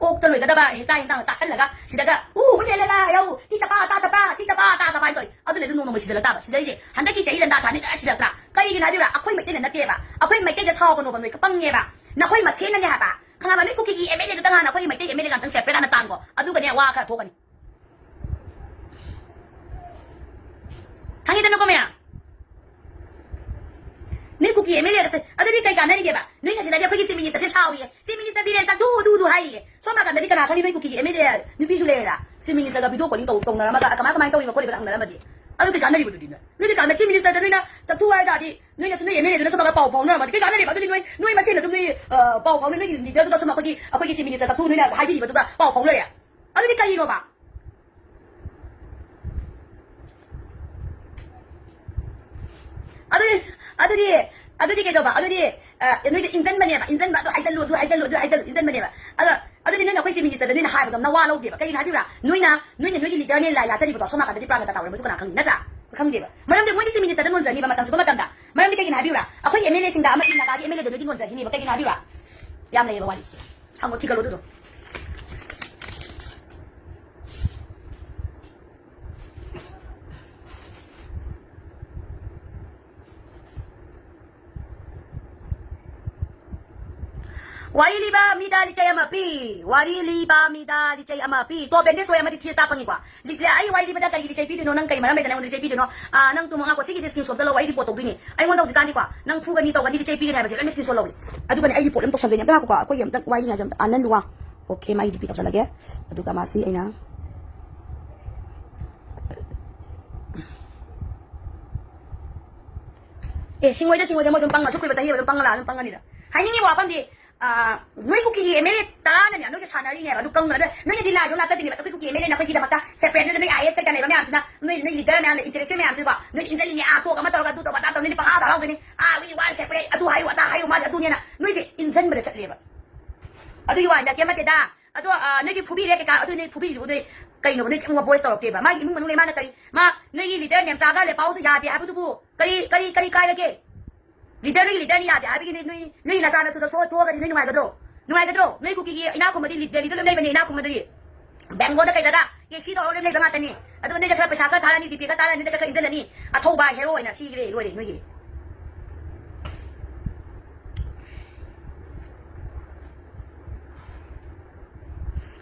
ꯑꯣꯛꯇ ꯂꯣꯏꯒꯗꯕ ꯍꯤꯟꯖꯥꯡ ꯍꯤꯟꯖꯥꯡ ꯆꯥꯁꯜꯂꯒ, ꯁꯤꯗꯒ ꯎ, ꯎ, ꯂꯦ, ꯂꯦ, ꯂꯥ, ꯌꯧ, ꯇꯤ ꯆꯄꯥ, ꯇꯥ ꯆꯄꯥ, ꯇꯤ ꯆꯄꯥ, ꯇꯥ ꯆꯄꯥ ꯍꯥꯏꯅ ꯇꯧꯏ꯫ ꯑꯗꯨ ꯂꯩꯗ ꯅꯣꯡꯃ ꯁꯤꯖꯜꯂ ꯇꯥꯕ꯫ ꯁꯤꯗꯩꯁꯦ ꯍꯟꯗꯛꯀꯤ ꯆꯍꯤ ꯂꯟꯗꯥ ꯊꯥꯅꯤ ꯁꯤꯖꯜꯂꯛꯇ꯭ꯔꯥ? ꯀꯔꯤꯒꯤꯅꯣ ꯍꯥꯏꯕꯤꯕ꯭ꯔꯥ? ꯑꯩꯈꯣꯏ ꯃꯩꯇꯩꯅ ꯅꯠꯇꯦꯕ꯫ ꯑꯩꯈꯣꯏ ꯃꯩꯇꯩꯗ ꯁꯥꯎꯒꯅꯣꯕ, ꯅꯣꯏ ꯄꯪꯉꯦꯕ꯫ ꯅꯈꯣꯏ ꯃꯁꯦꯟꯅꯅꯦ ꯍꯥꯏꯕ꯫ ꯈꯪꯉꯕ? ꯅꯣꯏ ꯀꯨꯀꯤꯒꯤ ꯑꯦꯝ ꯑꯦꯜ ꯑꯦꯗꯨꯗ ꯉꯥꯟꯅ ꯑꯩꯈꯣꯏꯒꯤ ꯃꯩꯇꯩꯒꯤ ꯑꯦꯝ ꯑꯦꯜ ꯑꯦꯒ ꯑꯝꯇꯪ ꯁꯦꯄꯔꯦꯠ ꯍꯥꯟꯅ ꯇꯥꯟꯀꯣ꯫ ꯑꯗꯨꯒꯅꯦ ꯋꯥ ꯈꯔ ꯊꯣꯛꯀꯅꯤ꯫ ꯈꯪꯉꯤꯗꯅꯀꯣ ꯃꯌꯥꯝ? ꯅꯣꯏ ꯀꯨꯀꯤ ꯑꯦꯝ ꯑꯦꯜ ꯑꯦꯒꯁꯦ ꯑꯗꯨꯗꯤ ꯀꯩ ꯀꯥꯟꯅꯔꯤꯒꯦꯕ? ꯅꯣꯏꯅ ꯁꯤꯗꯗꯤ ꯑꯩꯈꯣꯏꯒꯤ ꯆꯤꯐ ꯃꯤꯅꯤꯁꯇꯔꯁꯦ ꯁꯥꯎꯔꯤꯌꯦ, "ꯆꯤꯐ ꯃꯤꯅꯤꯁꯇꯔ ꯕꯤꯔꯦꯟ ꯆꯠꯊꯨ ꯑꯗꯨ ꯑꯗꯨ" ꯍꯥꯏꯔꯤꯌꯦ꯫ ꯁꯣꯝ ꯅꯥꯀꯟꯗꯗꯤ ꯀꯅꯥ ꯈꯪꯅꯤ ꯅꯣꯏ ꯀꯨꯀꯤꯒꯤ ꯑꯦꯝ ꯑꯦꯜ ꯑꯦ ꯅꯨꯄꯤꯁꯨ ꯂꯩꯔꯦꯗ꯫ ꯆꯤꯐ ꯃꯤꯅꯤꯁꯇꯔꯒ ꯚꯤꯗꯤꯑꯣ ꯀꯣꯂꯤꯡ ꯇꯧ-, ꯇꯧꯅꯔꯝꯃꯒ ꯀꯃꯥꯏ ꯀꯃꯥꯏꯅ ꯇꯧꯔꯤꯕ ꯈꯣꯠꯂꯤꯕꯅ ꯍꯪꯅꯔꯝꯃꯗꯤ? ꯑꯗꯨ ꯀꯩ ꯀꯥꯟꯅꯔꯤꯕꯗꯨꯗꯤ ꯅꯣꯏ? ꯅꯣꯏꯗꯤ ꯀꯥꯟꯅ-, ꯆꯤꯐ ꯃꯤꯅꯤꯁꯇꯔꯗ ꯅꯣꯏꯅ ꯆꯠꯊꯨ ꯍꯥꯏ ꯇꯥꯔꯗꯤ ꯅꯣꯏꯅꯁꯨ ꯅꯣꯏ ꯑꯦꯝ ꯑꯦꯜ ꯑꯦꯗꯨꯅꯁꯨ ꯃꯥꯒ ꯄꯥꯎ ꯐꯥꯎꯅꯔꯝꯃꯗꯤ ꯀꯩ ꯀꯥꯟꯅꯔꯤꯕ? ꯑꯗꯨꯗꯤ ꯅꯣꯏ, ꯅꯣꯏ ꯃꯁꯦꯟ ꯑꯗꯨꯝ ꯅꯣꯏ, ꯑ, ꯄꯥꯎ ꯐꯥꯎꯅ-, ꯅꯣꯏꯒꯤ ꯂꯤꯗꯔꯗꯨꯗꯁꯨ ꯑꯩꯈꯣꯏꯒꯤ, ꯑꯩꯈꯣꯏꯒꯤ ꯆꯤꯐ ꯃꯤꯅꯤꯁꯇꯔ ꯆꯠꯊꯨ ꯅꯣꯏꯅ ꯍꯥꯏꯕꯤꯔꯤꯕꯗꯨꯒ ꯄꯥꯎ ꯐꯥꯎꯅꯔꯦ꯫ ꯑꯗꯨꯗꯤ ꯀꯔꯤꯅꯣꯕ? ꯑꯗꯨꯗꯤ, ꯑꯗꯨꯗꯤ, ꯑꯗꯨꯗꯤ ꯀꯩꯗꯧꯕ? ꯑꯗꯨꯗꯤ, ꯑ, ꯅꯣꯏꯗ ꯏꯟꯖꯟꯕꯅꯦꯕ, ꯏꯟꯖꯟꯕ, "ꯑꯗꯨ ꯍꯥꯏꯖꯜꯂꯨ, ꯑꯗꯨ ꯍꯥꯏꯖꯜꯂꯨ, ꯑꯗꯨ ꯍꯥꯏꯖꯜꯂꯨ", ꯏꯟꯖꯟꯕꯅꯦꯕ꯫ ꯑꯗꯣ, ꯑꯗꯨꯗꯤ ꯅꯣꯏꯅ ꯑꯩꯈꯣꯏ ꯆꯤꯐ ꯃꯤꯅꯤꯁꯇꯔꯗ ꯅꯣꯏꯅ ꯍꯥꯏꯕꯗꯣ ꯅꯋꯥ ꯂꯧꯗꯦꯕ꯫ ꯀꯩꯒꯤꯅꯣ ꯍꯥꯏꯕꯤꯕ꯭ꯔꯥ? ꯅꯣꯏꯅ, ꯅꯣꯏꯅ ꯅꯣꯏꯒꯤ ꯂꯤꯗꯔꯅꯦ ꯂꯥꯏ ꯂꯥꯠꯆꯔꯤꯕꯗꯣ ꯑꯁꯣꯝ ꯅꯥꯀꯟꯗꯗꯤ ꯄ꯭ꯔꯥꯟꯒ ꯇꯥꯔꯝꯕꯁꯨ ꯀꯅꯥ ꯈꯪꯅꯤ, ꯅꯠꯇ꯭ꯔꯥ? ꯈꯪꯗꯦꯕ꯫ ꯃꯔꯝꯗꯤ ꯃꯣꯏꯗꯤ ꯆꯤꯐ ꯃꯤꯅꯤꯁꯇꯔꯗ ꯅꯣꯟꯖꯅꯤꯕ ꯃꯇꯝ ꯆꯨꯞꯄ ꯃꯇꯝꯗ꯫ ꯃꯔꯝꯗꯤ ꯀꯩꯒꯤꯅꯣ ꯍꯥꯏꯕꯤꯕ꯭ꯔꯥ? ꯑꯩꯈꯣꯏꯒꯤ ꯑꯦꯝ ꯑꯦꯜ ꯑꯦꯁꯤꯡꯗ ꯑꯃꯗꯤ ꯅꯥꯒꯥꯒꯤ ꯑꯦꯝ ꯑꯦꯜ ꯑꯦꯗ ꯅꯣꯏꯗꯤ ꯅꯣꯟꯖꯈꯤꯅꯦꯕ꯫ ꯀꯩꯒꯤꯅꯣ ꯍꯥꯏꯕꯤꯕ꯭ꯔꯥ? ꯌꯥꯝ ꯂꯩꯌꯦꯕ ꯋꯥꯔꯤ꯫ ꯍꯪꯉꯣ, ꯊꯤꯒꯠꯂꯣ ꯑꯗꯨꯗꯣ꯫ ꯋꯥꯔꯤ ꯂꯤꯕ ꯃꯤꯗ ꯂꯤꯆꯩ ꯑꯃ ꯄꯤ꯫ ꯋꯥꯔꯤ ꯂꯤꯕ ꯃꯤꯗ ꯂꯤꯆꯩ ꯑꯃ ꯄꯤ꯫ ꯇꯣꯞ ꯕꯦꯟꯗꯦꯖ ꯑꯣꯏ ꯑꯃꯗꯤ ꯊꯤꯁ ꯇꯥ ꯐꯪꯉꯤꯀꯣ꯫ ꯂꯤ-, ꯑꯩ ꯋꯥꯔꯤ ꯂꯤꯕꯗ ꯀꯔꯤꯒꯤ ꯂꯤꯆꯩ ꯄꯤꯗꯣꯏꯅꯣ? ꯅꯪ ꯀꯩ ꯃꯔꯝ ꯂꯩꯗꯅ ꯑꯩꯉꯣꯟꯗ ꯂꯤꯆꯩ ꯄꯤꯗꯣꯏꯅꯣ? ꯑꯥ, ꯅꯪ ꯇꯨꯝꯃꯣ, ꯉꯥꯏꯈꯣ, ꯁꯤꯒꯤꯁꯦ ꯁ꯭ꯀ꯭ꯔꯤꯟ ꯁꯣꯠꯇ ꯂꯧ, ꯑꯩ ꯔꯤꯄꯣꯔꯠ ꯇꯧꯗꯣꯏꯅꯦ꯫ ꯑꯩꯉꯣꯟꯗ ꯍꯧꯖꯤꯛꯀꯥꯟꯗꯤꯀꯣ, ꯅꯪ ꯐꯨꯒꯅꯤ, ꯇꯧꯒꯅꯤ, ꯂꯤꯆꯩ ꯄꯤꯒꯅꯤ ꯍꯥꯏꯕꯁꯦ ꯂꯣꯏꯅ ꯁ꯭ꯀ꯭ꯔꯤꯟ ꯁꯣꯠ ꯂꯧꯏ꯫ ꯑꯗꯨꯒꯅꯦ, ꯑꯩ ꯔꯤꯄꯣꯔꯠ ꯑꯃ ꯇꯧꯁꯟꯗꯣꯏꯅꯦ꯫ ꯑꯝꯇ ꯉꯥꯏꯈꯣꯀꯣ, ꯑꯩꯈꯣꯏꯒꯤ ꯑꯝꯇ ꯋꯥꯔꯤ ꯉꯥꯏꯖꯕ ꯑꯝꯇ, ꯑꯥꯅꯟꯗ ꯋꯥ꯫ ꯑꯣꯀꯦ, ꯃꯥꯒꯤ ꯗꯤ ꯄꯤ ꯇꯧꯁꯜꯂꯒꯦ꯫ ꯑꯗꯨꯒ ꯃꯥꯁꯤ ꯑꯩꯅ ꯑꯦ, ꯁꯤꯡꯉꯣꯏꯗ, ꯁꯤꯡꯉꯣꯏꯗ, ꯃꯣꯏ ꯑꯗꯨꯝ ꯄꯪꯉ, ꯑꯁꯨꯛ ꯀꯨꯏꯕ ꯆꯍꯤ ꯑꯃ ꯑꯗꯨꯝ ꯄꯪꯉ ꯂꯥꯛꯑ ꯑꯗꯨꯝ ꯄꯪꯉꯅꯤꯗ꯫ ꯍꯥꯏꯅꯤꯡꯉꯤꯕ ꯋꯥꯐꯝꯗꯤ, ꯑ, ꯅꯣꯏ ꯀꯨꯀꯤꯒꯤ ꯑꯦꯝ ꯑꯦꯜ ꯑꯦ ꯇꯔꯥꯅꯅꯦ ꯅꯣꯏꯁꯦ ꯁꯥꯟꯅꯔꯤꯅꯦꯕ, ꯑꯗꯨ ꯀꯪꯗꯅ꯫ ꯑꯗ ꯅꯣꯏꯅꯗꯤ ꯂꯥꯏꯗꯣ ꯂꯥꯠꯆꯗꯣꯏꯅꯦꯕ, ꯑꯩꯈꯣꯏ ꯀꯨꯀꯤ ꯑꯦꯝ ꯑꯦꯜ ꯑꯦꯅ ꯑꯩꯈꯣꯏꯒꯤꯗꯃꯛꯇ ꯁꯦꯄꯔꯦꯠ ꯅꯣꯏ ꯑꯥꯏ ꯑꯦꯁ ꯀꯩꯀꯥ ꯂꯩꯕ ꯃꯌꯥꯝꯁꯤꯅ, ꯅꯣꯏ, ꯅꯣꯏ ꯂꯤꯗꯔ ꯃꯌꯥꯝ, ꯏꯟꯇꯦꯂꯦꯛꯆꯨꯋꯦꯜ ꯃꯌꯥꯝꯁꯤꯀꯣ, ꯅꯣꯏ ꯏꯟꯖꯜꯂꯤꯅꯦ, ꯑꯥ, ꯇꯣꯛ ꯑꯃ ꯇꯧꯔꯒ ꯑꯗꯨ ꯇꯧꯕ, ꯑꯗꯥ ꯇꯧꯕ, ꯅꯣꯏꯗꯤ ꯄꯪꯍꯥꯗ ꯍꯔꯥꯎꯗꯣꯏꯅꯦ꯫ ꯑꯥ, we want separate, ꯑꯗꯨ ꯍꯥꯏꯌꯨ, ꯑꯗꯥ ꯍꯥꯏꯌꯨ, ꯃꯥꯗꯤ ꯑꯗꯨꯅꯦꯅ ꯅꯣꯏꯁꯦ ꯏꯟꯖꯟꯕꯗ ꯆꯠꯂꯦꯕ꯫ ꯑꯗꯨꯒꯤ ꯋꯥꯅꯤꯗ, ꯀꯩꯝ ꯅꯠꯇꯦꯗ꯫ ꯑꯗꯣ, ꯑ, ꯅꯣꯏꯒꯤ ꯐꯨꯕꯤꯔꯦ ꯀꯩꯀꯥ, ꯑꯗꯨ ꯅꯣꯏ ꯐꯨꯕꯤꯔꯤꯗꯨꯕꯨ ꯅꯣꯏ ꯀꯩꯅꯣꯕ, ꯅꯣꯏ ꯀꯩꯝ voice ꯇꯧꯔꯛꯇꯦꯕ? ꯃꯥꯒꯤ ꯏꯃꯨꯡ ꯃꯅꯨꯡ ꯂꯩ, ꯃꯥꯅ ꯀꯔꯤ, ꯃꯥ, ꯅꯣꯏꯒꯤ leader ꯅꯦꯝꯆꯥꯒ ꯂꯦꯄꯥꯎꯁꯨ ꯌꯥꯗꯦ ꯍꯥꯏꯕꯗꯨꯕꯨ ꯀꯔꯤ, ꯀꯔꯤ, ꯀꯔꯤ ꯀꯥꯏꯔꯒꯦ? Leader, ꯅꯣꯏꯒꯤ leaderꯅ ꯌꯥꯗꯦ ꯍꯥꯏꯕꯒꯤ ꯅꯣꯏ, ꯅꯣꯏ, ꯅꯣꯏ ꯅꯆꯥ ꯅꯁꯨꯗ ꯁꯣ ꯊꯣꯛꯑꯒꯗꯤ ꯅꯣꯏ ꯅꯨꯡꯉꯥꯏꯒꯗ꯭ꯔꯣ? ꯅꯨꯡꯉꯥꯏꯒꯗ꯭ꯔꯣ? ꯅꯣꯏ ꯀꯨꯀꯤꯒꯤ ꯏꯅꯥꯛ ꯈꯨꯟꯕꯗꯤ ꯂꯤ-, ꯗꯦꯜꯂꯤꯗ ꯂꯣꯏ ꯂꯩꯕꯅꯦ, ꯏꯅꯥꯛ ꯈꯨꯟꯕꯗꯤ꯫ ꯕꯦꯡꯒ꯭ꯂꯣꯔꯗ ꯀꯩꯗꯒ AC ꯇꯧꯔꯒ ꯂꯣꯏ ꯂꯩꯕ ꯉꯥꯛꯇꯅꯤ꯫ ꯑꯗꯨꯒ ꯅꯣꯏꯗ ꯈꯔ ꯄꯩꯁꯥ ꯈꯔ ꯊꯥꯔꯅꯤ, GPay ꯈꯔ ꯊꯥꯔꯅꯤ, ꯅꯣꯏꯗ ꯈꯔ ꯏꯟꯖꯜꯂꯅꯤ꯫ ꯑꯊꯧꯕ hero ꯑꯣꯏꯅ ꯁꯤꯈ꯭ꯔꯦ, ꯂꯣꯏꯔꯦ ꯅꯣꯏꯒꯤ꯫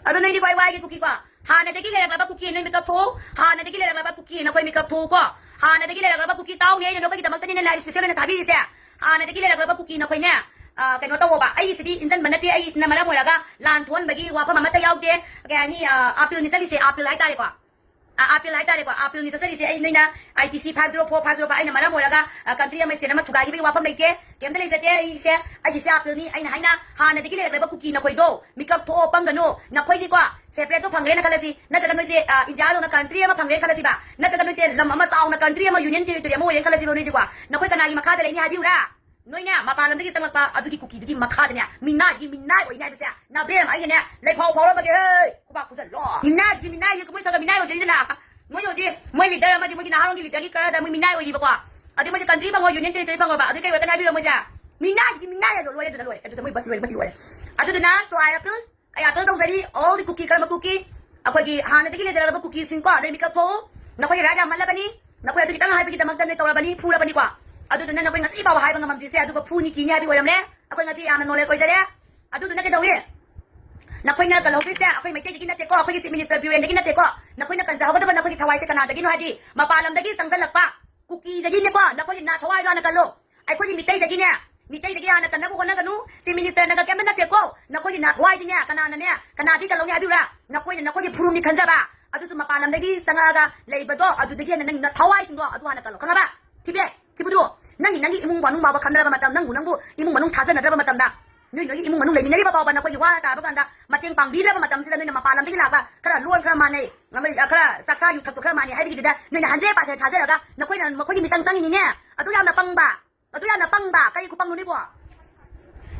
ꯑꯗꯣ ꯅꯣꯏꯗꯤ ꯋꯥꯏ ꯋꯥꯏꯒꯤ ꯀꯨꯀꯤꯀꯣ꯫ ꯍꯥꯟꯅꯗꯒꯤ ꯂꯩꯔꯛꯂꯕ ꯀꯨꯀꯤ ꯅꯣꯏ ꯃꯤꯀꯞ ꯊꯣꯛꯎ꯫ ꯍꯥꯟꯅꯗꯒꯤ ꯂꯩꯔꯛꯂꯕ ꯀꯨꯀꯤ ꯅꯈꯣꯏ ꯃꯤꯀꯞ ꯊꯣꯛꯎꯀꯣ꯫ ꯍꯥꯟꯅꯗꯒꯤ ꯂꯩꯔꯛꯂꯕ ꯀꯨꯀꯤ ꯇꯥꯎꯅꯦ, ꯑꯩꯅ ꯅꯈꯣꯏꯒꯤꯗꯃꯛꯇꯅꯤꯅꯦ live special ꯑꯣꯏꯅ ꯊꯥꯕꯤꯔꯤꯁꯦ꯫ ꯍꯥꯟꯅꯗꯒꯤ ꯂꯩꯔꯛꯂꯕ ꯀꯨꯀꯤ ꯅꯈꯣꯏꯅꯦ, ꯑ, ꯀꯩꯅꯣ ꯇꯧꯋꯣꯕ꯫ ꯑꯩꯁꯤꯗꯤ ꯏꯟꯖꯟꯕ ꯅꯠꯇꯦ, ꯑꯩꯁꯤꯅ ꯃꯔꯝ ꯑꯣꯏꯔꯒ ꯂꯥꯟ ꯊꯣꯛꯍꯟꯕꯒꯤ ꯋꯥꯐꯝ ꯑꯃꯠꯇ ꯌꯥꯎꯗꯦ꯫ ꯀꯩ ꯍꯥꯏꯅꯤ, ꯑ, ꯑꯥꯄꯤꯜꯅꯤ ꯆꯠꯂꯤꯁꯦ, ꯑꯥꯄꯤꯜ ꯍꯥꯏꯇꯥꯔꯦꯀꯣ꯫ ꯑ, ꯑꯥꯄꯤꯜ ꯍꯥꯏꯇꯥꯔꯦꯀꯣ, ꯑꯥꯄꯤꯜꯅꯤ ꯆꯠꯆꯔꯤꯁꯦ꯫ ꯑꯩ ꯅꯣꯏꯅ IPC five zero four, five zero five ꯑꯩꯅ ꯃꯔꯝ ꯑꯣꯏꯔꯒ, ꯑ, country ꯑꯃ state ꯑꯃ ꯊꯨꯒꯥꯏꯈꯤꯕꯒꯤ ꯋꯥꯐꯝ ꯂꯩꯇꯦ, ꯀꯩꯝꯇ ꯂꯩꯖꯗꯦ꯫ ꯑꯩꯁꯦ, ꯑꯩꯒꯤꯁꯦ ꯑꯥꯄꯤꯜꯅꯤ꯫ ꯑꯩꯅ ꯍꯥꯏꯅ ꯍꯥꯟꯅꯗꯒꯤ ꯂꯩꯔꯛꯂꯕ ꯀꯨꯀꯤ ꯅꯈꯣꯏꯗꯣ ꯃꯤꯀꯞ ꯊꯣꯛꯑꯣ, ꯄꯪꯒꯅꯨ꯫ ꯅꯈꯣꯏꯒꯤꯀꯣ separate ꯇꯣ ꯐꯪꯈ꯭ꯔꯦꯅ ꯈꯜꯂꯁꯤ, ꯅꯠꯇ꯭ꯔꯒ ꯅꯣꯏꯁꯦ, ꯑ, ꯏꯟꯗꯤꯌꯥꯗꯧꯅ country ꯑꯃ ꯐꯪꯈ꯭ꯔꯦꯅ ꯈꯜꯂꯁꯤꯕ, ꯅꯠꯇ꯭ꯔꯒ ꯅꯣꯏꯁꯦ ꯂꯝ ꯑꯃ ꯆꯥꯎꯅ country ꯑꯃ union territory ꯑꯃ ꯑꯣꯏꯔꯦꯅ ꯈꯜꯂꯁꯤꯕ ꯅꯣꯏꯁꯦꯀꯣ, ꯅꯈꯣꯏ ꯀꯅꯥꯒꯤ ꯃꯈꯥꯗ ꯂꯩꯅꯤ ꯍꯥꯏꯕꯤꯌꯨꯔꯥ? ꯅꯣꯏꯅꯦ, ꯃꯄꯥꯟ ꯂꯝꯗꯒꯤ ꯆꯪꯂꯛꯄ ꯑꯗꯨꯒꯤ ꯀꯨꯀꯤꯗꯨꯒꯤ ꯃꯈꯥꯗꯅꯦ, ꯃꯤꯅꯥꯏꯒꯤ ꯃꯤꯅꯥꯏ ꯑꯣꯏꯅꯤ ꯍꯥꯏꯕꯁꯦ, ꯅꯕꯦꯝ ꯑꯩꯅꯅꯦ, ꯂꯩꯐꯥꯎ ꯐꯥꯎꯔꯝꯃꯒꯦ, ꯍꯦ! ꯈꯨꯕꯥꯛ ꯈꯨꯖꯜꯂꯣ꯫ ꯃꯤꯅꯥꯏꯒꯤ ꯃꯤꯅꯥꯏ, ꯃꯣꯏ ꯈꯔ ꯈꯔ ꯃꯤꯅꯥꯏ ꯑꯣꯏꯖꯔꯤꯗꯅ꯫ ꯃꯣꯏ ꯍꯧꯖꯤꯛ, ꯃꯣꯏ leader ꯑꯃꯗꯤ ꯃꯣꯏꯒꯤ ꯅꯍꯥꯔꯣꯜꯒꯤ leader ꯒꯤ ꯈꯔꯗ ꯃꯣꯏ ꯃꯤꯅꯥꯏ ꯑꯣꯏꯔꯤꯕꯀꯣ꯫ ꯑꯗꯨ ꯃꯣꯏꯁꯦ country ꯐꯪꯉꯣꯏ, union territory ꯐꯪꯉꯣꯏꯕ꯫ ꯑꯗꯨ ꯀꯩ ꯑꯣꯏꯔꯛꯀꯅꯤ ꯍꯥꯏꯕꯤꯔꯣ ꯃꯣꯏꯁꯦ? ꯃꯤꯅꯥꯏꯒꯤ ꯃꯤꯅꯥꯏ ꯑꯗꯣ ꯂꯣꯏꯔꯦ, ꯑꯗꯨꯗ ꯂꯣꯏꯔꯦ, ꯑꯗꯨꯗ ꯃꯣꯏ ꯕꯁ ꯂꯣꯏꯔꯦ, ꯃꯣꯏ ꯂꯣꯏꯔꯦ꯫ ꯑꯗꯨꯗꯨꯅ, so I appeal, ꯑꯩ ꯑꯥꯄꯤꯜ ꯇꯧꯖꯔꯤ, all the ꯀꯨꯀꯤ, ꯀꯔꯝꯕ ꯀꯨꯀꯤ? ꯑꯩꯈꯣꯏꯒꯤ ꯍꯥꯟꯅꯗꯒꯤ ꯂꯩꯖꯔꯛꯂꯕ ꯀꯨꯀꯤꯁꯤꯡꯀꯣ, ꯅꯣꯏ ꯃꯤꯀꯞ ꯊꯣꯛꯎ꯫ ꯅꯈꯣꯏꯒꯤ right ꯌꯥꯝꯃꯜꯂꯕꯅꯤ꯫ ꯅꯈꯣꯏ ꯑꯗꯨ ꯈꯤꯇꯪ ꯍꯥꯏꯕꯒꯤꯗꯃꯛꯇ ꯅꯣꯏ ꯇꯧꯔꯕꯅꯤ, ꯐꯨꯔꯕꯅꯤꯀꯣ꯫ ꯑꯗꯨꯗꯨꯅ ꯅꯈꯣꯏ ꯉꯁꯤ ꯐꯥꯎꯕ ꯍꯥꯏꯕ ꯉꯝꯗ꯭ꯔꯤꯁꯦ, ꯑꯗꯨꯒ ꯐꯨꯅꯤ ꯀꯤꯅꯤ ꯍꯥꯏꯕꯒꯤ ꯑꯣꯏꯔꯝꯂꯦ꯫ ꯑꯩꯈꯣꯏ ꯉꯁꯤ ꯌꯥꯝꯅ knowledge ꯑꯣꯏꯖꯔꯦ꯫ ꯑꯗꯨꯗꯨꯅ ꯀꯩꯗꯧꯏ? ꯅꯈꯣꯏꯅ ꯀꯜꯍꯧꯗꯣꯏꯁꯦ ꯑꯩꯈꯣꯏ ꯃꯩꯇꯩꯗꯒꯤ ꯅꯠꯇꯦꯀꯣ, ꯑꯩꯈꯣꯏꯒꯤ chief minister ꯕꯤꯔꯦꯟꯗꯒꯤ ꯅꯠꯇꯦꯀꯣ꯫ ꯅꯈꯣꯏꯅ ꯀꯟꯖꯍꯧꯒꯗꯕ ꯅꯈꯣꯏꯒꯤ ꯊꯋꯥꯏꯁꯦ ꯀꯅꯥꯗꯒꯤꯅꯣ ꯍꯥꯏꯗꯤ, ꯃꯄꯥꯟ ꯂꯝꯗꯒꯤ ꯆꯪꯁꯤꯜꯂꯛꯄ ꯀꯨꯀꯤꯗꯒꯤꯅꯦꯀꯣ, ꯅꯈꯣꯏꯒꯤ ꯅꯥ ꯊꯋꯥꯏꯗꯣ ꯍꯥꯟꯅ ꯀꯜꯂꯣ꯫ ꯑꯩꯈꯣꯏꯒꯤ ꯃꯤꯇꯩꯗꯒꯤꯅꯦ, ꯃꯤꯇꯩꯗꯒꯤ ꯍꯥꯟꯅ ꯀꯟꯅꯕ ꯍꯣꯠꯅꯒꯅꯨ꯫ Chief minister ꯅꯒ ꯀꯩꯝꯇ ꯅꯠꯇꯦꯀꯣ꯫ ꯅꯈꯣꯏꯒꯤ ꯅꯥ ꯊꯋꯥꯏꯗꯤꯅꯦ, ꯀꯅꯥꯅꯅꯦ, ꯀꯅꯥꯗꯤ ꯀꯜꯍꯧꯅꯤ ꯍꯥꯏꯕꯤꯌꯨꯔꯥ? ꯅꯈꯣꯏꯅ ꯅꯈꯣꯏꯒꯤ ꯐꯨꯔꯨꯞꯅꯤ ꯈꯟꯖꯕ꯫ ꯑꯗꯨꯁꯨ ꯃꯄꯥꯟ ꯂꯝꯗꯒꯤ ꯆꯪꯉꯛꯑꯒ ꯂꯩꯕꯗꯣ, ꯑꯗꯨꯗꯒꯤ ꯍꯦꯟꯅ ꯅꯪ ꯅꯥ ꯊꯋꯥꯏꯁꯤꯡꯗꯣ ꯑꯗꯨ ꯍꯥꯟꯅ ꯀꯜꯂꯣ꯫ ꯈꯪꯉꯕ? ꯊꯤꯕꯦ, ꯊꯤꯕꯨꯗꯨ, ꯅꯪꯒꯤ, ꯅꯪꯒꯤ ꯏꯃꯨꯡ ꯃꯅꯨꯡ ꯐꯥꯎꯕ ꯈꯪꯅꯔꯕ ꯃꯇꯝ, ꯅꯪꯕꯨ, ꯅꯪꯕꯨ ꯏꯃꯨꯡ ꯃꯅꯨꯡ ꯊꯥꯖꯅꯗ꯭ꯔꯕ ꯃꯇꯝꯗ, ꯅꯣꯏ, ꯅꯣꯏꯒꯤ ꯏꯃꯨꯡ ꯃꯅꯨꯡ ꯂꯩꯃꯤꯟꯅꯔꯤꯕ ꯐꯥꯎꯕ ꯅꯈꯣꯏꯒꯤ ꯋꯥ ꯇꯥꯕ ꯀꯥꯟꯗ ꯃꯇꯦꯡ ꯄꯥꯡꯕꯤꯗ꯭ꯔꯕ ꯃꯇꯝꯁꯤꯗ, ꯅꯣꯏꯅ ꯃꯄꯥꯟ ꯂꯝꯗꯒꯤ ꯂꯥꯛꯄ ꯈꯔ ꯂꯣꯟ ꯈꯔ ꯃꯥꯟꯅꯩ, ꯑꯃ, ꯈꯔ ꯆꯥꯛꯆꯥ ꯌꯨꯊꯛꯇꯣ ꯈꯔ ꯃꯥꯟꯅꯩ ꯍꯥꯏꯕꯒꯤꯗꯨꯗ ꯅꯣꯏꯅ hundred percent ꯊꯥꯖꯔꯒ ꯅꯈꯣꯏꯅ ꯃꯈꯣꯏꯒꯤ ꯃꯤꯆꯪ ꯆꯪꯉꯤꯅꯤꯅꯦ꯫ ꯑꯗꯨ ꯌꯥꯝꯅ ꯄꯪꯕ, ꯑꯗꯨ ꯌꯥꯝꯅ ꯄꯪꯕ꯫ ꯀꯔꯤ ꯈꯨꯄꯪꯅꯣ ꯅꯣꯏꯕꯣ?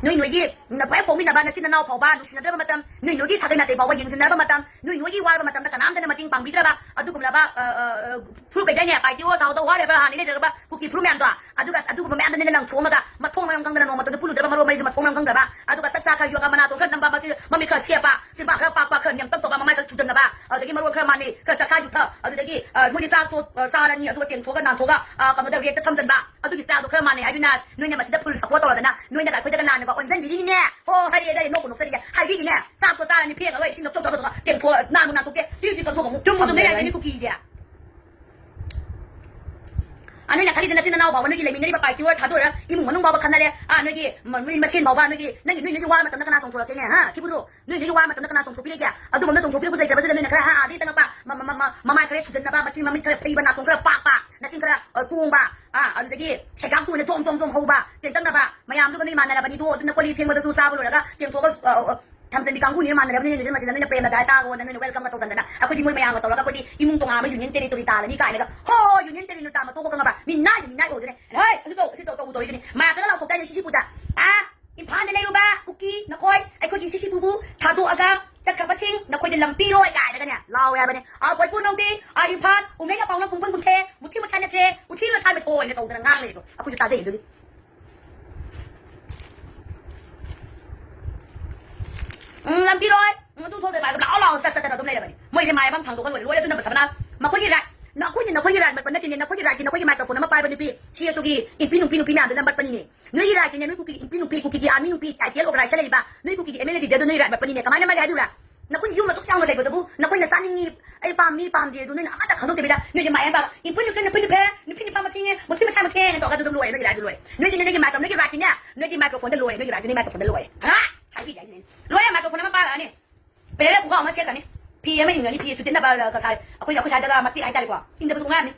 ꯅꯣꯏ ꯅꯣꯏꯒꯤ ꯅꯈ꯭ꯋꯥꯏ ꯄꯣꯛꯃꯤꯟꯅꯕ ꯅꯆꯤꯟ ꯅꯅꯥꯎ ꯐꯥꯎꯕ ꯅꯨꯡꯁꯤꯅꯗ꯭ꯔꯕ ꯃꯇꯝ, ꯅꯣꯏ ꯅꯣꯏꯒꯤ ꯁꯥꯒꯩ ꯅꯥꯇꯩ ꯐꯥꯎꯕ ꯌꯦꯡꯁꯤꯟꯅꯔꯕ ꯃꯇꯝ, ꯅꯣꯏ ꯅꯣꯏꯒꯤ ꯋꯥꯔꯕ ꯃꯇꯝꯗ ꯀꯅꯥꯝꯇꯅ ꯃꯇꯦꯡ ꯄꯥꯡꯕꯤꯗ꯭ꯔꯕ ꯑꯗꯨꯒꯨꯝꯂꯕ, ꯑ, ꯑ, ꯑ, ꯐꯨꯔꯨꯞ ꯂꯩꯗꯥꯏꯅꯦ, ꯄꯥꯏꯇꯤꯑꯣ ꯊꯥꯎꯗ whatever ꯍꯥꯟꯅ ꯂꯩꯖꯔꯕ ꯀꯨꯀꯤ ꯐꯨꯔꯨꯞ ꯃꯌꯥꯝꯗꯣ, ꯑꯗꯨꯒ ꯑꯗꯨꯒꯨꯝꯕ ꯃꯌꯥꯝꯗꯨꯅ ꯅꯪ ꯊꯣꯡꯉꯒ ꯃꯊꯣꯡ ꯃꯔꯝ ꯈꯪꯗꯅ ꯅꯣꯡꯃꯇꯁꯨ ꯄꯨꯜꯂꯨꯗ꯭ꯔꯕ ꯃꯔꯣꯟ ꯃꯔꯤꯁꯨ ꯃꯊꯣꯡ ꯃꯔꯝ ꯈꯪꯗ꯭ꯔꯕ, ꯑꯗꯨꯒ ꯁꯛ ꯁꯥ ꯈꯔ ꯌꯣꯛꯑꯒ ꯃꯅꯥꯇꯣꯟ ꯈꯔ ꯅꯝꯕ, ꯃꯆꯤ-, ꯃꯃꯤꯠ ꯈꯔ ꯁꯦꯞꯄ, ꯆꯤꯟꯕꯥꯛ ꯈꯔ ꯄꯥꯛꯄ, ꯈꯔ ꯅꯦꯝꯇꯛ ꯇꯧꯕ, ꯃꯃꯥꯏ ꯈꯔ ꯆꯨꯖꯟꯅꯕ, ꯑꯗꯨꯗꯒꯤ ꯃꯔꯣꯟ ꯈꯔ ꯃꯥꯜꯂꯤ, ꯈꯔ ꯆꯥꯛꯁꯥ ꯌꯨꯊꯛ, ꯑꯗꯨꯗꯒꯤ, ꯑ, ꯃꯣꯏꯗꯤ ꯆꯥꯛꯇꯣ, ꯑ, ꯆꯥꯔꯅꯤ, ꯑꯗꯨꯒ ꯇꯦꯡꯊꯣꯛꯑꯒ ꯅꯥꯟꯊꯣꯛꯑꯒ, ꯑ, ꯀꯩꯅꯣꯗ ꯔꯦꯛꯇ ꯊꯝꯖꯟꯕ, ꯑꯗꯨꯒꯤ ꯁ꯭ꯇꯥꯏꯜꯗꯣ ꯈꯔ ꯃꯥꯟꯅꯩ ꯍꯥꯏꯕꯅ ꯅꯣꯏꯅ ꯃꯁꯤꯗ ꯐꯨꯜ ꯁꯞꯄꯣꯔꯠ ꯇꯧꯔꯗꯅ ꯅꯣꯏꯅꯒ ꯑꯩꯈꯣꯏꯗꯒ ꯂꯥꯟꯅꯒ ꯑꯣꯟꯁꯤꯟꯕꯤꯔꯤꯅꯤꯅꯦ꯫ ꯍꯣ, ꯍꯥꯏꯔꯦ, ꯍꯥꯏꯔꯦ, ꯅꯣꯛꯄꯨ ꯅꯣꯛꯆꯔꯤꯒꯦ꯫ ꯍꯥꯏꯕꯤꯒꯤꯅꯦ, ꯆꯥꯛꯇꯣ ꯆꯥꯔꯅꯤ, ꯐꯦꯡꯉꯒ ꯏꯁꯤꯡꯗꯣ ꯆꯣꯞ ꯆꯣꯞ ꯆꯣꯞ ꯇꯦꯡꯊꯣꯛ ꯅꯥꯟꯕꯨ ꯅꯥꯟꯊꯣꯛꯇꯦ꯫ ꯇꯤꯔꯤ ꯇꯤꯔꯤ ꯀꯟꯊꯣꯛꯑꯒ ꯑꯃꯨꯛ ꯆꯨꯝꯕꯨ ꯆꯨꯝꯃꯦ ꯊꯝꯖꯜꯂꯅꯤ꯫ ꯍꯥꯏꯁꯤꯅꯤ ꯀꯨꯀꯤꯁꯦ꯫ ꯑ, ꯅꯣꯏꯅ ꯈꯜꯂꯤꯁꯦ ꯅꯆꯤꯟ ꯅꯅꯥꯎ ꯐꯥꯎꯕ ꯅꯣꯏꯒꯤ ꯂꯩꯃꯤꯟꯅꯔꯤꯕ ꯄꯥꯔꯇꯤ ꯑꯣꯏꯔ ꯊꯥꯗꯣꯛꯑꯣꯏꯔ ꯏꯃꯨꯡ ꯃꯅꯨꯡ ꯐꯥꯎꯕ ꯈꯠꯅꯔꯦ꯫ ꯑ, ꯅꯣꯏꯒꯤ ꯃ-, ꯃꯤ ꯃꯁꯦꯟ ꯐꯥꯎꯕ ꯅꯣꯏꯒꯤ ꯅꯪꯒꯤ ꯅꯣꯏ ꯅꯣꯏꯒꯤ ꯋꯥ ꯃꯇꯝꯗ ꯀꯅꯥ ꯆꯣꯡꯊꯣꯔꯛꯀꯦꯅꯦ? ꯍꯥ? ꯈꯤꯕꯨꯗ꯭ꯔꯣ? ꯅꯣꯏ ꯅꯣꯏꯒꯤ ꯋꯥ ꯃꯇꯝꯗ ꯀꯅꯥ ꯆꯣꯡꯊꯣꯛꯄꯤꯔꯒꯦ? ꯑꯗꯨꯒꯨꯝꯕ ꯆꯣꯡꯊꯣꯛꯄꯤꯔꯛꯄꯁꯨ ꯂꯩꯇ꯭ꯔꯕ ꯅꯣꯏꯅ ꯈꯔ, ꯍꯥ, ꯑꯥꯗꯩ ꯆꯪꯉꯛꯄ ꯃ-, ꯃ-, ꯃ-, ꯃ-, ꯃꯃꯥꯏ ꯈꯔ ꯁꯨꯖꯟꯅꯕ, ꯃꯆꯤꯟ ꯃꯃꯤꯠ ꯈꯔ ꯐꯩꯕ, ꯅꯥꯇꯣꯟ ꯈꯔ ꯄꯥꯛꯄ, ꯅꯆꯤꯟ ꯈꯔ, ꯑ, ꯇꯣꯡꯕ, ꯑ, ꯑꯗꯨꯗꯒꯤ ꯁꯦꯒꯥꯛꯇꯨ ꯑꯣꯏꯅ ꯖꯣꯝ ꯖꯣꯝ ꯖꯣꯝ ꯍꯧꯕ, ꯇꯦꯟꯇꯛꯅꯕ ꯃꯌꯥꯝꯗꯨꯒ ꯅꯣꯏ ꯃꯥꯟꯅꯔꯕꯅꯤꯗꯣ꯫ ꯑꯗꯨꯅ ꯀꯣꯜ ꯂꯤꯛ ꯐꯦꯡꯕꯗꯁꯨ ꯆꯥꯕ ꯂꯣꯏꯔꯒ ꯇꯦꯡꯊꯣꯛꯑꯒ, ꯑ, ꯑ, ꯊꯝꯖꯟꯕꯤ ꯀꯥꯡꯕꯨꯅꯤ ꯃꯥꯟꯅꯔꯕꯅꯤꯅ ꯅꯣꯏꯁꯦ ꯃꯁꯤꯗ ꯅꯣꯏꯅ ꯄ꯭ꯔꯦꯃ ꯗꯥꯏ ꯇꯥꯒꯣꯅ ꯅꯣꯏꯅ ꯋꯦꯜꯀꯝꯒ ꯇꯧꯁꯟꯗꯅ ꯑꯩꯈꯣꯏꯗꯤ ꯃꯣꯏ ꯃꯌꯥꯝꯒ ꯇꯧꯔꯒ ꯑꯩꯈꯣꯏꯗꯤ ꯏꯃꯨꯡ ꯇꯣꯉꯥꯟꯕ ꯌꯨꯅꯤꯌꯟ ꯇꯦꯔꯤꯇꯣꯔꯤ ꯇꯥꯜꯂꯅꯤ ꯀꯥꯏꯅꯒ꯫ ꯍꯣ, ꯌꯨꯅꯤꯌꯟ ꯇꯦꯔꯤꯇꯣꯔꯤ ꯇꯥꯟꯕ ꯇꯣꯛꯄ ꯈꯪꯉꯕ? ꯃꯤꯅꯥꯏ, ꯃꯤꯅꯥꯏ ꯑꯣꯏꯗꯣꯏꯅꯦ꯫ ꯍꯣꯏ, ꯑꯗꯨ ꯇꯧ, ꯁꯤ ꯇꯧ, ꯇꯧ ꯇꯧꯔꯤꯗꯨꯅꯤ꯫ ꯃꯥꯏꯛꯇꯒ ꯂꯥꯎꯊꯣꯛꯇꯥꯏꯅꯦ ꯁꯤꯁꯤꯄꯨꯗ꯫ ꯑꯥ, ꯏꯝꯐꯥꯜꯗ ꯂꯩꯔꯨꯕ ꯀꯨꯀꯤ ꯅꯈꯣꯏ, ꯑꯩꯈꯣꯏꯒꯤ ꯁꯤꯁꯤꯄꯨꯕꯨ ꯊꯥꯗꯣꯛꯑꯒ ꯆꯠꯈ꯭ꯔꯕꯁꯤꯡ ꯅꯈꯣꯏꯗ ꯂꯝ ꯄꯤꯔꯣꯏ ꯀꯥꯏꯅꯒꯅꯦ ꯂꯥꯎꯋꯦ ꯍꯥꯏꯕꯅꯦ꯫ ꯑꯥ, ꯕꯣꯏꯄꯨ ꯅꯧꯗꯤ, ꯑꯥ, ꯏꯝꯐꯥꯜ, ꯎꯃꯦꯒ ꯄꯥꯎꯅ ꯄꯨꯡꯄꯟ ꯀꯨꯟꯊꯦ, ꯃꯨꯊꯤ ꯃꯊꯥꯏ ꯅꯠꯇ꯭ꯔꯦ, ꯎꯊꯤ ꯃꯊꯥꯏ ꯃꯊꯣꯏꯅ ꯇꯧꯗꯅ ꯉꯥꯡ ꯂꯩꯗꯣ ꯑꯩꯈꯣꯏꯁꯨ ꯇꯥꯖꯩ ꯑꯗꯨꯒꯤ꯫ ꯎꯝ, ꯂꯝꯕꯤꯔꯣꯏ꯫ ꯎꯝ, ꯑꯗꯨ ꯊꯣꯛꯇꯦ ꯚꯥꯏ, ꯂꯥꯛꯑꯣ, ꯂꯥꯛꯑꯣ, ꯆꯠ ꯆꯠꯇꯅ ꯑꯗꯨꯝ ꯂꯩꯔꯕꯅꯤ꯫ ꯃꯣꯏꯗꯤ ꯃꯥꯏ ꯑꯃ ꯊꯥꯡꯗꯣꯛꯑ ꯂꯣꯏꯔꯦ, ꯂꯣꯏꯔꯦ, ꯑꯗꯨꯅ ꯁꯕꯅꯥꯁ꯫ ꯃꯈꯣꯏꯒꯤ ꯔꯥꯏꯠ, ꯅꯈꯣꯏꯅ ꯅꯈꯣꯏꯒꯤ ꯔꯥꯏꯠ ꯃꯠꯄ ꯅꯠꯇꯦꯅꯦ, ꯅꯈꯣꯏꯒꯤ ꯔꯥꯏꯠꯀꯤ ꯅꯈꯣꯏꯒꯤ ꯃꯥꯏꯀ꯭ꯔꯣꯐꯣꯟ ꯑꯃ ꯄꯥꯏꯕ ꯅꯨꯄꯤ, ꯁꯤ ꯑꯦꯁ ꯑꯣꯒꯤ ꯏꯟꯄꯤ ꯅꯨꯄꯤ ꯅꯨꯄꯤ ꯃꯌꯥꯝꯗꯨꯅ ꯃꯠꯄꯅꯤꯅꯦ꯫ ꯅꯣꯏꯒꯤ ꯔꯥꯏꯠꯀꯤꯅꯦ, ꯅꯣꯏ ꯀꯨꯀꯤ ꯏꯟꯄꯤ ꯅꯨꯄꯤ, ꯀꯨꯀꯤꯒꯤ ꯑꯥꯔꯃꯤ ꯅꯨꯄꯤ, ꯇꯥꯏꯇꯦꯜ ꯑꯣꯔꯒꯅꯥꯏꯖꯔ ꯂꯩꯔꯤꯕ, ꯅꯣꯏ ꯀꯨꯀꯤꯒꯤ ꯑꯦꯝ ꯑꯦꯜ ꯑꯦ ꯂꯤꯗꯔꯗꯣ ꯅꯣꯏ ꯔꯥꯏꯠ ꯃꯠꯄꯅꯤꯅꯦ꯫ ꯀꯃꯥꯏꯅ ꯃꯠꯂꯦ ꯍꯥꯏꯗꯨꯔꯥ? ꯅꯈꯣꯏꯅ ꯌꯨꯝ ꯑꯗꯨꯛ ꯆꯥꯎꯅ ꯂꯩꯕꯗꯨꯕꯨ, ꯅꯈꯣꯏꯅ ꯆꯥꯅꯤꯡꯉꯤ, ꯑꯩ ꯄꯥꯝꯃꯤ, ꯄꯥꯝꯗꯦ ꯑꯗꯨ ꯅꯣꯏꯅ ꯑꯃꯠꯇ ꯈꯪꯗꯣꯛꯇꯕꯤꯗ, ꯅꯣꯏꯗꯤ ꯃꯥꯏ ꯑꯃ ꯄꯥꯛ, ꯏꯟꯄꯤ ꯅꯨꯄꯤ, ꯅꯨꯄꯤ ꯅꯨꯄꯤ, ꯅꯨꯄꯤ ꯅꯨꯄꯥ ꯃꯊꯤꯅꯦ, ꯃꯊꯤ ꯃꯊꯥ ꯃꯊꯤꯅꯦ ꯇꯧꯔꯒ ꯑꯗꯨꯝ ꯂꯣꯏꯔꯦ, ꯅꯣꯏꯒꯤ ꯔꯥꯏꯠꯇꯨ ꯂꯣꯏꯔꯦ꯫ ꯅꯣꯏꯒꯤꯅꯦ, ꯅꯣꯏꯒꯤ ꯃꯥꯏꯀ꯭ꯔꯣ-, ꯅꯣꯏꯒꯤ ꯔꯥꯏꯠꯀꯤꯅꯦ, ꯅꯣꯏꯒꯤ ꯃꯥꯏꯀ꯭ꯔꯣꯐꯣꯟꯗ ꯂꯣꯏꯔꯦ, ꯅꯣꯏꯒꯤ ꯔꯥꯏꯠꯇꯨ, ꯅꯣꯏꯒꯤ ꯃꯥꯏꯀ꯭ꯔꯣꯐꯣꯟꯗ ꯂꯣꯏꯔꯦ꯫ ꯍꯥ? ꯍꯥꯏꯕꯤꯒꯦ ꯍꯥꯏꯁꯤꯅꯦ꯫ ꯂꯣꯏꯔꯦ, ꯃꯥꯏꯀ꯭ꯔꯣꯐꯣꯟ ꯑꯃ ꯄꯥꯔꯛꯑꯅꯤ꯫ ꯄꯦꯔꯦꯂꯦꯜ ꯈꯣꯡꯒ꯭ꯔꯥꯎ ꯑꯃ ꯁꯦꯠꯈ꯭ꯔꯅꯤ꯫ ꯐꯤ ꯑꯃ ꯏꯟꯒꯅꯤ, ꯐꯤ ꯆꯨꯇꯤꯟꯅꯕ, ꯑ, ꯀꯁꯥꯏ-, ꯑꯩꯈꯣꯏ, ꯑꯩꯈꯣꯏ ꯁ꯭ꯋꯥꯏꯗꯒ ꯃꯇꯦꯛ ꯍꯥꯏꯇꯥꯔꯦꯀꯣ꯫ ꯏꯟꯗꯕꯁꯨ ꯈꯣꯡꯒ꯭ꯔꯥꯎꯅꯤ꯫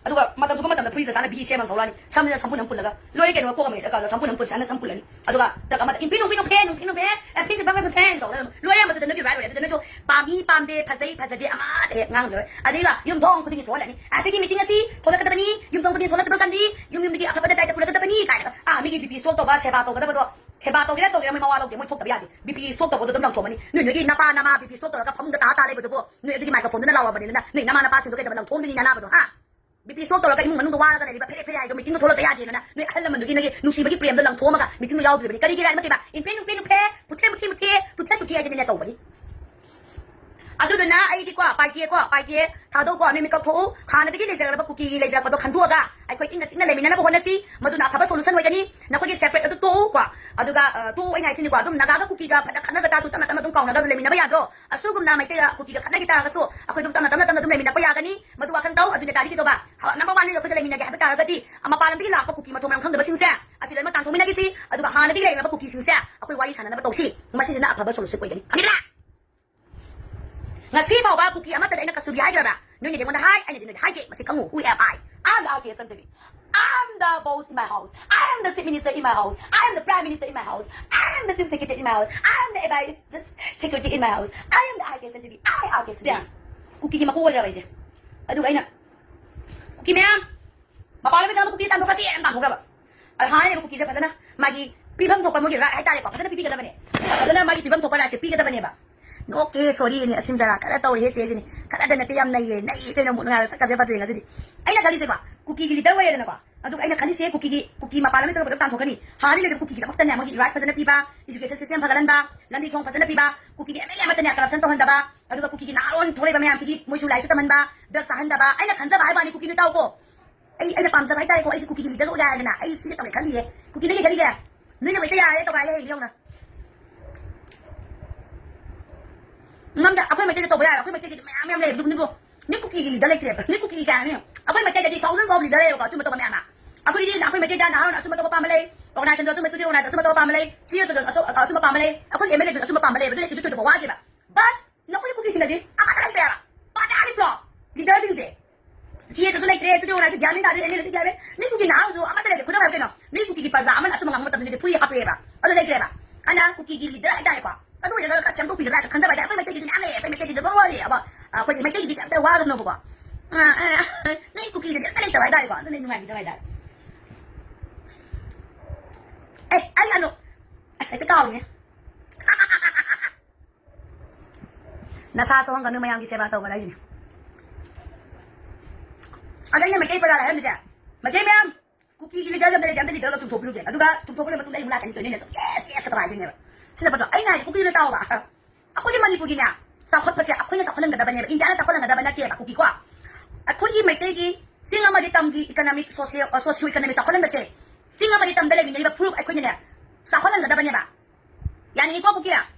ꯑꯗꯨꯒ ꯃꯇꯝ ꯆꯨꯞꯄ ꯃꯇꯝꯗ ꯐꯨꯔꯤꯠ ꯆꯥꯅ ꯕꯤ ꯁꯦꯝ ꯑꯃ ꯊꯧꯔꯛꯑꯅꯤ꯫ ꯁꯝꯁꯤꯅ ꯁꯝꯄꯨ ꯑꯃ ꯄꯨꯜꯂꯒ ꯂꯣꯏꯔꯦ ꯀꯩꯅꯣ, ꯀꯣꯛ ꯑꯃ ꯁꯦꯠꯂꯒ ꯁꯝꯄꯨ ꯑꯃ ꯄꯨꯜꯂ, ꯁꯝ ꯄꯨꯜꯂꯅꯤ꯫ ꯑꯗꯨꯒ ꯇ꯭ꯔꯛ ꯑꯃꯗ "ꯏꯝꯄꯤ ꯅꯨꯡꯄꯤ ꯅꯨꯡꯐꯦ, ꯅꯨꯡꯐꯤ ꯅꯨꯡꯐꯦ, ꯑꯦ, ꯐꯤ ꯈꯤꯇꯪ ꯅꯨꯡꯐꯦ" ꯇꯧꯔꯒ ꯑꯗꯨꯝ ꯂꯣꯏꯔꯦ꯫ ꯃꯗꯨꯗ ꯅꯣꯏꯒꯤ ꯔꯥꯏꯠ ꯂꯣꯏꯔꯦ꯫ ꯑꯗꯨꯗ ꯅꯣꯏꯁꯨ ꯄꯥꯝꯃꯤ ꯄꯥꯝꯗꯦ, ꯐꯖꯩ ꯐꯖꯗꯦ ꯑꯃꯠꯇ ꯍꯦꯛ ꯉꯥꯡꯖꯔꯣꯏ꯫ ꯑꯗꯨꯒ ꯌꯨꯝꯊꯣꯡ ꯈꯨꯗꯤꯡꯒꯤ ꯊꯣꯛꯍꯜꯂꯅꯤ꯫ ꯑꯁꯤꯒꯤ ꯃꯤꯇꯤꯡ ꯑꯁꯤ ꯊꯣꯛꯂꯛꯀꯗꯕꯅꯤ, ꯌꯨꯝꯊꯣꯡ ꯈꯨꯗꯤꯡꯒꯤ ꯊꯣꯛꯂꯛꯀꯗꯕ ꯀꯥꯟꯗꯤ ꯌꯨꯝ ꯌꯨꯝꯗꯒꯤ ꯑꯐꯕꯗ ꯗꯥꯏꯇ ꯄꯨꯔꯛꯀꯗꯕꯅꯤ ꯀꯥꯏꯅꯒ꯫ ꯑꯥ, ꯃꯤꯒꯤ ꯕꯤ ꯄꯤ ꯁ꯭ꯇꯣꯛ ꯇꯧꯕ, ꯁꯦꯕꯥ ꯇꯧꯒꯗꯕꯗꯣ, ꯁꯦꯕꯥ ꯃꯣꯏ ꯃꯋꯥ ꯂꯧꯗꯦ, ꯃꯣꯏ ꯊꯣꯛꯇꯕ ꯌꯥꯗꯦ꯫ ꯕꯤ ꯄꯤ ꯁ꯭ꯇ꯭ꯔꯣꯛ ꯇꯧꯕꯗꯣ ꯑꯗꯨꯝ ꯂꯪꯊꯣꯛꯑꯃꯅꯤ꯫ ꯅꯣꯏ ꯅꯣꯏꯒꯤ ꯅꯄꯥ ꯅꯃꯥ ꯕꯤ ꯄꯤ ꯁ꯭ꯇ꯭ꯔꯣꯛ ꯇꯧꯔꯒ ꯐꯃꯨꯡꯗ ꯇꯥ ꯇꯥ ꯂꯩꯕꯗꯨꯕꯨ ꯅꯣꯏ ꯑꯗꯨꯒꯤ ꯃꯥꯏꯀ꯭ꯔꯣꯐꯣꯟꯗꯨꯅ ꯂꯥꯎꯔꯕꯅꯤꯅ ꯅꯣꯏ ꯅꯃꯥ ꯅꯄꯥꯁꯤꯡꯗꯣ ꯀꯩꯗꯧꯕ ꯂꯪꯊꯣꯛꯑꯝꯗꯣꯏꯅꯤ ꯅꯅꯥꯕꯗꯣ, ꯍꯥ? ꯕꯤ ꯄꯤ ꯁ꯭ꯇ꯭ꯔꯣꯛ ꯇꯧꯔꯒ ꯏꯃꯨꯡ ꯃꯅꯨꯡꯗ ꯋꯥꯔꯒ ꯂꯩꯔꯤꯕ ꯐꯦꯔꯦ ꯐꯦꯔꯦ ꯍꯥꯏꯗꯣ ꯃꯤꯇꯤꯡꯗ ꯊꯣꯛꯂꯛꯇ ꯌꯥꯗꯦꯗꯅ ꯅꯣꯏ ꯑꯍꯜ ꯂꯃꯟꯗꯨꯒꯤ ꯅꯣꯏꯒꯤ ꯅꯨꯡꯁꯤꯕꯒꯤ ꯄ꯭ꯔꯦꯝꯗꯣ ꯂꯪꯊꯣꯛꯑꯝꯃꯒ ꯃꯤꯇꯤꯡꯗꯣ ꯌꯥꯎꯗ꯭ꯔꯤꯕꯅꯤ꯫ ꯀꯔꯤꯒꯤ ꯔꯥꯏꯠ ꯅꯠꯇꯦꯕ? ꯏꯝꯐꯦ ꯅꯨꯡꯐꯦ ꯅꯨꯡꯐꯦ ꯅꯨꯡꯐꯦ ꯄꯨꯊꯦ ꯄꯨꯊꯦ ꯄꯨꯊꯦ ꯄꯨꯊꯦ ꯍꯥꯏꯗꯅꯅꯦ ꯇꯧꯕꯅꯤ꯫ ꯑꯗꯨꯗꯨꯅ ꯑꯩꯗꯤꯀꯣ, ꯄꯥꯏꯇꯦꯀꯣ, ꯄꯥꯏꯇꯦ, ꯊꯥꯗꯧꯀꯣ, ꯃꯤ ꯃꯤꯀꯞ ꯊꯣꯛꯎ꯫ ꯍꯥꯟꯅꯗꯒꯤ ꯂꯩꯖꯔꯛꯂꯕ ꯀꯨꯀꯤꯒꯤ ꯂꯩꯖꯔꯛꯄꯗꯣ ꯈꯟꯗꯣꯛꯑꯒ ꯑꯩꯈꯣꯏ ꯏꯪꯅ ꯆꯤꯛꯅ ꯂꯩꯃꯤꯟꯅꯅꯕ ꯍꯣꯠꯅꯁꯤ꯫ ꯃꯗꯨꯅ ꯑꯐꯕ solution ꯑꯣꯏꯒꯅꯤ꯫ ꯅꯈꯣꯏꯒꯤ separate ꯑꯗꯨ ꯇꯣꯛꯎꯀꯣ꯫ ꯑꯗꯨꯒ, ꯑ, ꯇꯣꯛꯎ ꯑꯩꯅ ꯍꯥꯏꯁꯤꯅꯤꯀꯣ꯫ ꯑꯗꯨꯝ ꯅꯥꯒꯥꯒ ꯀꯨꯀꯤꯒ ꯐꯅ ꯈꯠꯅꯕ ꯇꯥꯔꯁꯨ ꯇꯞꯅ ꯇꯞꯅ ꯑꯗꯨꯝ ꯀꯥꯎꯅꯗꯅ ꯂꯩꯃꯤꯟꯅꯕ ꯌꯥꯗ꯭ꯔꯣ? ꯑꯁꯨꯒꯨꯝꯅ ꯃꯩꯇꯩꯒ ꯀꯨꯀꯤꯒ ꯈꯠꯅꯈꯤ ꯇꯥꯔꯒꯁꯨ ꯑꯩꯈꯣꯏ ꯑꯗꯨꯝ ꯇꯞꯅ ꯇꯞꯅ ꯇꯞꯅ ꯑꯗꯨꯝ ꯂꯩꯃꯤꯟꯅꯔꯛꯄ ꯌꯥꯒꯅꯤ꯫ ꯃꯗꯨ ꯋꯥꯈꯜ ꯇꯧ꯫ ꯑꯗꯨꯅ ꯇꯥꯔꯗꯤ ꯀꯩꯗꯧꯕ? ꯍ-, number one ꯅꯤ ꯑꯩꯈꯣꯏꯗ ꯂꯩꯃꯤꯟꯅꯒꯦ ꯍꯥꯏꯕ ꯇꯥꯔꯒꯗꯤ, ꯑ, ꯃꯄꯥꯟ ꯂꯝꯗꯒꯤ ꯂꯥꯛꯄ ꯀꯨꯀꯤ ꯃꯊꯣꯡ ꯃꯔꯝ ꯈꯪꯗꯕꯁꯤꯡꯁꯦ ꯑꯁꯤ ꯂꯣꯏꯅꯃꯛ ꯇꯥꯟꯊꯣꯛꯃꯤꯟꯅꯈꯤꯁꯤ꯫ ꯑꯗꯨꯒ ꯍꯥꯟꯅꯗꯒꯤ ꯂꯩꯔꯝꯂꯕ ꯀꯨꯀꯤꯁꯤꯡꯁꯦ ꯑꯩꯈꯣꯏ ꯋꯥꯔꯤ ꯁꯥꯟꯅꯅꯕ ꯇꯧꯁꯤ꯫ ꯃꯁꯤꯁꯤꯅ ꯑꯐꯕ solution ꯑꯣꯏꯒꯅꯤ꯫ ꯈꯪꯉꯤꯗ꯭ꯔꯥ? ꯉꯁꯤ ꯐꯥꯎꯕ ꯀꯨꯀꯤ ꯑꯃꯠꯇꯗ ꯑꯩꯅ ꯀꯁꯨꯕꯤ ꯍꯥꯏꯈ꯭ꯔꯕ꯭ꯔꯥ? ꯅꯣꯏꯅꯗꯤ ꯑꯩꯉꯣꯟꯗ ꯍꯥꯏ, ꯑꯩꯅꯗꯤ ꯅꯣꯏꯗ ꯍꯥꯏꯗꯦ꯫ ꯃꯁꯤ ꯈꯪꯉꯨ꯫ Who am I? I am the R K Shantavi. I am the boss in my house. I am the chief minister in my house. I am the prime minister in my house. I am the chief secretary in my house. I am the advisor secretary in my house. I am the R K Shantavi. I R K Shantavi. ꯀꯨꯀꯤꯒꯤ ꯃꯀꯣꯛ ꯑꯣꯏꯈ꯭ꯔꯕ ꯑꯩꯁꯦ꯫ ꯑꯗꯨꯒ ꯑꯩꯅ ꯀꯨꯀꯤ ꯃꯌꯥꯝ, ꯃꯄꯥꯟ ꯂꯝꯗ ꯆꯪꯕ ꯀꯨꯀꯤ ꯇꯥꯟꯊꯣꯛꯈ꯭ꯔꯁꯤ ꯍꯥꯏꯅ ꯇꯥꯟꯊꯣꯛꯈ꯭ꯔꯕ꯫ ꯑꯗ ꯍꯥꯏꯔꯤꯕ ꯀꯨꯀꯤꯁꯦ ꯐꯖꯅ ꯃꯥꯒꯤ ꯄꯤꯐꯝ ꯊꯣꯛꯄ ꯃꯣꯏꯒꯤ right ꯍꯥꯏꯇꯥꯔꯦꯀꯣ, ꯐꯖꯅ ꯄꯤꯕꯤꯒꯗꯕꯅꯦ꯫ ꯐꯖꯅ ꯃꯥꯒꯤ ꯄꯤꯐꯝ ꯊꯣꯛꯄ rightꯁꯦ ꯄꯤꯒꯗꯕꯅꯦꯕ꯫ Okay, sorry ꯅꯦ, ꯑꯁꯤꯟ ꯖꯔꯥ ꯈꯔ ꯇꯧꯔꯦꯍꯦ ꯆꯦꯁꯤꯅꯦ꯫ ꯈꯔꯗ ꯅꯠꯇꯦ, ꯌꯥꯝ ꯅꯩꯌꯦ, ꯅꯩꯌꯦ ꯀꯩꯅꯣ, ꯃꯨꯛ ꯅꯨꯡꯉꯥꯏꯕ ꯁꯛꯀꯁꯦ ꯐꯖꯩ ꯉꯁꯤꯗꯤ꯫ ꯑꯩꯅ ꯈꯜꯂꯤꯁꯦꯀꯣ, ꯀꯨꯀꯤꯒꯤ leader ꯑꯣꯏꯔꯦꯗꯅꯀꯣ, ꯑꯗꯨꯒ ꯑꯩꯅ ꯈꯜꯂꯤꯁꯦ ꯀꯨꯀꯤꯒꯤ, ꯀꯨꯀꯤ ꯃꯄꯥꯟ ꯂꯝꯗ ꯆꯠꯄꯗꯣ ꯇꯥꯟꯊꯣꯛꯀꯅꯤ꯫ ꯍꯥꯟꯅ ꯂꯩꯔꯤꯕ ꯀꯨꯀꯤꯒꯤꯗꯃꯛꯇꯅꯦ ꯃꯣꯏꯒꯤ right ꯐꯖꯅ ꯄꯤꯕ, education system ꯐꯒꯠꯍꯟꯕ, ꯂꯝꯕꯤ ꯊꯣꯡ ꯐꯖꯅ ꯄꯤꯕ, ꯀꯨꯀꯤꯒꯤ M L A ꯑꯃꯠꯇꯅꯦ corruption ꯇꯧꯍꯟꯗꯕ, ꯑꯗꯨꯒ ꯀꯨꯀꯤꯒꯤ ꯅꯍꯥꯔꯣꯟ ꯊꯣꯛꯂꯛꯏꯕ ꯃꯌꯥꯝꯁꯤꯒꯤ ꯃꯣꯏꯁꯨ ꯂꯥꯏꯔꯤꯛꯁꯨ ꯇꯝꯍꯟꯕ, drug ꯆꯥꯍꯟꯗꯕ꯫ ꯑꯩꯅ ꯈꯟꯖꯕ ꯍꯥꯏꯕ ꯋꯥꯅꯤ, ꯀꯨꯀꯤꯅ ꯇꯥꯎꯀꯣ꯫ ꯑꯩ, ꯑꯩꯅ ꯄꯥꯝꯖꯕ ꯍꯥꯏꯇꯥꯔꯦꯀꯣ, ꯑꯩꯁꯦ ꯀꯨꯀꯤꯒꯤ leader ꯑꯣꯏꯒꯦ ꯍꯥꯏꯗꯅ ꯑꯩ ꯁꯤꯒ ꯇꯧꯒꯦ ꯈꯜꯂꯤꯌꯦ꯫ ꯀꯨꯀꯤꯅ ꯀꯩ ꯈꯜꯂꯤꯒꯦ? ꯅꯣꯏꯅ ꯃꯩꯇꯩ ꯌꯥꯔꯦ ꯇꯧꯒꯥꯏ ꯂꯩ ꯌꯦꯡꯉꯨꯅ꯫ ꯉꯝꯗ, ꯑꯩꯈꯣꯏ ꯃꯩꯇꯩꯗ ꯇꯧꯕ ꯌꯥꯔꯣꯏ, ꯑꯩꯈꯣꯏ ꯃꯩꯇꯩꯗꯗꯤ ꯃꯌꯥꯝ ꯃꯌꯥꯝ ꯂꯩ꯫ ꯑꯗꯨꯕꯨ ꯅꯣꯏ ꯀꯨꯀꯤꯒꯤ leader ꯂꯩꯇ꯭ꯔꯦꯕ꯫ ꯅꯣꯏ ꯀꯨꯀꯤꯒꯤ ꯀꯩ ꯍꯥꯏꯅꯤ? ꯑꯩꯈꯣꯏ ꯃꯩꯇꯩꯗꯗꯤ thousands of leader ꯂꯩꯌꯦꯕꯀꯣ, ꯑꯆꯨꯝꯕ ꯇꯧꯕ ꯃꯌꯥꯝ ꯑꯃ꯫ ꯑꯩꯈꯣꯏꯒꯤꯗꯤ ꯑꯩꯈꯣꯏ ꯃꯩꯇꯩꯗ ꯅꯍꯥꯔꯣꯜ ꯑꯆꯨꯝꯕ ꯇꯧꯕ ꯄꯥꯝꯕ ꯂꯩ, organizationꯗ ꯑꯆꯨꯝꯕ student organization ꯑꯆꯨꯝꯕ ꯇꯧꯕ ꯄꯥꯝꯕ ꯂꯩ, CSOꯗꯁꯨ ꯑꯆꯨ-, ꯑꯆꯨꯝꯕ ꯄꯥꯝꯕ ꯂꯩ, ꯑꯩꯈꯣꯏꯒꯤ MLAꯗꯁꯨ ꯑꯆꯨꯝꯕ ꯄꯥꯝꯕ ꯂꯩ, ꯑꯗꯨꯅ ꯀꯩꯁꯨ ꯊꯣꯏꯗꯣꯛꯄ ꯋꯥꯗꯦꯕ꯫ But ꯅꯈꯣꯏ ꯀꯨꯀꯤꯁꯤꯡꯅꯗꯤ ꯑꯃꯠꯇ ꯂꯩꯇ꯭ꯔꯦꯕ꯫ ꯄꯥꯗꯥ ꯂꯩꯇ꯭ꯔꯣ? Leaderꯁꯤꯡꯁꯦ꯫ CSOꯁꯨ ꯂꯩꯇ꯭ꯔꯦ, student organizationꯁꯨ ꯒ꯭ꯌꯥꯟ ꯃꯦꯟ ꯇꯥꯗ꯭ꯔꯦ, MLAꯁꯨ ꯒ꯭ꯌꯥꯟ ꯃꯦꯟ꯫ ꯅꯣꯏ ꯀꯨꯀꯤ ꯅꯍꯥ ꯑꯣꯏꯔꯁꯨ ꯑꯃꯠꯇ ꯂꯩꯇ꯭ꯔꯦ꯫ ꯈꯨꯗꯝ ꯍꯥꯏꯔꯕ ꯀꯩꯅꯣ? ꯅꯣꯏ ꯀꯨꯀꯤꯒꯤ ꯄ꯭ꯔꯖꯥ ꯑꯃꯅ ꯑꯆꯨꯝꯕ ꯉꯥꯡꯕ ꯃꯇꯝꯗꯗꯤ ꯐꯨꯔꯤ ꯍꯥꯞꯄꯛꯑꯦꯕ꯫ ꯑꯗꯨ ꯂꯩꯇ꯭ꯔꯦꯕ꯫ ꯑꯗꯨꯅ ꯀꯨꯀꯤꯒꯤ leader ꯍꯥꯏꯇꯥꯔꯦꯀꯣ꯫ ꯑꯗꯨ ꯑꯣꯏꯔꯒ ꯈꯔ ꯁꯦꯝꯗꯣꯛꯄꯤꯒꯗ꯭ꯔꯥ ꯍꯥꯏꯅ ꯈꯟꯖꯕ ꯍꯥꯏꯇꯥꯔꯦ꯫ ꯑꯩꯈꯣꯏ ꯃꯩꯇꯩꯒꯤꯗꯤ ꯃꯌꯥꯝ ꯂꯩꯌꯦ꯫ ꯑꯩꯈꯣꯏ ꯃꯩꯇꯩꯒꯤꯗꯤ don't worry about, ꯑꯩꯈꯣꯏꯒꯤ ꯃꯩꯇꯩꯒꯤꯗꯤ ꯀꯩꯝꯇ ꯋꯥꯒꯅꯣꯕꯀꯣ꯫ ꯑ, ꯑ, ꯅꯣꯏ ꯀꯨꯀꯤꯒꯤꯗꯤ ꯑꯝꯇ ꯂꯩꯇꯕ ꯍꯥꯏꯇꯥꯔꯦꯀꯣ꯫ ꯑꯗꯨꯅ ꯅꯨꯡꯉꯥꯏꯕꯤꯗꯕ ꯍꯥꯏꯇꯥꯔꯦ꯫ ꯑꯦ, ꯑꯩ ꯍꯥꯟꯅ ꯑꯁ, ꯍꯦꯛꯇ ꯀꯥꯎꯔꯤꯅꯦ꯫ ꯅꯁꯥ ꯁꯣꯛꯍꯟꯒꯅꯨ, ꯃꯌꯥꯝꯒꯤ ꯁꯦꯕꯥ ꯇꯧꯕꯗ ꯑꯩꯁꯤꯅꯦ꯫ ꯑꯗ ꯑꯩꯅ ꯃꯩꯇꯩ ꯄ꯭ꯔꯖꯥꯗ ꯍꯥꯏꯔꯝꯃꯤꯁꯦ, ꯃꯩꯇꯩ ꯃꯌꯥꯝ, ꯀꯨꯀꯤꯒꯤ ꯂꯤꯗꯔ ꯑꯝꯇ ꯂꯩꯇꯦ, ꯑꯝꯇ ꯂꯤꯗꯔ ꯂꯧꯊꯣꯛꯄꯤꯔꯨꯒꯦ꯫ ꯑꯗꯨꯒ ꯆꯨꯝꯊꯣꯛꯄꯤꯔ ꯃꯇꯨꯡꯗ ꯑꯩ ꯑꯃꯨꯛ ꯂꯥꯛꯀꯅꯤ, ꯀꯩꯅꯣꯅꯦ? ꯁꯨꯝ ꯌꯦꯁ, ꯌꯦꯁ ꯇꯧꯔꯛꯑꯗꯣꯏꯅꯦꯕ꯫ ꯁꯤꯅ ꯐꯠꯇ꯭ꯔꯣ? ꯑꯩꯅ ꯍꯥꯏꯗꯤ, ꯀꯨꯀꯤꯗꯨꯅ ꯇꯥꯎꯕ꯫ ꯑꯩꯈꯣꯏꯒꯤ ꯃꯅꯤꯄꯨꯔꯒꯤꯅꯦ, ꯆꯥꯎꯈꯠꯄꯁꯦ ꯑꯩꯈꯣꯏꯅ ꯆꯥꯎꯈꯠꯍꯟꯒꯗꯕꯅꯦꯕ, ꯏꯟꯗꯤꯌꯥꯅ ꯆꯥꯎꯈꯠꯍꯟꯒꯗꯕ ꯅꯠꯇꯦꯕ, ꯀꯨꯀꯤꯀꯣ꯫ ꯑꯩꯈꯣꯏꯒꯤ ꯃꯩꯇꯩꯒꯤ ꯆꯤꯡ ꯑꯃꯗꯤ ꯇꯝꯒꯤ economic, social, socio economic ꯆꯥꯎꯈꯠꯍꯟꯕꯁꯦ, ꯆꯤꯡ ꯑꯃꯗꯤ ꯇꯝꯗ ꯂꯩꯃꯤꯟꯅꯔꯤꯕ ꯐꯨꯔꯨꯞ ꯑꯩꯈꯣꯏꯅꯅꯦ, ꯆꯥꯎꯈꯠꯍꯟꯒꯗꯕꯅꯦꯕ꯫ ꯌꯥꯅꯤꯡꯉꯤꯀꯣ, ꯀꯨꯀꯤ?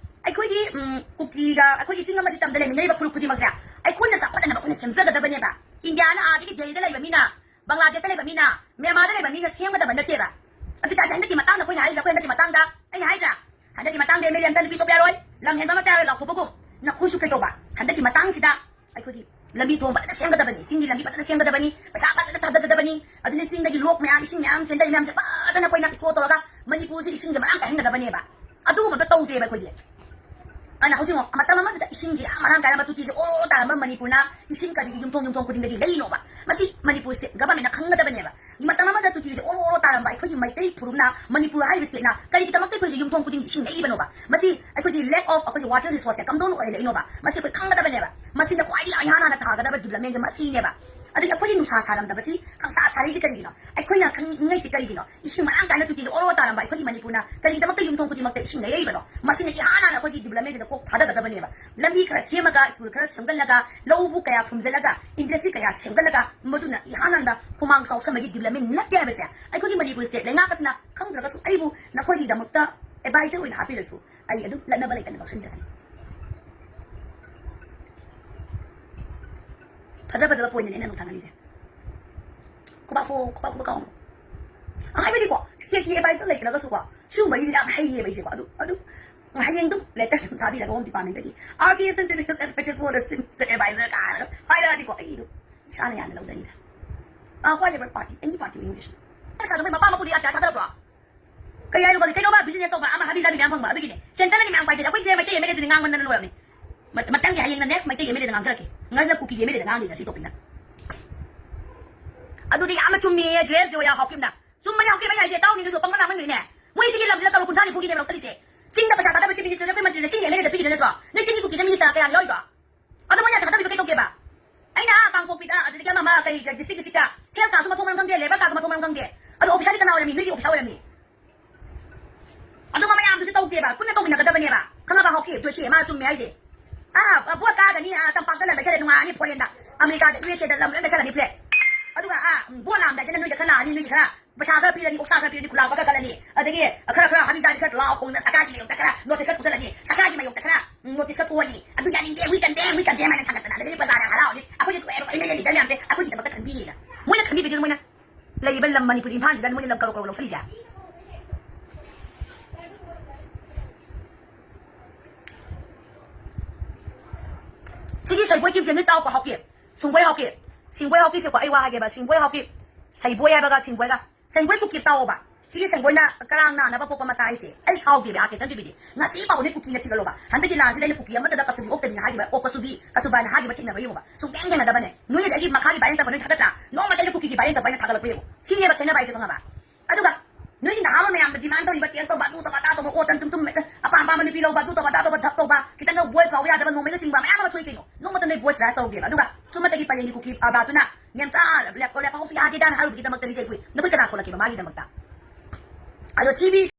ꯑꯩꯈꯣꯏꯒꯤ, ꯎꯝ, ꯀꯨꯀꯤꯒ ꯑꯩꯈꯣꯏꯒꯤ ꯆꯤꯡ ꯑꯃꯗꯤ ꯇꯝꯗ ꯂꯩꯃꯤꯟꯅꯔꯤꯕ ꯐꯨꯔꯨꯞ ꯈꯨꯗꯤꯡꯃꯛꯁꯦ ꯑꯩꯈꯣꯏꯅ ꯆꯥꯎꯈꯠꯅꯅꯕ ꯑꯩꯈꯣꯏꯅ ꯁꯦꯝꯖꯒꯗꯕꯅꯦꯕ꯫ ꯏꯟꯗꯤꯌꯥꯅ ꯑꯥꯗꯒꯤ ꯗꯦꯜꯂꯤꯗ ꯂꯩꯕ ꯃꯤꯅ, ꯕꯪꯒ꯭ꯂꯥꯗꯦꯁꯇ ꯂꯩꯕ ꯃꯤꯅ, ꯃ꯭ꯌꯥꯟꯃꯥꯔꯗ ꯂꯩꯕ ꯃꯤꯅ ꯁꯦꯝꯒꯗꯕ ꯅꯠꯇꯦꯕ꯫ ꯑꯗꯨ ꯇꯥꯔꯗꯤ ꯍꯟꯗꯛꯀꯤ ꯃꯇꯥꯡꯗ ꯑꯩꯈꯣꯏꯅ ꯍꯥꯏꯔꯤꯁꯦ, ꯑꯩꯈꯣꯏ ꯍꯟꯗꯛꯀꯤ ꯃꯇꯥꯡꯗ, ꯑꯩꯅ ꯍꯥꯏꯗ꯭ꯔꯥ, ꯍꯟꯗꯛꯀꯤ ꯃꯇꯥꯡꯗ ꯑꯦꯝ ꯑꯦꯜ ꯑꯦ ꯑꯝꯇ ꯅꯨꯄꯤ ꯆꯣꯞꯄ ꯌꯥꯔꯣꯏ, ꯂꯝ ꯍꯦꯟꯕ ꯑꯃꯠꯇ ꯌꯥꯔꯣꯏ ꯂꯥꯎꯊꯣꯛꯄꯒꯨꯝ, ꯅꯈꯣꯏꯁꯨ ꯀꯩꯗꯧꯕ? ꯍꯟꯗꯛꯀꯤ ꯃꯇꯥꯡꯁꯤꯗ ꯑꯩꯈꯣꯏꯒꯤ ꯂꯝꯕꯤ ꯊꯣꯡ ꯐꯖꯅ ꯁꯦꯝꯒꯗꯕꯅꯤ, ꯆꯤꯡꯒꯤ ꯂꯝꯕꯤ ꯐꯖꯅ ꯁꯦꯝꯒꯗꯕꯅꯤ, ꯄꯩꯁꯥ ꯐꯖꯅ ꯊꯥꯗꯒꯗꯕꯅꯤ꯫ ꯑꯗꯨꯅ ꯆꯤꯡꯗꯒꯤ ꯂꯣꯛ ꯃꯌꯥꯝ, ꯏꯁꯤꯡ ꯃꯌꯥꯝ ꯆꯦꯟꯊꯔꯤ ꯃꯌꯥꯝꯁꯦ ꯐꯖꯅ ꯑꯩꯈꯣꯏꯅ exploit ꯇꯧꯔꯒ ꯃꯅꯤꯄꯨꯔꯁꯦ ꯏꯁꯤꯡꯁꯦ ꯃꯔꯥꯡ ꯀꯥꯏꯍꯟꯒꯗꯕꯅꯦꯕ꯫ ꯑꯗꯨꯒꯨꯝꯕꯗꯣ ꯇꯧꯗꯦꯕ ꯑꯩꯈꯣꯏꯗꯤ꯫ ꯑꯗꯨꯅ ꯍꯧꯖꯤꯛ ꯃꯇꯝ ꯑꯃꯗꯨꯗ ꯏꯁꯤꯡꯁꯦ ꯌꯥꯝ ꯃꯔꯥꯡ ꯀꯥꯏꯔꯝꯕ, ꯇꯨꯇꯤꯁꯦ ꯑꯣꯔꯣ ꯇꯥꯔꯝꯕ ꯃꯅꯤꯄꯨꯔꯅ ꯏꯁꯤꯡ ꯀꯔꯤꯒꯤ ꯌꯨꯝꯊꯣꯡ ꯌꯨꯝꯊꯣꯡ ꯈꯨꯗꯤꯡꯗꯒꯤ ꯂꯩꯔꯤꯅꯣꯕ? ꯃꯁꯤ ꯃꯅꯤꯄꯨꯔ state government ꯅ ꯈꯪꯒꯗꯕꯅꯦꯕ꯫ ꯃꯇꯝ ꯑꯃꯗ ꯇꯨꯇꯤꯁꯦ ꯑꯣꯔꯣ ꯑꯣꯔꯣ ꯇꯥꯔꯝꯕ ꯑꯩꯈꯣꯏꯒꯤ ꯃꯩꯇꯩ ꯐꯨꯔꯨꯞꯅ, ꯃꯅꯤꯄꯨꯔ ꯍꯥꯏꯔꯤꯕ state ꯅ ꯀꯔꯤꯒꯤꯗꯃꯛꯇ ꯑꯩꯈꯣꯏꯁꯦ ꯌꯨꯝꯊꯣꯡ ꯈꯨꯗꯤꯡꯒꯤ ꯏꯁꯤꯡ ꯂꯩꯔꯤꯕꯅꯣꯕ? ꯃꯁꯤ ꯑꯩꯈꯣꯏꯒꯤ lack of ꯑꯩꯈꯣꯏꯒꯤ water resource ꯁꯦ ꯀꯝꯗꯧꯅ ꯑꯣꯏꯍꯜꯂꯛꯏꯅꯣꯕ? ꯃꯁꯤ ꯑꯩꯈꯣꯏ ꯈꯪꯒꯗꯕꯅꯦꯕ꯫ ꯃꯁꯤꯅ ꯈ꯭ꯋꯥꯏꯗꯒꯤ ꯏꯍꯥꯟ ꯍꯥꯟꯅ ꯊꯥꯒꯗꯕ development ꯁꯦ ꯃꯁꯤꯅꯦꯕ꯫ ꯑꯗꯒꯤ ꯑꯩꯈꯣꯏꯒꯤ ꯅꯨꯡꯁꯥ ꯁꯥꯔꯝꯗꯕꯁꯤ, ꯈꯪꯁꯥ ꯁꯥꯔꯤꯁꯤ ꯀꯔꯤꯒꯤꯅꯣ? ꯑꯩꯈꯣꯏꯅ ꯈꯪꯅꯤꯡꯉꯤꯁꯤ ꯀꯔꯤꯒꯤꯅꯣ? ꯏꯁꯤꯡ ꯃꯔꯥꯡ ꯀꯥꯏꯅ ꯇꯨꯇꯤꯁꯦ ꯑꯣꯔꯣ ꯇꯥꯔꯝꯕ ꯑꯩꯈꯣꯏꯒꯤ ꯃꯅꯤꯄꯨꯔꯅ ꯀꯔꯤꯒꯤꯗꯃꯛꯇ ꯌꯨꯝꯊꯣꯡ ꯈꯨꯗꯤꯡꯃꯛꯇ ꯏꯁꯤꯡ ꯂꯩꯔꯛꯏꯕꯅꯣ? ꯃꯁꯤꯅ ꯏꯍꯥꯟ ꯍꯥꯟꯅ ꯑꯩꯈꯣꯏꯒꯤ development ꯁꯤꯗ ꯀꯣꯛ ꯊꯥꯗꯒꯗꯕꯅꯦꯕ꯫ ꯂꯝꯕꯤ ꯈꯔ ꯁꯦꯝꯃꯒ, school ꯈꯔ ꯁꯦꯝꯒꯠꯂꯒ, ꯂꯧꯕꯨꯛ ꯀꯌꯥ ꯐꯨꯝꯖꯤꯜꯂꯒ, industry ꯀꯌꯥ ꯁꯦꯝꯒꯠꯂꯒ, ꯃꯗꯨꯅ ꯏꯍꯥꯟ ꯍꯥꯟꯕ ꯈꯨꯃꯥꯡ ꯆꯥꯎꯁꯟꯕꯒꯤ development ꯅꯠꯇꯦ ꯍꯥꯏꯕꯁꯦ ꯑꯩꯈꯣꯏꯒꯤ ꯃꯅꯤꯄꯨꯔ state ꯂꯩꯉꯥꯛ ꯑꯁꯤꯅ ꯈꯪꯗ꯭ꯔꯒꯁꯨ ꯑꯩꯕꯨ ꯅꯈꯣꯏꯒꯤꯗꯃꯛꯇ advisor ꯑꯣꯏꯅ ꯍꯥꯞꯄꯤꯔꯁꯨ ꯑꯩ ꯑꯗꯨꯝ ꯂꯠꯅꯕ ꯂꯩꯇꯅ ꯂꯧꯁꯤꯟꯖꯒꯅꯤ꯫ ꯐꯖ ꯐꯖꯕ point ꯅꯦ ꯑꯩꯅ ꯅꯣꯡꯊꯥꯡꯍꯜꯂꯤꯁꯦ꯫ ꯈꯨꯕꯥꯛ ꯈꯨ-, ꯈꯨꯕꯥꯛ ꯈꯨꯕꯥꯛ ꯀꯥꯎꯅꯣ꯫ ꯍꯥꯏꯕꯗꯤꯀꯣ, state ꯀꯤ advisor ꯂꯩꯇ꯭ꯔꯒꯁꯨꯀꯣ, ꯁꯤꯒꯨꯝꯕꯒꯤꯗꯤ ꯌꯥꯝ ꯍꯩꯌꯦꯕ ꯑꯩꯁꯦꯀꯣ꯫ ꯑꯗꯨ, ꯑꯗꯨ ꯍꯌꯦꯡ ꯑꯗꯨꯝ letter ꯑꯗꯨꯝ ꯊꯥꯕꯤꯔꯒ Home Department ꯇꯒꯤ, "R K Central Research and Project Forum ꯁꯤꯡ advisor" ꯀꯥꯏꯅ ꯍꯥꯏꯔꯛꯑꯗꯤꯀꯣ, ꯑꯩ ꯑꯗꯨꯝ ꯏꯁꯥꯅ ꯌꯥꯅ ꯂꯧꯖꯅꯤꯗ꯫ ꯑꯥ, whatever party, any party ꯑꯣꯏꯅꯤꯡꯉꯁꯨ꯫ ꯄꯩꯁꯥꯗꯣ ꯃꯣꯏ ꯃꯄꯥ ꯃꯄꯨꯗ ꯌꯥꯝ ꯀꯌꯥ ꯊꯥꯗꯔꯛꯄ꯭ꯔꯣ? ꯀꯩ ꯍꯥꯏꯔꯨꯕꯅꯤ? ꯀꯩꯗꯧꯕ? Business ꯇꯧꯕ ꯑꯃ ꯍꯥꯕꯤ ꯖꯥꯕꯤ ꯃꯌꯥꯝ ꯐꯪꯕ꯫ ꯑꯗꯨꯒꯤꯅꯦ꯫ Centre ꯅꯗꯤ ꯃꯌꯥꯝ ꯄꯥꯏꯗꯦ꯫ ꯑꯩꯈꯣꯏ ꯁꯤꯗ ꯃꯩꯇꯩ ꯑꯦꯝ ꯑꯦꯜ ꯑꯦ ꯗꯨꯗꯤ ꯉꯥꯡꯃꯟꯗꯅ ꯂꯣꯏꯔꯕꯅꯤ꯫ ꯃ-, ꯃꯊꯪꯒꯤ ꯍꯌꯦꯡꯅ next ꯃꯩꯇꯩꯒꯤ ꯑꯦꯝ ꯑꯦꯜ ꯑꯦ ꯗ ꯉꯥꯡꯖꯔꯛꯀꯦ꯫ ꯉꯁꯤꯅ ꯀꯨꯀꯤꯒꯤ ꯑꯦꯝ ꯑꯦꯜ ꯑꯦ ꯗ ꯉꯥꯡꯗꯣꯏꯅꯦ ꯁꯤ topic ꯅ꯫ ꯑꯗꯨꯗꯤ ꯌꯥꯝꯅ ꯆꯨꯝꯃꯤꯌꯦ, ꯒ꯭ꯔꯦꯁ ꯖꯣꯌꯥ ꯍꯥꯎꯀꯤꯝꯅ꯫ ꯆꯨꯝꯕꯅꯦ ꯍꯥꯎꯀꯤꯝ, ꯑꯩꯅ ꯍꯥꯏꯁꯦ ꯇꯥꯎꯅꯦ ꯅꯣꯏꯁꯨ ꯄꯪꯕ ꯉꯥꯡꯃꯟꯈ꯭ꯔꯦꯅꯦ꯫ ꯃꯣꯏ ꯁꯤꯒꯤ ꯂꯝꯁꯤꯗ ꯀꯔꯣꯔ ꯀꯨꯟꯊ꯭ꯔꯥ ꯅꯤꯐꯨꯒꯤꯅꯦꯕ ꯂꯧꯁꯜꯂꯤꯁꯦ꯫ ꯆꯤꯡꯗ ꯄꯩꯁꯥ ꯊꯥꯗꯕ chief minister ꯅꯈꯣꯏ ꯃꯟꯇ꯭ꯔꯤꯅ ꯆꯤꯡꯒꯤ MLA ꯗ ꯄꯤꯈꯤꯗꯣꯏ ꯅꯠꯇ꯭ꯔꯣ? ꯅꯣꯏ ꯆꯤꯡꯒꯤ ꯀꯨꯀꯤꯗ minister ꯀꯌꯥꯝ ꯌꯥꯎꯔꯤꯗꯣ? ꯑꯗꯣ ꯃꯣꯏꯅ ꯊꯥꯗꯕꯤꯗꯣ ꯀꯩ ꯇꯧꯒꯦꯕ? ꯑꯩꯅ ꯑꯥ ꯀꯥꯡꯄꯣꯛꯄꯤꯗ, ꯑꯗꯨꯗꯒꯤ ꯑꯃ ꯑꯃ ꯀꯩ, ꯀꯩ district district ꯇ health ꯀꯥꯁꯨ ꯃꯊꯣꯡ ꯃꯔꯝ ꯈꯪꯗꯦ, labour ꯀꯥꯁꯨ ꯃꯊꯣꯡ ꯃꯔꯝ ꯈꯪꯗꯦ꯫ ꯑꯗꯣ officer ꯗꯤ ꯀꯅꯥ ꯑꯣꯏꯔꯝꯃꯤ? ꯅꯣꯏꯒꯤ officer ꯑꯣꯏꯔꯝꯃꯤ꯫ ꯑꯗꯨꯒ ꯃꯌꯥꯝꯗꯨꯁꯨ ꯇꯧꯗꯦꯕ, ꯄꯨꯟꯅ ꯇꯧꯃꯤꯟꯅꯒꯗꯕꯅꯦꯕ꯫ ꯈꯪꯉꯕ ꯍꯥꯎꯀꯤ? ꯖꯣꯏꯁꯤ, ꯃꯥ ꯆꯨꯝꯃꯦ ꯍꯥꯏꯁꯦ꯫ ꯑꯥ, ꯚꯣꯠ ꯀꯥꯒꯅꯤ, ꯑꯥ, ꯇꯝꯄꯥꯛꯇ ꯂꯝ ꯂꯩꯁꯜꯂꯦ, ꯅꯨꯡꯉꯥꯏꯔꯅꯤ foreign ꯗ, ꯑꯃꯦꯔꯤꯀꯥꯗ, USA ꯗ ꯂꯝ ꯂꯣꯏ ꯂꯩꯁꯜꯂꯅꯤ flag꯫ ꯑꯗꯨꯒ, ꯑꯥ, ꯚꯣꯠ ꯂꯥꯛꯑꯝꯗꯥꯏꯗꯅ ꯅꯣꯏꯗ ꯈꯔ ꯂꯥꯛꯑꯅꯤ, ꯅꯣꯏꯒꯤ ꯈꯔ ꯄꯩꯁꯥ ꯈꯔ ꯄꯤꯔꯅꯤ, ꯑꯣꯛꯁꯥ ꯈꯔ ꯄꯤꯔꯅꯤ, ꯈꯨꯂꯥꯛꯄ ꯈꯔ ꯀꯜꯂꯅꯤ꯫ ꯑꯗꯒꯤ ꯈꯔ ꯈꯔ ꯍꯥꯕꯤ ꯆꯥꯕꯤ ꯈꯔ ꯂꯥꯎ ꯈꯣꯡꯗꯅ ꯁꯔꯀꯥꯔꯒꯤ ꯃꯥꯌꯣꯛꯇ ꯈꯔ notice ꯈꯔ ꯊꯣꯛꯆꯜꯂꯅꯤ, ꯁꯔꯀꯥꯔꯒꯤ ꯃꯥꯌꯣꯛꯇ ꯈꯔ, ꯎꯝ, notice ꯈꯔ ꯊꯣꯛꯑꯅꯤ꯫ ꯑꯗꯨ ꯌꯥꯅꯤꯡꯗꯦ, we condemn, we condemn ꯍꯥꯏꯅ ꯊꯥꯡꯒꯠꯇꯅ, ꯑꯗꯒꯤ ꯄ꯭ꯔꯖꯥꯅ ꯍꯔꯥꯎꯔꯅꯤ, "ꯑꯩꯈꯣꯏꯒꯤ MLA ꯂꯤꯗꯔ ꯃꯌꯥꯝꯁꯦ ꯑꯩꯈꯣꯏꯒꯤ ꯊꯕꯛꯇ ꯈꯟꯕꯤꯌꯦꯅ"꯫ ꯃꯣꯏꯅ ꯈꯟꯕꯤꯕꯗꯨꯅ ꯃꯣꯏꯅ ꯂꯩꯔꯤꯕ ꯂꯝ ꯃꯅꯤꯄꯨꯔ ꯏꯝꯐꯥꯜꯁꯤꯗ ꯃꯣꯏꯅ ꯂꯝ ꯀꯔꯣꯔ ꯀꯔꯣꯔ ꯂꯧꯁꯜꯂꯤꯁꯦ꯫ ꯁꯤꯒꯤ ꯁꯩꯕꯣꯏ ꯀꯤꯞꯁꯦ ꯅꯣꯏ ꯇꯥꯎꯀꯣ, ꯍꯥꯎꯀꯤ꯫ ꯁꯨꯡꯕꯣꯏ ꯍꯥꯎꯀꯤ꯫ ꯁꯤꯡꯕꯣꯏ ꯍꯥꯎꯀꯤꯁꯦꯀꯣ, ꯑꯩ ꯋꯥ ꯍꯥꯏꯒꯦꯕ, ꯁꯤꯡꯕꯣꯏ ꯍꯥꯎꯀꯤ꯫ ꯁꯩꯕꯣꯏ ꯍꯥꯏꯕꯒ ꯁꯤꯡꯕꯣꯏꯒ꯫ ꯁꯦꯡꯒꯣꯏ ꯀꯨꯀꯤ ꯇꯥꯎꯑꯣꯕ꯫ ꯁꯤꯒꯤ ꯁꯦꯡꯒꯣꯏꯅ ꯀꯔꯥꯡ ꯅꯥꯅꯕ ꯄꯣꯛꯄ ꯃꯆꯥ ꯍꯥꯏꯁꯦ꯫ ꯑꯩ ꯁꯥꯎꯗꯦꯕ, ꯑꯥꯔ ꯀꯦ ꯆꯟꯗ꯭ꯔꯕꯤꯗꯤ꯫ ꯉꯁꯤ ꯐꯥꯎꯕ ꯅꯣꯏ ꯀꯨꯀꯤꯅ ꯊꯤꯒꯠꯂꯣꯕ꯫ ꯍꯟꯗꯛꯀꯤ ꯂꯥꯟꯁꯤꯗ ꯑꯩꯅ ꯀꯨꯀꯤ ꯑꯃꯠꯇꯗ ꯀꯁꯨꯕꯤ ꯑꯣꯛꯇꯅꯤ ꯍꯥꯏꯈꯤꯕ, ꯑꯣ, ꯀꯁꯨꯕꯤ, ꯀꯁꯨꯕꯥꯅ ꯍꯥꯏꯈꯤꯕ ꯊꯦꯡꯅꯕ ꯌꯦꯡꯉꯣꯕ꯫ ꯁꯨꯡꯊꯦꯡ ꯊꯦꯡꯅꯗꯕꯅꯦ꯫ ꯅꯣꯏꯅꯗꯤ ꯑꯩꯒꯤ ꯃꯈꯥꯒꯤ violence ꯇꯧꯕ ꯅꯣꯏ ꯊꯥꯒꯠꯇ꯭ꯔꯥ? ꯅꯣꯡꯃꯇ ꯑꯩꯅ ꯀꯨꯀꯤꯒꯤ violence ꯇꯧꯕ ꯑꯩꯅ ꯊꯥꯒꯠꯂꯛꯄ ꯌꯦꯡꯉꯣ꯫ ꯁꯤꯅꯦꯕ ꯈꯦꯠꯅꯕ ꯍꯥꯏꯁꯦ, ꯈꯪꯉꯕ? ꯑꯗꯨꯒ ꯅꯣꯏꯒꯤ ꯅꯍꯥꯔꯣꯜ ꯃꯌꯥꯝꯗ demand ꯇꯧꯔꯤꯕ, test ꯇꯧꯕ, ꯑꯗꯨ ꯇꯧꯕ, ꯑꯗꯥ ꯇꯧꯕ, ꯑꯣ, ꯇꯟ ꯇꯨꯝ ꯇꯨꯝ, ꯑꯄꯥꯝ ꯑꯄꯥꯝꯕ ꯅꯨꯄꯤ ꯂꯧꯕ, ꯑꯗꯨ ꯇꯧꯕ, ꯑꯗꯥ ꯇꯧꯕ, ꯙꯞ ꯇꯧꯕ, ꯈꯤꯇꯪꯒ voice ꯂꯥꯎꯕ ꯌꯥꯗꯕ ꯅꯣꯡꯃꯩꯒ ꯆꯤꯡꯕ ꯃꯌꯥꯝ ꯑꯃ ꯊꯣꯛꯏ ꯀꯩꯅꯣ꯫ ꯅꯣꯡꯃꯇ ꯅꯣꯏ voice raise ꯇꯧꯗꯦꯕ꯫ ꯑꯗꯨꯒ ꯁꯨꯝꯃꯇꯒꯤ ꯄꯔꯦꯡꯒꯤ ꯀꯨꯀꯤ ꯑꯕꯥꯗꯨꯅ ꯃꯦꯝꯆꯥ ꯂꯦꯞꯀꯣ ꯂꯦꯞꯄ ꯍꯧꯁꯤ ꯌꯥꯗꯦꯗꯅ ꯍꯥꯏꯔꯨꯕꯒꯤꯗꯃꯛꯇ ꯂꯤꯁꯦ ꯑꯩꯈꯣꯏ꯫ ꯅꯈꯣꯏ ꯀꯅꯥ ꯊꯣꯛꯂꯛꯀꯦꯕ ꯃꯥꯒꯤꯗꯃꯛꯇ? ꯑꯗꯣ ꯁꯤ ꯕꯤ